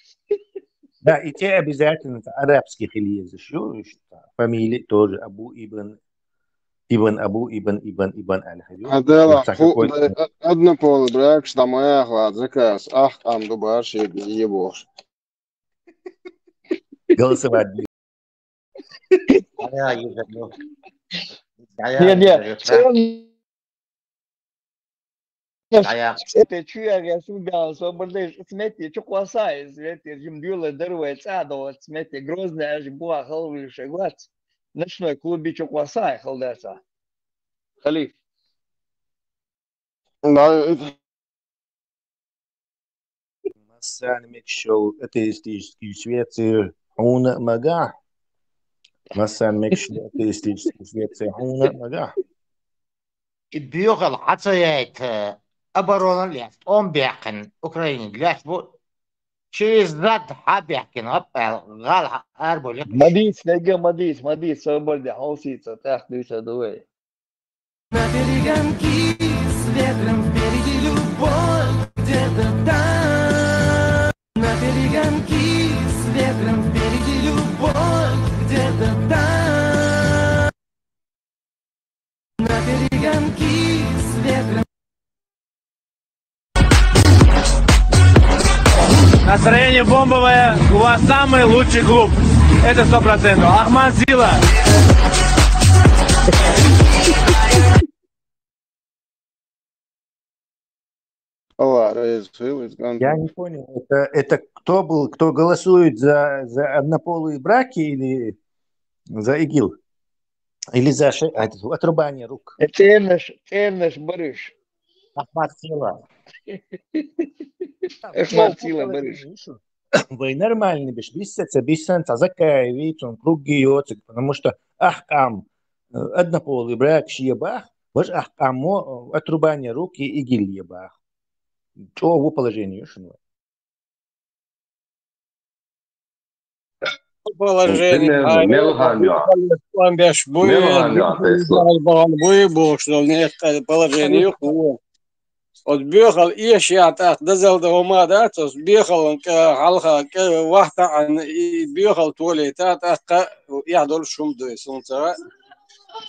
Да, и те обязательно арабский хила езаш ю, фамилия тоже Абу ибн, ибн Абу, ибн, ибн, ибн аль хир ю. А дела, вот так ху-, какой-то, да, э, однополый брак, что моя хла, заказ, ах, ам дубар, шеби, ебош. Голосовать. Не, не, всё равно. Те чу я, я сюда, собрдеш, смети, чу квасай, смети, жим дюла дырвай, цадо, смети, Грозный, аж буа халвы шагвац. Ночной клуби чу квасай, халдаца. Халиф. Да, это Массана мекшел атеистический Швеция хьуна мага. Массана мекшел атеистический Швеция хьуна мага. И боьхал хьа ца яйта, оборона леш, тӀом баьккхина Украине леш бу, через зад хьа баьккхина, гӀап аьлла, гӀала хьа арбо лекхаш. Ма дийца, нагахь ма дийца, ма дийца, собар де, хьовсийца, тӀаккха дуьйцур ду вай. На перегонки с ветром, впереди любовь где-то там. На перегонки с ветром, впереди любовь где-то там. На перегонки с ветром. Настроение бомбовое, у вас самый лучший клуб. Это сто процентов. Ахмат Сила. Я не понял, это, это кто был, кто голосует за, за однополые браки или за ИГИЛ? Или за ше-, а, это отрубание рук? Э, цӀернаш, цӀернаш барыш. Ахмат Сила. Ахмат Сила барыш. Вай нормальный беш, бисса ца биссан, ца закаеви, цун круги йоцик, потому что ахкъам, э, однополый брак шиебах, ваш ахкъам мо, э, отрубание рук и ИГИЛ ебах. ЧӀогӀа ву положение шуна. Положение, примерно, мел хан ё. Беш буй, мел хан ё, беш Тесла. Беш буй, беш, но не положение ю. Оцу боьхал эшаш тӀаккха дазал дан хӀума дац, оцу боьхалан кӀа, хьалха кӀа, вахтаӀан, и боьхал толийта тӀаккха эхь долуш хӀума ду, суна ца хаьа.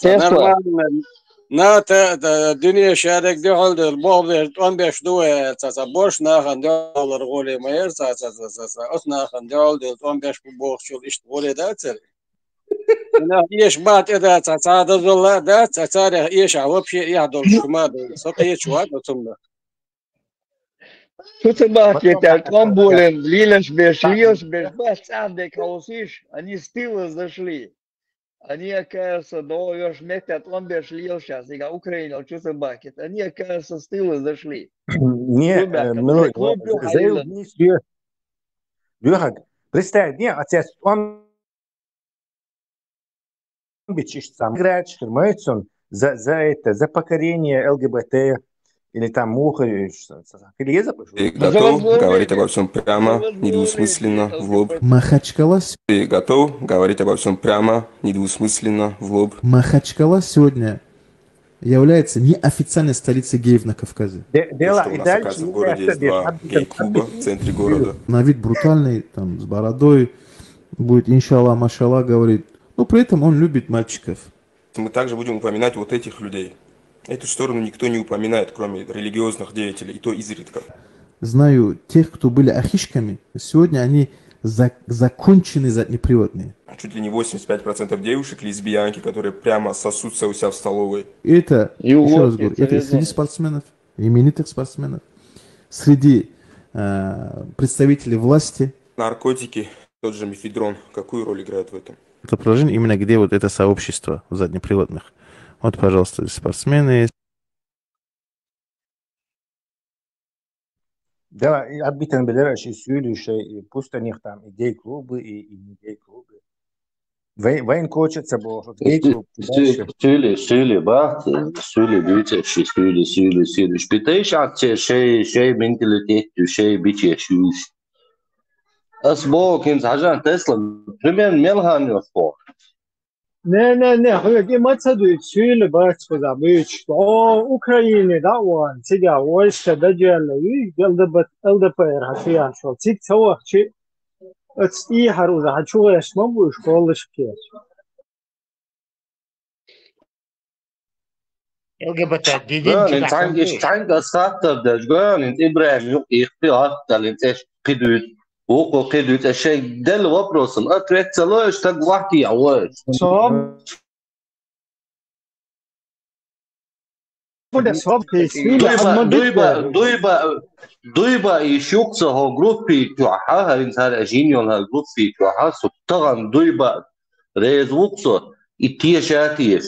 Тесла. Нормально. На та, та, дуьне шадерг дуьхьал дела, боху беш, тӀом беш ду вай, ца, ца, бош нахана дуьхьалара гӀоле ма яра, ца, ца, ца, ца, ца, оцу нахана дуьхьал дела, тӀом беш бу бохучул иштта гӀоле дацара. Нах эша бан тӀе дац, цхьа дозалла а дац, царех эшахь вообще эхь долуш хӀума а ду. Со кхечу вац оцунна. Шу ца бахкийтар, тӀом болен, лелаш беш, лелаш беш, бац цӀандек хьовсийша, они с тыла зашли. Они, оказывается, до веш метта тӀом беш лелаш, сега Украина, шу ца бахкийта. Они, оказывается, с тыла зашли. Не, клуб, э, клуб, клуб, Зел, не, Лёха, представь, не, отец, он бичиш сам играть, штурмует он за, за это, за покорение Л Г Б Т или там муха, э, что, что, что, или язык, и готов говорить обо всём прямо, недвусмысленно, в лоб. Махачкала с- И готов говорить обо всём прямо, недвусмысленно, в лоб. Махачкала сегодня является неофициальной столицей геев на Кавказе. Де-, то, что у нас, оказывается, в городе есть два гей-клуба в центре города. На вид брутальный, там, с бородой, будет иншаллах, машаллах говорить. Но при этом он любит мальчиков. Мы также будем упоминать вот этих людей. Эту сторону никто не упоминает, кроме религиозных деятелей, и то изредка. Знаю тех, кто были ахишками. Сегодня они За- законченные заднеприводные. Чуть ли не восемьдесят пять процентов девушек лесбиянки, которые прямо сосутся у себя в столовой. Это, Юго, еще раз говорю, это это и не среди знаю. Спортсменов, именитых спортсменов, среди э, представителей власти. Наркотики, тот же мефедрон, какую роль играют в этом? Это приложение именно где вот это сообщество заднеприводных. Вот, пожалуйста, спортсмены. Да, и отбитен белера ши сюли ши и пустаних там и гей-клубы, и, и не гей-клубы. Вайн, вайн кочет собой, гей-клуб, дальше. Сюли, сюли, бахт, сюли, бюйте, ши сюли, сюли, сюли. Шпитейш атче, шей, шей менталитет, шей биче, шуш. Ас бо, кин сажан Тесла, примерно мелхан йош бо. Не, не, не, хьоьга и ма ца дуьйцу, суьйла бац хӀуза буьйцуш. О, Украине да ван, цига войска да джелла, и ЛДП, ЛДПР хьан цига шо. Циг ца вахчи, оц тӀехьар уза хьан чу гӀеш ма бу уж, коллаш кеш. ЛГБТ, Да, дидин нин цанг иш цанг ас сахтар деш, ган, нин Ибрахим юк ихти ахтал, нин цеш кидует, уку кидует, эшей дел вопросом, ответ целой, что гвахти авой. Соб, Буде соб кис, Дуйба, амма дуйба, битве. Дуйба, Дуйба и шукса хо группи чуаха, харин сар ажиньон ха группи чуаха, субтаган Дуйба рез вуксо, и тешатеш.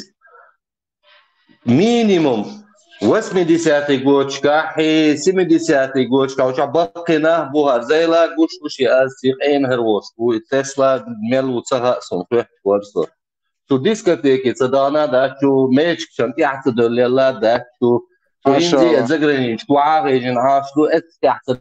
Минимум восьмидесятый годчка, хе, семидесятый годчка, уча баккина бухар, зайла гуш гуш я аз сих эйн хер вош, у Тесла мел у цаха сон, хе, ворсо. Цу дискотеке ца дана да, цу мечк чан тяхта доллела да, цу, цу Ашала. Инди заграничку, а хейжин, а шу эц тяхта.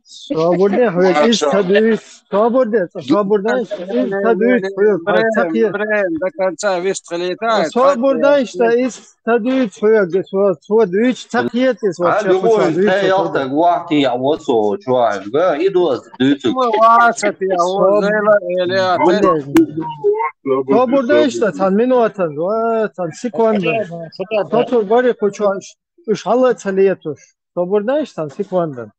Собурде хьоьга ис ца дуьйцу, собурде, собурде ис ца дуьйцу хьоьга, хьоьга ца Брен, кхе. Брен, до конца вист хилита. Собурде ис ца дуьйцу хьоьга, со, со дуьйцу ца кхетис, А, вообще любой, хьоьга дуьйцу хе, хьоьга. Ялта, гуахти, я, вот со, чуаха, и дуаз, дуьцу. Вацати, а вот зайла эля. Собурде ис ца минута, ва, ца секунда. Со цу бари кучу, уж хьала ца летуш. Собурде ис ца секунда.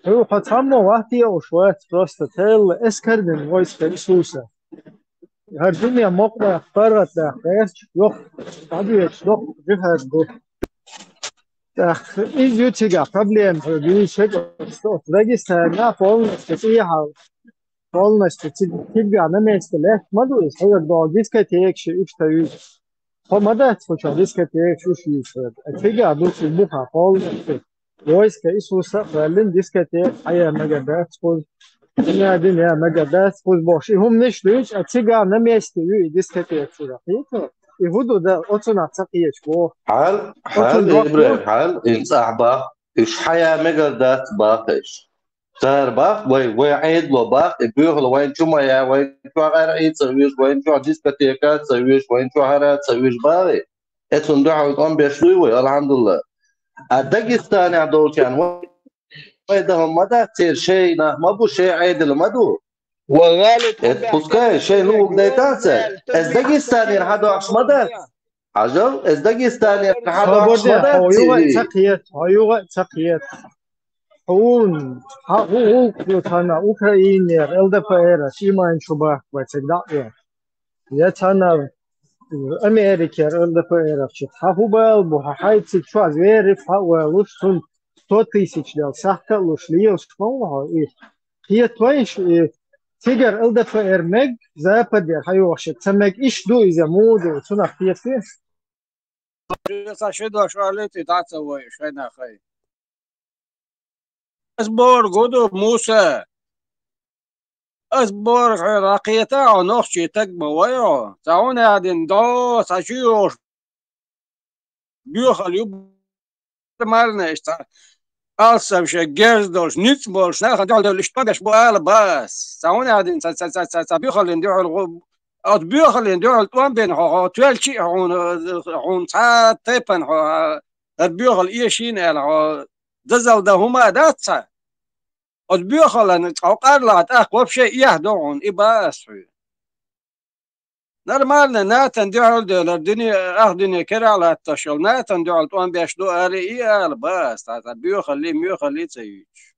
Хьо цхьаммо вахти уж вац, просто тел эскардин войска Иисуса. ХӀар дуьне мокъ бах, паргӀат бах, гӀерташ, йох, дӀадоьдуш, дох, жихӀад бу. ТӀаккха из ю цига проблема, хьоьга, из хӀега, Дагестана полностью тӀехьа, полностью цига, цига на месте лехк ма ду, из хьоьга догӀу дискотекаш, иштта ю. Хьо ма дац, хьо чу дискотекаш уж йийца хьоьга. А цига ду цига буха полностью. Войска Иисуса а кхоьллина дискотека, хьая мега дац кхуз. Динья, динья, мега дац кхуз бохуш. И хӀуманаш дуьйцу, а цига на месте ю и дискотека чура. Хету? И хӀу ду да, оцунах ца кхеташ боху. Хьал, хьал, Оцун дохку. Ибрахим, хьал, ин цӀахь бах, уж хьая мегар дац бахаш. Цара бах, вай, вай Ӏедало бах, и буьйхал вайн чу ма я, вайн чу гӀар Ӏийца веш, вайн чу дискотека ца веш, вайн чу хӀара ца веш бахи. Эцун дуьхьал тӀом беш дуй вай, алхьамдулла. А Дагестанехь долчарна вай даха ма дац церан шайн нах ма бу, шайн Ӏедал ма ду. Эт пускай шайн луг дайтаца. Эс Дагестанера хьадохуш ма дац. Хьажал, эс Дагестанера хьадохуш ма Собурде, хьо дац, юга Сири. ца кхета, хьо юга ца кхета. Хьуна, хьан хӀу гӀуллакх ду цхьана Украинера, ЛДПР, шиман чу бахка вай цига дӀа а вен. Я цхьана Америкера, ЛДПР чу. Хьан хӀу бала бу, хьан хьайцига чу аз вери, хьан а валуш, цунна сто тысяч дел, сахка а луш, лелаш ма ву хьо, и кхетавайш, и цигара ЛДПР мег, Западера хьайохуш, ца мег, иш ду иза, муха ду, цунах кхетаве? Ша ши дош валийта, и дӀа ца вой, шайна хай. Ас бор гу ду, Муса. Ас бор хьо дӀакхета, хьо нохчий таг ма вай хьо. Ца хьуна аьлла дин до, ца чу йохуш. Боьхал ю марна иштта. Алсам шен герз долуш, ницкъ болуш, нахана дуьхьал девлла иштта тӀом беш бу ала бац. Ца хьуна аьлла дин, ца, ца, ца, ца, ца боьхаллин дуьхьал гӀо-, оцу боьхаллин дуьхьал тӀом бина хьо, хьо тоьлчи а хьуна, хьуна цхьа а тайпана хьо, хӀара боьхал эшийна аьлла хьо, дазалла дан хӀума дац цхьа. Оцу боьхаллан цкъа къарлахь тӀаккха вообще эхь ду хьуна, и бац хьоьга. Нормально, Натан дуьхьал делар, дуьне, ах дуьне керахь латташ йолу, Натан дуьхьал тӀом беш ду, али и ала бац, цхьа, цхьа боьхалли, моьхалли ца юьйцуш.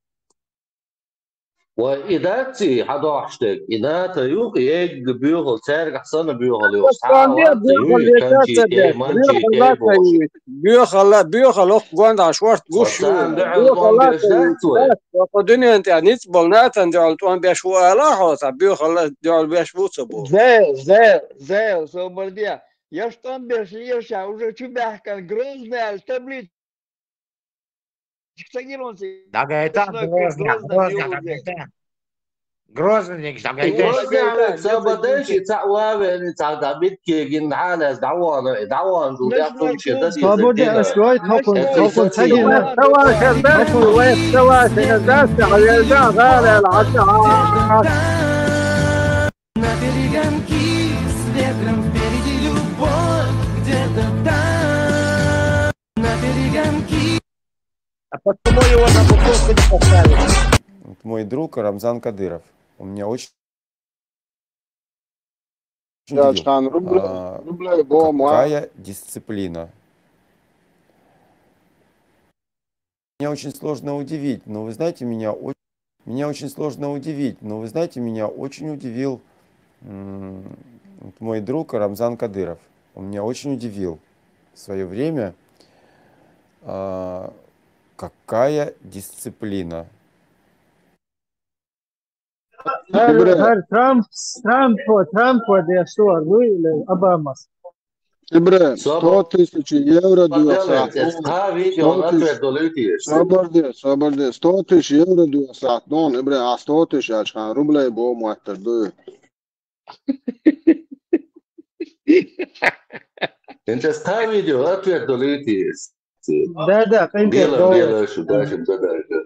Вай, и дац и хьан дохьуш дерг? И НАТО ю-кх, егга боьхал, цаьргахь санна боьхал йолуш. Цхьа а вац и, боьхал, ю-кх, чанчий тӀе, манчий тӀе бохуш. Боьхал, боьхал, хӀокху гондахьа шорта гуш ю. Царна дуьхьал тӀом беш дац вай? Хьо дуьнен тӀехь ницкъ болу НАТОн дуьхьал тӀом беш ву ала хьо, цхьа боьхал дуьхьал беш ву ца боху. Зел, зел, зел, собар де. Яш тӀом беш лелаш, уже чу баьхкина Грозный аьлла таблица. ДӀагайта, Грозный, Грозный, дӀагайта. Грозный, дӀагайта. Грозный, собар де, и цхьаъ ван веана, цхьа дӀа биткегина, дӀа а лаьцна, дӀавахана, дӀавахана, ду дехьа цунна шен дан деза. Собар де, ас гойту хӀокхунна, хӀокхунна ца гина. Товарищ, товарищ, товарищ, товарищ, товарищ, товарищ. На перегонки с ветром впереди любовь где-то там. На перегонки. А почему его на бутылку не поставили? Вот мой друг Рамзан Кадыров. Он меня очень удивил. Хан, рублей, а, рублей, бом, а? Какая дисциплина? Меня очень сложно удивить, но вы знаете, меня очень, меня очень сложно удивить, но вы знаете, меня очень удивил, м, вот мой друг Рамзан Кадыров. Он меня очень удивил в свое время. А, какая дисциплина? ХӀара, ХӀара Трамп, Трамп, Трамп ваде, что, ну, или Обама? Ибрахим, сто тысяч евро дуьйцу. Собар де, собар де. Сто тысяч евро дуьйцу. Нон, Ибрахим, а сто тысяч аьлча, хан, рублей бо моттар ду. Сейчас та видео ответ долуьйту. Да, да, конечно. Дело, дело, что дальше, да, да, да.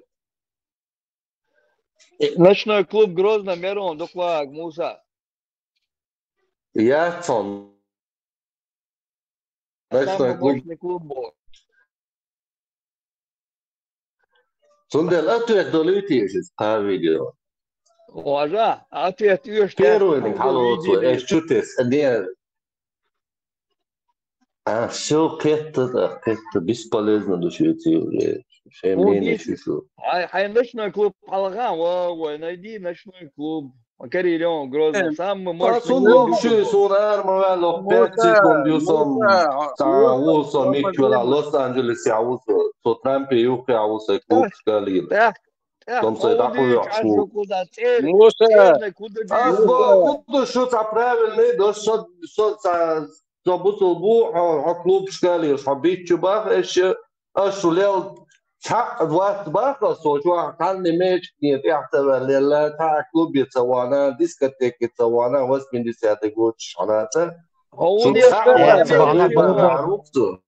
Ночной клуб Грозный, Мирон, дукха вагӀа, Муса. Яц хьуна. Ночной клуб. Самый мощный клуб был. Цундела ответ долуьйту иза, та видео. Важа, ответ уьш. Первый хьалоцу, эш чу тес, не. А, всё, кхетта, да, кхетта, бесполезно ду шуьца уже. Шайн мнение шу шу. Хьайн ночной клуб хьалха, ва, вай, найди ночной клуб. Карий Леон, Грозный, самый мощный клуб. Цунна лугуш шу, суна ара ма ваьлла, пять секунд ю со, цхьа ву со, мичча велахь, Лос-Анджелесехь ву со, со Трампе юххехь ву со, клубашка лийла. Со сайн дӀакхуьйхьуш ву. Муса. Ас боху, хӀун ду шу цхьа правильный, до со, со цхьа Со бусул бу, хьо, хьо клубашка лелаш, хьо бичча баха, эш, аш шу лел цхьаъ вац баха, со чохь цхьанна мечкане тӀехь ца ваьлла, цхьа а клубе ца вахана, дискотеке ца вахана, восьмидесятый годаш хьанаца. Шу цхьаъ вац баха, баха, баха.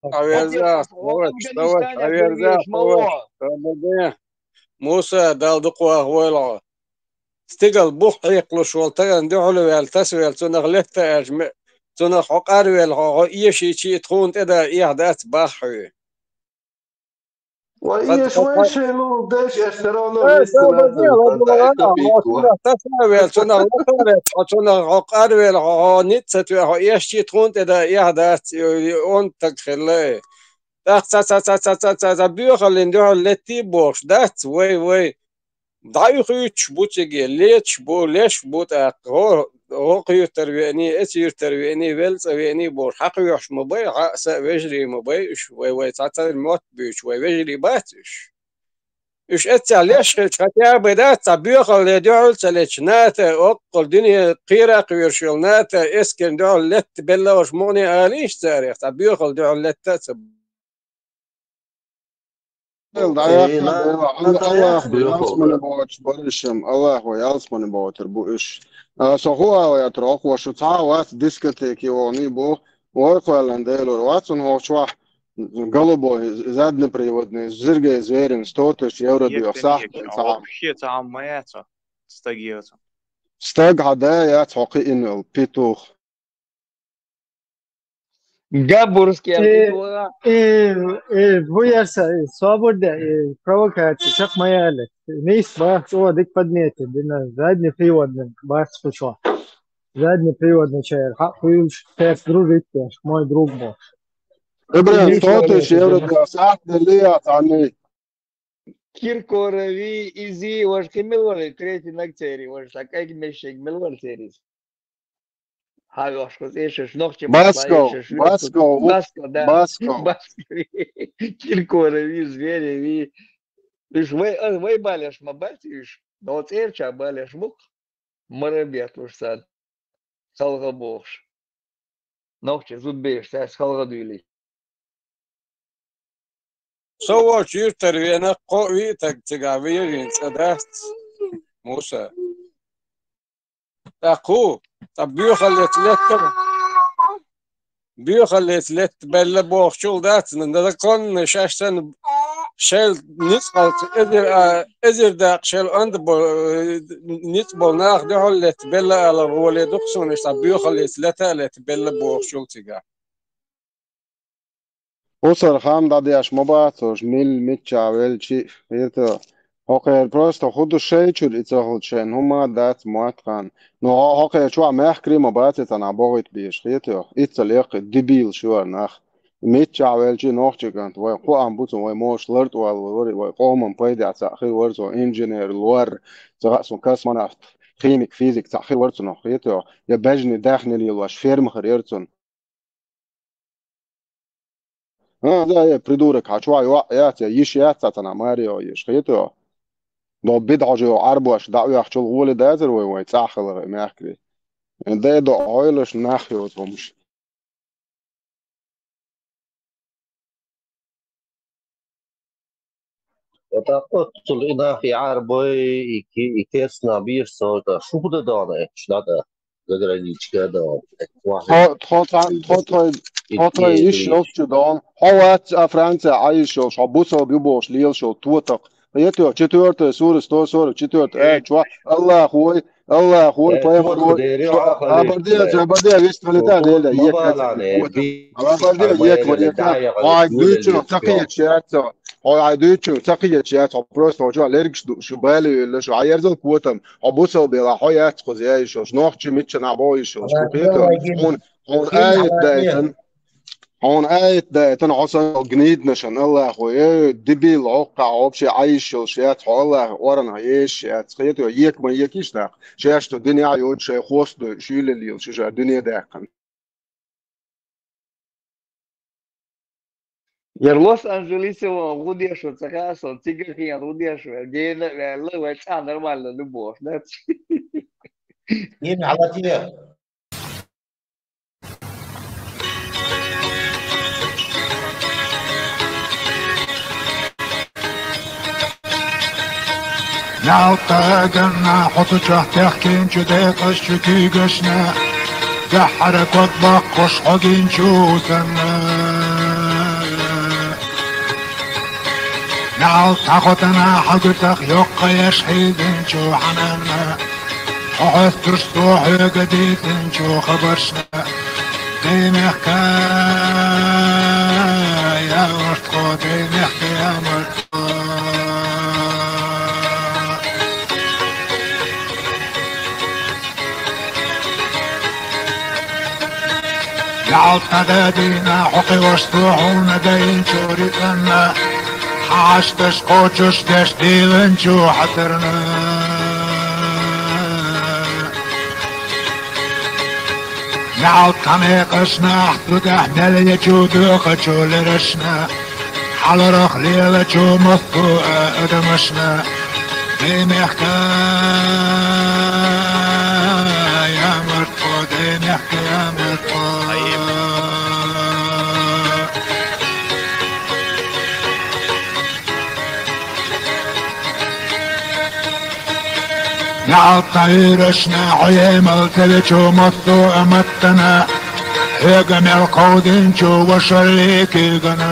Хьаверза, товарищ, товарищ, хьаверза, товарищ. Муса, Далла дукха вахавойла хьо. Стигала бух хьекхалуш волу тахана дуьхьал ваьлла, тасавелла, цунах летта аьлча, ме-, цунах хьо къарвелла, хьо, хьо эшийчий, тхуна тӀе дан эхь дац баххьуьй. Вай, эш вай шайн лур деш, эш все равно вместе надо. Цунах тасавелла, цунах латавелла, хьо цунах хьо къарвелла, хьо, хьо ницкъ ца тоьхна, хьо эшчий, тхуна тӀе дан эхь дац, и, и, он так хилла. ТӀаккха ца, ца, ца, боьхаллин дуьхьал леттий бохуш дац, вай, вай. ДӀа уьхуьйтуш бу циге, леташ бу, леш бу тӀаккха. ХӀо, хӀокхуьйтар веаний, эцуьйтар веаний, велла цӀа веаний бохуш, хьакхоьхьуш ма бай, хьа а са а вежарий ма бай уьш, вай, вай цхьацца мотт буьйцуш, вай вежарий бац уьш. Уьш эццехь леш хилча, хотя бы дац, цхьа боьхалле дуьхьал ца летча, НАТО, оккхул дуьне кхера а кхоьруш йолу НАТО, эскарна дуьхьал летта белла уьш мукъане алийша царех, цхьа боьхалла дуьхьал летта а ца Дела, дӀаяхна, Дела, Аллах вай ялсмане боцуш барашам, Аллах вай ялсмане боцур бу уьш. А, со хӀун ала яхар, хӀокхо шу цхьа а вац дискотеке вахана бу, вай кхоьллина Делора вац, хӀокху чохь голубой, заднеприводный, зиргай зверин, сто тысяч евро доьху сахьтан цхьа. Вообще цхьа а ма яц хьо, стаг яц хьо. Стаг хьан да яц хьо кхиъна йолу, петух. Габурский. Э, э, э, ву ярса, э, собар де, э, провокация, чекх ма яла. Нийса бац, о, дика подметить дина, задний приводный бац хӀу чохь. Задний приводный чер, хьакъ хуьлуш, церт дружить деш, мой друг бохуш. Ибрахим, сто тысяч евро дела, сахьт делли яц, Ӏанний. Киркорови, изи, вож кхин мел вара, третий наг церий, вож са кайк мешек мел вара церий. Хьавоьхуш кху цӀе шаьш нохчий Басков, махкла ешаш, Басков, Басков, да. Басков. Басков. Киркорови, Звереви. Уж вай, а, вай балеш ма бац уж. Но цӀерча балеш мух. Мара бетлуш царна. Халха бохуш. Нохчий зудбеш цаьрца халха дуьйлий. Со волчу юьртара вена кхо виъ таг цигахь вийрина цӀа дац, Муса. ТӀаккха хӀу, ткъа боьхаллица летта, боьхаллица летта белла бохучул дац, законна шаьш санна шел ницкъалца эзир, а, эзир дакъа шел онда бо-, ницкъ болу нах дуьхьал летта белла алар гӀоле ду-кх суна, иштта боьхаллица лета а летта белла бохучул цигахь. Усар хам дӀадеш ма бац уж, милла миччахь велчи а, хетий. ХӀокхеран просто хӀу ду шайчуьра и ца хилча шайна хӀума а дац, мотт хан. Ну, хӀо-, хӀокхеран чохь мехкарий ма бац и цхьана бохуьйту беш, хетий. Иццал яккхий дебилаш ю хӀара нах. Миччахь велчи нохчи кӀант, вай кхоам бу цунна, вай мошаш лартӀо вала вара, вай къоман пайдехь цхьаъ хир вара цо, инженер лор, ца хаьа суна, космонавт, химик, физик цхьаъ хир вара цунах, хетий. Я бежанийн даьхни лелош фермахар яра цунна. А, да, я придурок, хьан чохь йоӀ яц, я йиш яц цхьа цхьана маре йо йиш, хетий? До бидхьожа йо Ӏарбош дӀаоьхучул гӀоле дацара вай, вай цӀахь хилар мехкарий. Дай до Ӏойлаш нах йоцу хӀумаш. ТӀаккха оццул и нах, и Ӏарбой, и ки-, и керстанах бийр со, ткъа шу хӀун дан дона эцча, дан, заграничка дан, Тхо, тхо, тхо, тхо, тхо, тхо, тхо йиш йолчу дона. Хьо вац а Франция Ӏа йиш йолуш, хьо бусалба ю бохуш лелаш йолу тотакх. Хетий, четвёртая сура, сто сорок четвёртая аят чохь, Аллахой, Аллахой, пайхамарой, Абардия, Абардия, вист валита, Дела, Абардия, ек валита, хьо хьайн дуьйцуш ца кхеташ яц хьо, хьо хьайн дуьйцуш ца кхеташ яц хьо, просто хьо чохь лергаш ду, шу бали вилла, шу хьан ерзал котам, хьо бусалба елахь, хьо яц кхуза яйиш йолуш, нохчи миччанахь бохуш йолуш, хьуна, хьуна аят дайтан, Хьуна аят дайтан, хьо санна гниднашан Аллахо, э, дебил, хьокхахь вообще Ӏайш йолуш яц, хьо Аллахе орана езаш яц. Хетий, ека ма екиш нах, шаьш цу дуьнехь йоцу шайн хосту шуьйлаллийла шу ша дуьне даьккхина. Яр Лос-Анджелесе ван гӀу деш ван ца хаьа сан, цигахь хен гӀу деш ван, гена а ваьлла, вай цӀа нормально любовь, да? Имя Алатия. Ялта ганна хьо цу чохь техкинчу декъазчу куьйгашна, даьххьара ког баккхуш хьо гинчу санна. Ялта хьо тана хьо гуьтах йоккха еш хьийзинчу хьананна. Хьо хьоьстуш со хьоьга дийцинчу хабаршна, дай мехка, я мартхо, дай мехка, я мартхо. Ялта дадийна хьо кхиош со хьуна дайинчу рицкъанна, хьашташ кхочуш деш дийланчу хьатарна. Ялта тхан мекъашнахь цу тӀехь мел ечу доькъачу лерашна, хьаларах лелачу массо а адамашна, дай мехка, я мартхо, дай мехка, я мартхо. Ялта тхан уьйрашна хьо емал ца вечу массо а маттана, хьоьга мел кховдинчу вашаллий куьйгана.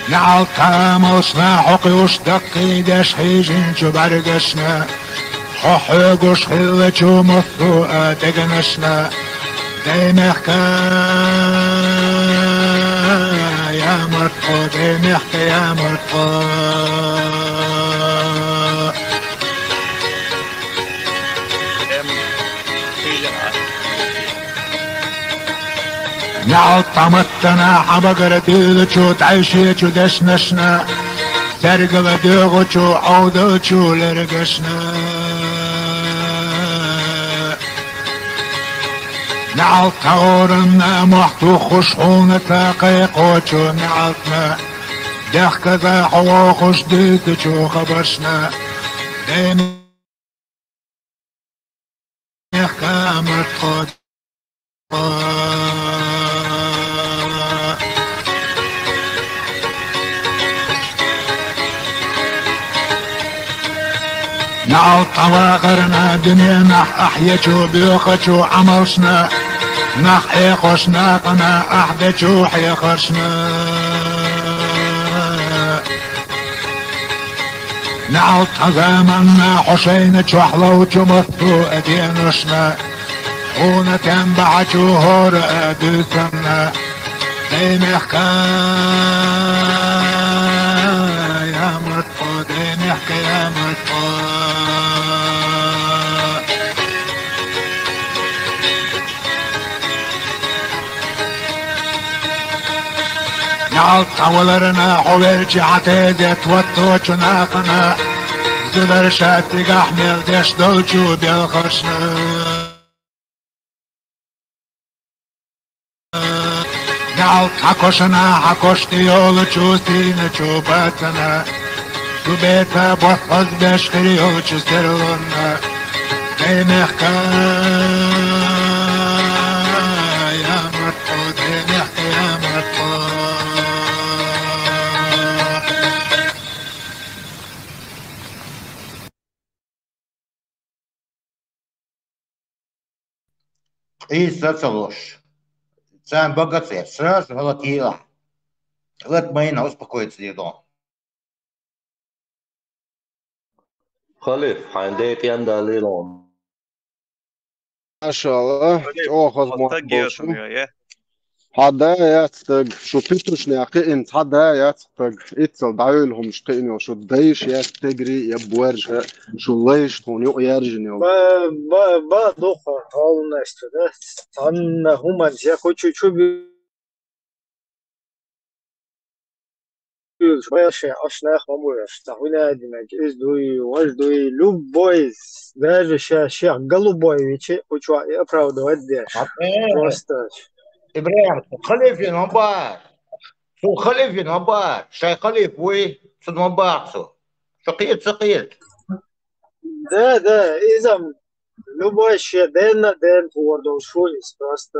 Ялта тхан амалшна хьо кхуьуш даккхийдеш хьийжинчу бӀаьргашна, хьо хьоьгуш хиллачу массо а дегнашна, дай мехка, я мартхо, дай мехка, я мартхо. НеӀалт дӀаматтана хьабагара дуьйлачу, дӀайшечу дешнашна, сергала доьгӀучу, Ӏовдалчу лергашна. НеӀалт дӀагӀоранна мохь туххуш хьуна ца кхайкхочу неӀалтна, дехказа хьо вохуш дуьйцучу хабаршна. Даймехкан мартхо. НеӀалт дӀавахарна дуьненахь ахь ечу боьхачу Ӏамалшна, нах Ӏехош накъана ахь дечу хьехаршна. НеӀалт хьан заманна хьо шайна чохь ловчу массо а деношна, хьуна тем бахьачу хӀора а дуьйцанна, даймехкан ямарт хьо, даймехкан ямарт хьо. НеӀалт хьан валарна хьо велча хьан тезет ватточу нахана, зударша цигахь мел деш долчу белхаршна. НеӀалт хьан кошана, хьан кош тӀе йолучу сийначу бацана, шу беца бос хьозбеш хир йолчу серлонна, даймехкан ямарт хьо, даймехкан ямарт хьо. Къийса ца луш. Царна бага ца еш, сразу гӀала кийла. Лат майна успокоиться дедо. Халиф, хьайн декъян далийла. Машалла, чӀогӀа хаза мотт болуш ву. Хьан да яц стаг, шу петушнех кхиъна цхьа да яц стаг, иццал дӀайолу хӀумаш кхиъна йолу, шу дайша яц стегарий я боьрша, шу лайша тхуна юкъа яьржина йолу. Ба, ба, ба, дукха хьолнашца, да? Цхьанна хӀуманца я кху чу, чу бу-, Уьш, вай шайн Ӏаш нах ма бу уьш, цхьа хӀун а динарг, иза дуй, важа дуй, любой, даже ша, шех голубой вичи, кху чохь и оправдывать деш. Просто. ИбрахӀим, цу халифин ма бахара. Цу халифин ма бахара. Шайн халиф вуй, цунна ма бахара цо. Шу кхета, ца кхета? Да, да, иза-м любой шен дена, дена хӀора долуш ву иза, просто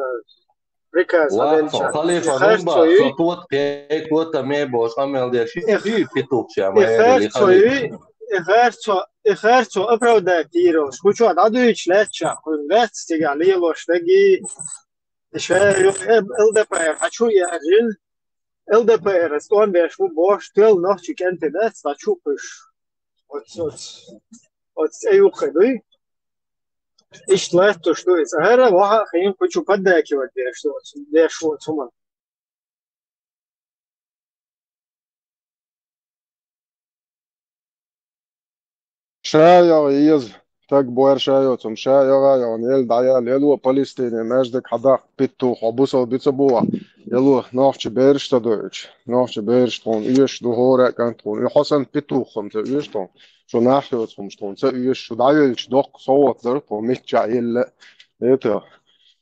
приказ хьан делча. Халифа хӀун бахара, со тот кхайкхо, таме бохуш къамел деш, и петух ша ма элира, и халиф. И харцо, и харцо оправдать йийр йолуш, кху чохь дӀадуьйцуш лаьттачохь, кхуьнан лаьцна цигахь лелош дагий, и ша юха ЛДПР хьан чу яьржина, ЛДПР-ас тӀом беш ву бохуш, тоьлла нохчи кӀентий дац, цхьа чу а кхуьйсуш. Оцу, оцу, оцу цӀе юккъе дуй? Иштта латтош ду иза. ХӀара ваха а хиъна, кху чу поддакивать деш ду оцу, деш ву оцу хӀуманна. Ша йогӀу еза, стаг бор ша йоцу, ша йогӀу, йогӀу, нел дӀаяла, лело Палестине маьждиг хьан даккха, питту хьо бусал бица боху, лело нохчи бераш ца дойучу, нохчи бераш тхуна оьшуш ду, хӀора а кӀант тхуна, и хьо санна питту хӀума ца оьшу тхуна, шу нах йоцу хӀумаш тхуна ца оьшу, шу дӀавелча доккха совгӀат дара тхуна, миччахь елла а. ХӀета,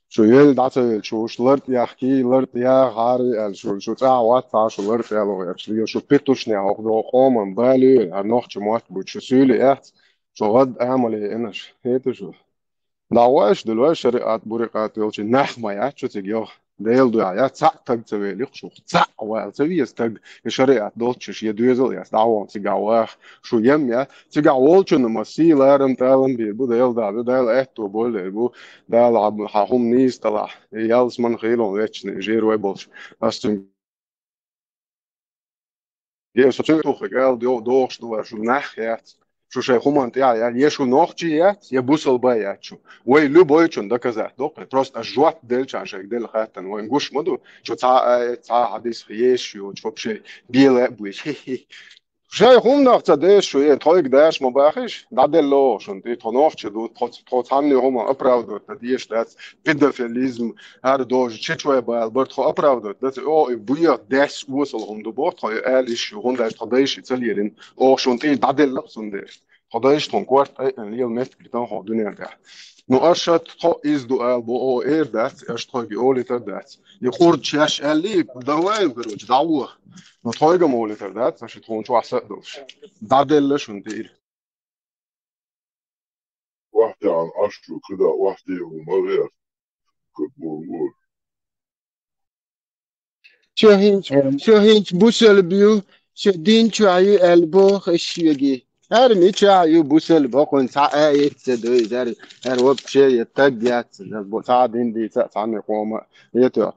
шу елла дӀа ца велча, уьш лартӀа яхкий, лартӀа яхьара аьлла, шу, шу цӀахь вац цхьа шу лартӀа яло гӀерташ. Шу питушнехь хӀокху догӀу къоман бали, хӀара нохча мотт бу, шу суьйли яц, шу гӀад амале инаш. ХӀета шу. ДӀагӀо аша, дуьллой шариат, бурикъат йолчу нах ма яц шу цига йогӀу. Делан дуьхьа яц, цхьаъ таг ца велира шух. Цхьаъ вала ца веза таг, и шариат долчуш, я доьзал яц, дӀагӀо цигахь ваха. Шу ем яц, цигахь волчунна ма сий, ларам, тӀалам бийр бу, Дела дӀа бу, Дала аьтто боллер бу. Дала хьан, хьан хӀума нийса талахь, и ялсман хийлон вечный, жир вай болуш. Ас цуьнга: «Е, со цуьнга туххиг аьлла, догӀуш ду вара, шу нах яц, шу шайн хӀуманна тӀехь яц, я шу нохчий яц, я бусалба яц шу. Вай любойчун доказать доккху, просто ас жоп делчарна шайга делла хаттана, вайн гуш ма ду, шу цхьа а аят, цхьа а хьадис езаш йоцуш, вообще, бела а буьйцу». Хи-хи. Шай хӀуманах ца деш шу, э, тхойга даш ма бахиш, дӀаделла оха шун тӀе, тхо нохча ду, тхо, тхо цхьанне хӀума оправдывать дан деш дац, педофилизм, хӀара дожа, чечвай бала бар тхо оправдывать дац, о, и буех дес осал хӀума ду бох, тхо и аьлла иш шу, хӀунда аьлча тхо дайши ца лерина, оха шун тӀе дӀаделла цундеш. Тхо дайша тхуна корта айъан лела меттиг битан хьо дуьнен тӀехь. Ну, аша тхо иза ду ала бо, о, эр дац, аша тхойга олитар дац. И къурд шаьш аьлли, давай, короче, дӀавоха. Ну, тхойга ма олитар дац, аша тхуна чохь са а долуш. ДӀаделла шуна тӀе ира. Вахтян, аша шу кхида, вахте ву ма гӀер. Как бы, вот. Шу хӀинца, шу хӀинца бусалба ю, шу дин чохь ю аьлла боху аш шеги. ХӀара мичахь ю бусалба, бакъон цхьа а эцца дуй, хӀара, хӀара вообще я таг яц, цхьа а дин дийца а, цхьанне къома а. Хета,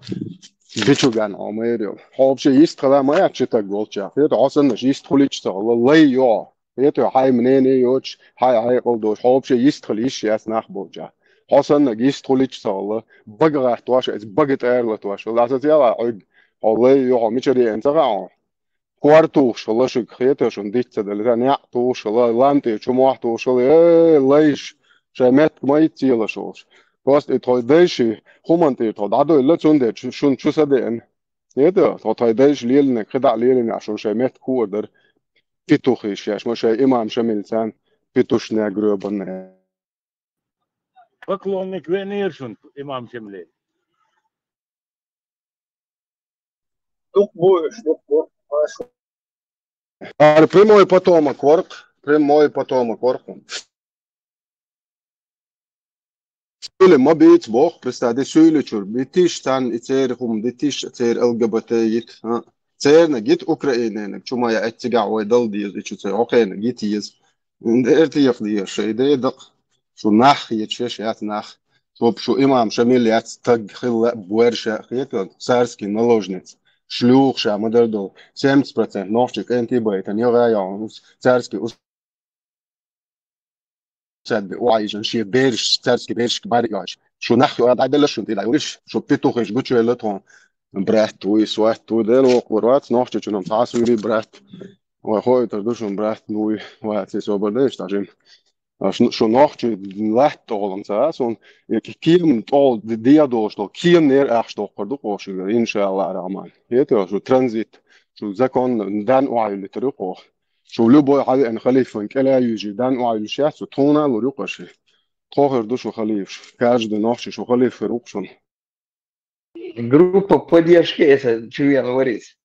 бичуган Ӏомайр йо. Хьо вообще йист хила ма яц ши таг волчохь. Хета, хьо саннаш йист хулич ца хила, лай йо. Хета, хьайн мнение йоцуш, хьайн хьекъал доцуш, хьо вообще йист хила йиш яц нах болчохь. Хьо саннаг йист хулич ца хила, бага гӀаттош, иза бага тӀера латош, аса цӀела Ӏуьг, хьо лай ю, хьо мичара еана ца хаьа хьо. Кор тухуш хила шуьга, хета шуна диц ца дали, сан неӀ тухуш хила, лам тӀе чу мохь тухуш хила, э, лайш, шайн меттиг ма йиц елаш волуш. Просто и тхой дайши, хӀуманна тӀера тхо дӀадойла, цундела чу-, шуна чу са деана. Хета, тхо тхой дайша лелинарг, кхидӀа а лелинехь, шуна шайн меттиг хуур дара. Петухи шаьш, ма шайн имам Шамиль царна петушная грёбаная. Поклонник веанера шуна имам Шамиле. Дукха бу уьш, дукха бу. Ара прямой потомок вара-кх, прямой потомок вара-кх. Суьйле ма бийца боху, представь, суьйле чуьра битиш, царна и церан хӀума дитиш, церан Л Г Б Т йита, а. Цернаг йита Украиненаг, чу ма яа, цигахь вай дала деза, и чу ца, хӀокхенаг йита еза. Дера теха деза, шайн дера дакъа. Шу нах хеташ еш яц нах. Шу, шу имам Шамил яц таг хилла а, боьрша а хетон, царский наложница. Шлюха ша ма-дарра долу. Семьдесят процент нохчий кӀентий байтан, йогӀа йогӀун, царский усадьбе охьайижина, шен бераш, царский берашка бӀаьрга йоьжуш. Шу нах ю, дӀаделла шуна тӀе дӀайолуш, шу петухиш гучуйла тхуна. Брат вуй, сват вуй, Дела воккхавар вац, нохчочунам цхьа а суьйрий брат. Вай хоуьйтур ду шуна брат вуй, вац, и собар дайша тхьажина. Аш шу нохчий латта тӀехула ца а, суна и кема тӀехула де а долуш долу, кеманера ахча доккхур ду кхо шуьга, иншаллахӀ рахьман. Хета шу транзит, шу законно, дан охьайиллитар ю кхо. Шу любой хьан веана халифан кӀела а юьжий, дан охьайиллиш яц, шу тхуна а лур ю кхо ши. Тхо хир ду шу халифаш, каждый нохчи шу халиф хир ву-кх шуна. Группа поддержки это чувен варис.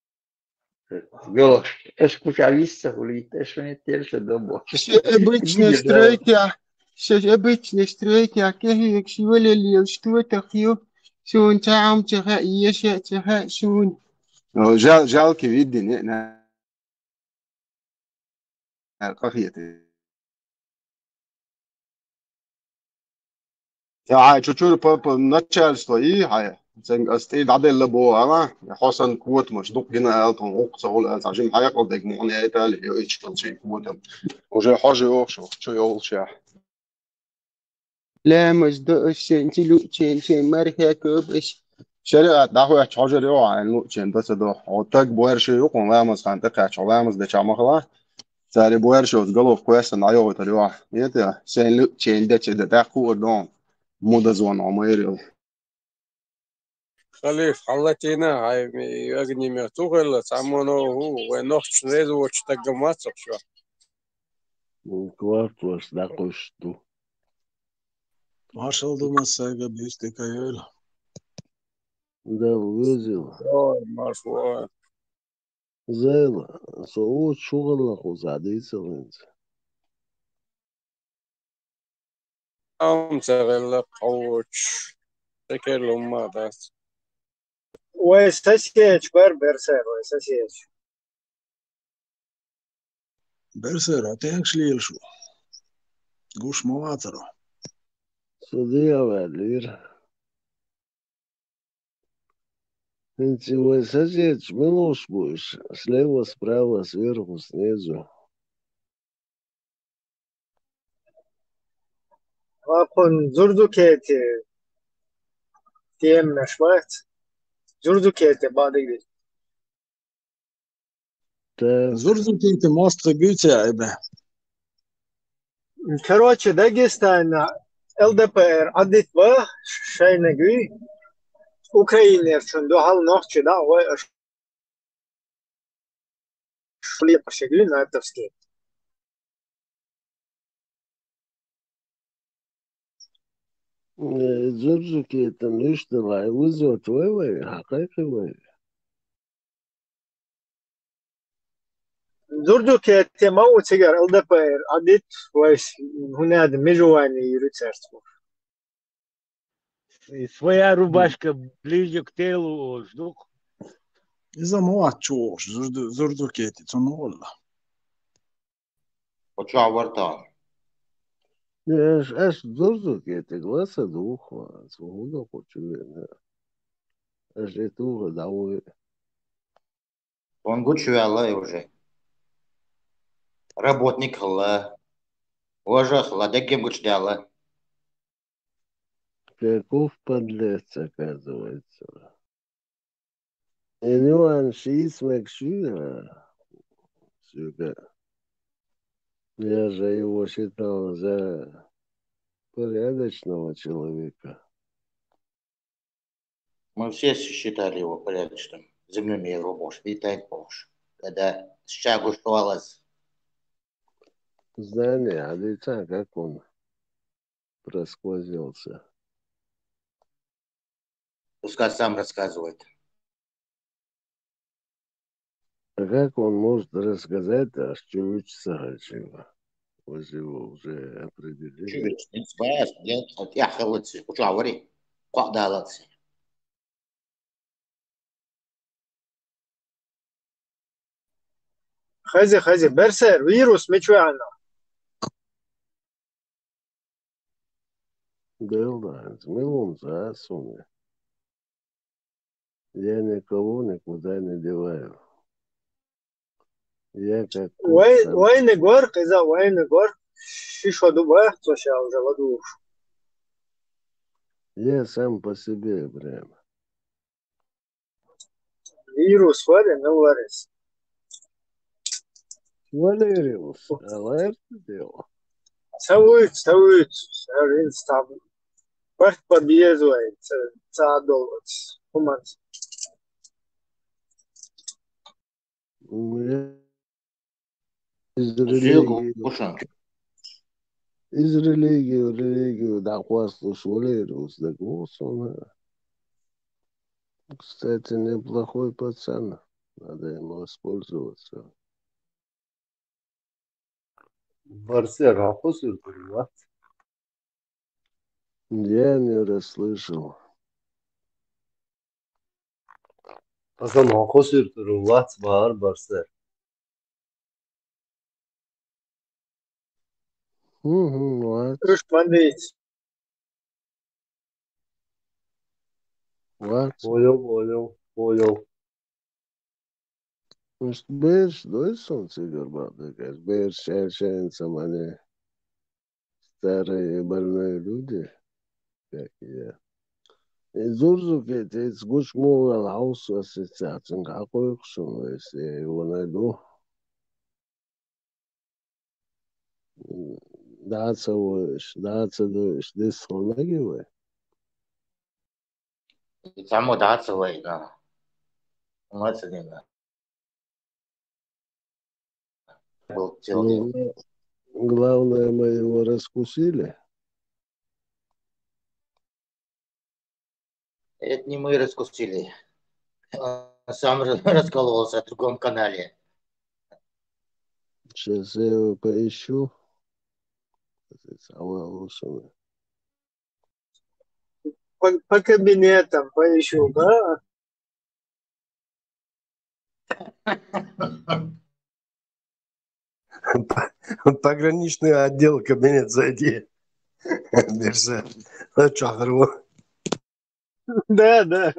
Гелаш, эс куча виста хулит, эс не терса добо. Все обычные стройки, все обычные стройки, а кехи, что ли, что такое? Суна цхьа а ца хаьа, еш а ца хаьа суна. Жал-, жалкий виддина, на, къахета. Я хьайн чу-чуьра п-, п-, начальство йий хьайн, цуьнга ас тӀе дӀаделла боху, ама, хьо санна котамаш дукха гина аьлла, тхуна гӀуллакх ца хуьлу аьлла, цхьа жима хьекъал дерг ма хьуна яйтале, йо, ичкъал шайн котам. Уже хьожа йохуш, чу йолушехь. Ламаз до аш шен, ци луъчен, шен мархи коб аш. ШариӀат дӀахӀоьттича хьожар ю хьо, хьайн луъчен до ца до. Хьо таг боьрша ю, хьуна ламаз хан тӀекхаьчча, хьо ламаз дечохь ма хала. Цара боьрша йоцу головка кхоьссина дӀайохуьйтур ю хьо. Хета, шен луъчен дечи де тӀаккха хуур ду хьуна. Мудазон хьо ма йира йолу. Халиф, хьалатийна, хьайн огнемет хӀу хилла, цхьаммо хӀу, вай нохчашна реза воцчу стагга ма ца хьоьжу. Кварталаш дӀакхуьссуш ду. Маршалла ду массаьрга, бийца дика йойла. Далла везийла. Ой, марш вой. Зайла, со вочу шу гӀалла кхузахь дийцал хӀинца. Амма ца гӀелла кхочуш, секерло ма дац. Вай соседаш бар, берсар, вай соседаш. Берсар, а тенкаш лела шу? Гуш ма вацара. Со дегӀан ваьллера. ХӀинца вай соседаш мила луш бу уьш? Слева, справа, сверху, снизу. Вапун зурзукети темаш вац. Зурзукети бадиги. Зурзукети мостагӀа буьйцу я, Ибрахьим. Короче, Дагестана Л Д П Р Ӏадитва шайнагуй, Украинерчун дуьхьал нохчи дагӀа вай аш шули пашагуй натовский. Э, Зурзукетан вуьшта вай, вуьззават вай вай, хьакхайкхи вай. Зурзукетан ма ву цигара Л Д П Р Ӏадит вай с-, хӀунада межевание юрицарц ву. И своя рубашка ближе к телу, ждук. Иза ма вац чу вогӀуш, Зурду-, Зурзукети, цунна валла. Кху чу вар тахана. Аш, аш Зурзукетиг ласа духа, цу хӀуда кху чу вена. Аш и туха дӀавой. Вон гучаваьлла и уже. Работник хилла. Важа хилла, деггем гучадаьлла. Каков подлец, оказывается. Иван Шисмак Шура, сука. Я же его считал за порядочного человека. Мы все считали его порядочным, земным и его бошь, и тайт бошь. Когда с чагу шуалас. Знание, а ведь а как он просквозился. Пускай сам рассказывает. А как он может рассказать, аш чу вуьйцу ца хьаьжча? Вы же его уже определили. Чу вуьйцу, не спас, я, я хилац, кху чу вари, кхоъ далац. Хази, хази, берсер, вирус мича ваьнна? Дело, милун за суна. Я никого никуда не деваю. Я как вай, курица. Вайна гор, кхеза вайна гор. Ши шо ду ба, цо ша уже ладугӀуш. Я сам по себе прямо. Вирус вари, ну варис. Валериус, а варис дело. Ца вуьйцу, ца вуьйцу, ца вуьйцу, там. Барт подъезд вай, ца, ца долац, хуманц. Из религии, из религии в религию дӀакхоссалуш валера, уж дагавоу сона. Кстати, неплохой пацан. Надо им воспользоваться. Барсер, хьо кхо суьртур вац? Я не расслышал. Пацан, хьо кхо суьртур вац, бахар Барсер. Мгм, вац. Уж ма дийца. Вац. Понял, понял, понял. Уж бераш дой сона цигара бакъдерг, бераш шаьш-шаьш ца мане. Старые больные люди, как и я. И Зурзукет, эц гуча мугӀал хьовсо сецахь, цунга хьакхойкху шуна вай, я его найду. ДӀа а ца войуш, дӀа а ца дойуш, дистхила мега вай? И цхьаммо дӀа а ца вайна. Ма ца дина. Был целый день. Ну, гла-, главное, мы его раскусили. Это не мы раскусили. Он сам раз-, раскололся в другом канале. Сейчас я его поищу. Самое лучшее. По, по кабинетам поищу, да? Пограничный отдел, кабинет зайди. Берсер. А чё, здорово. Да, да.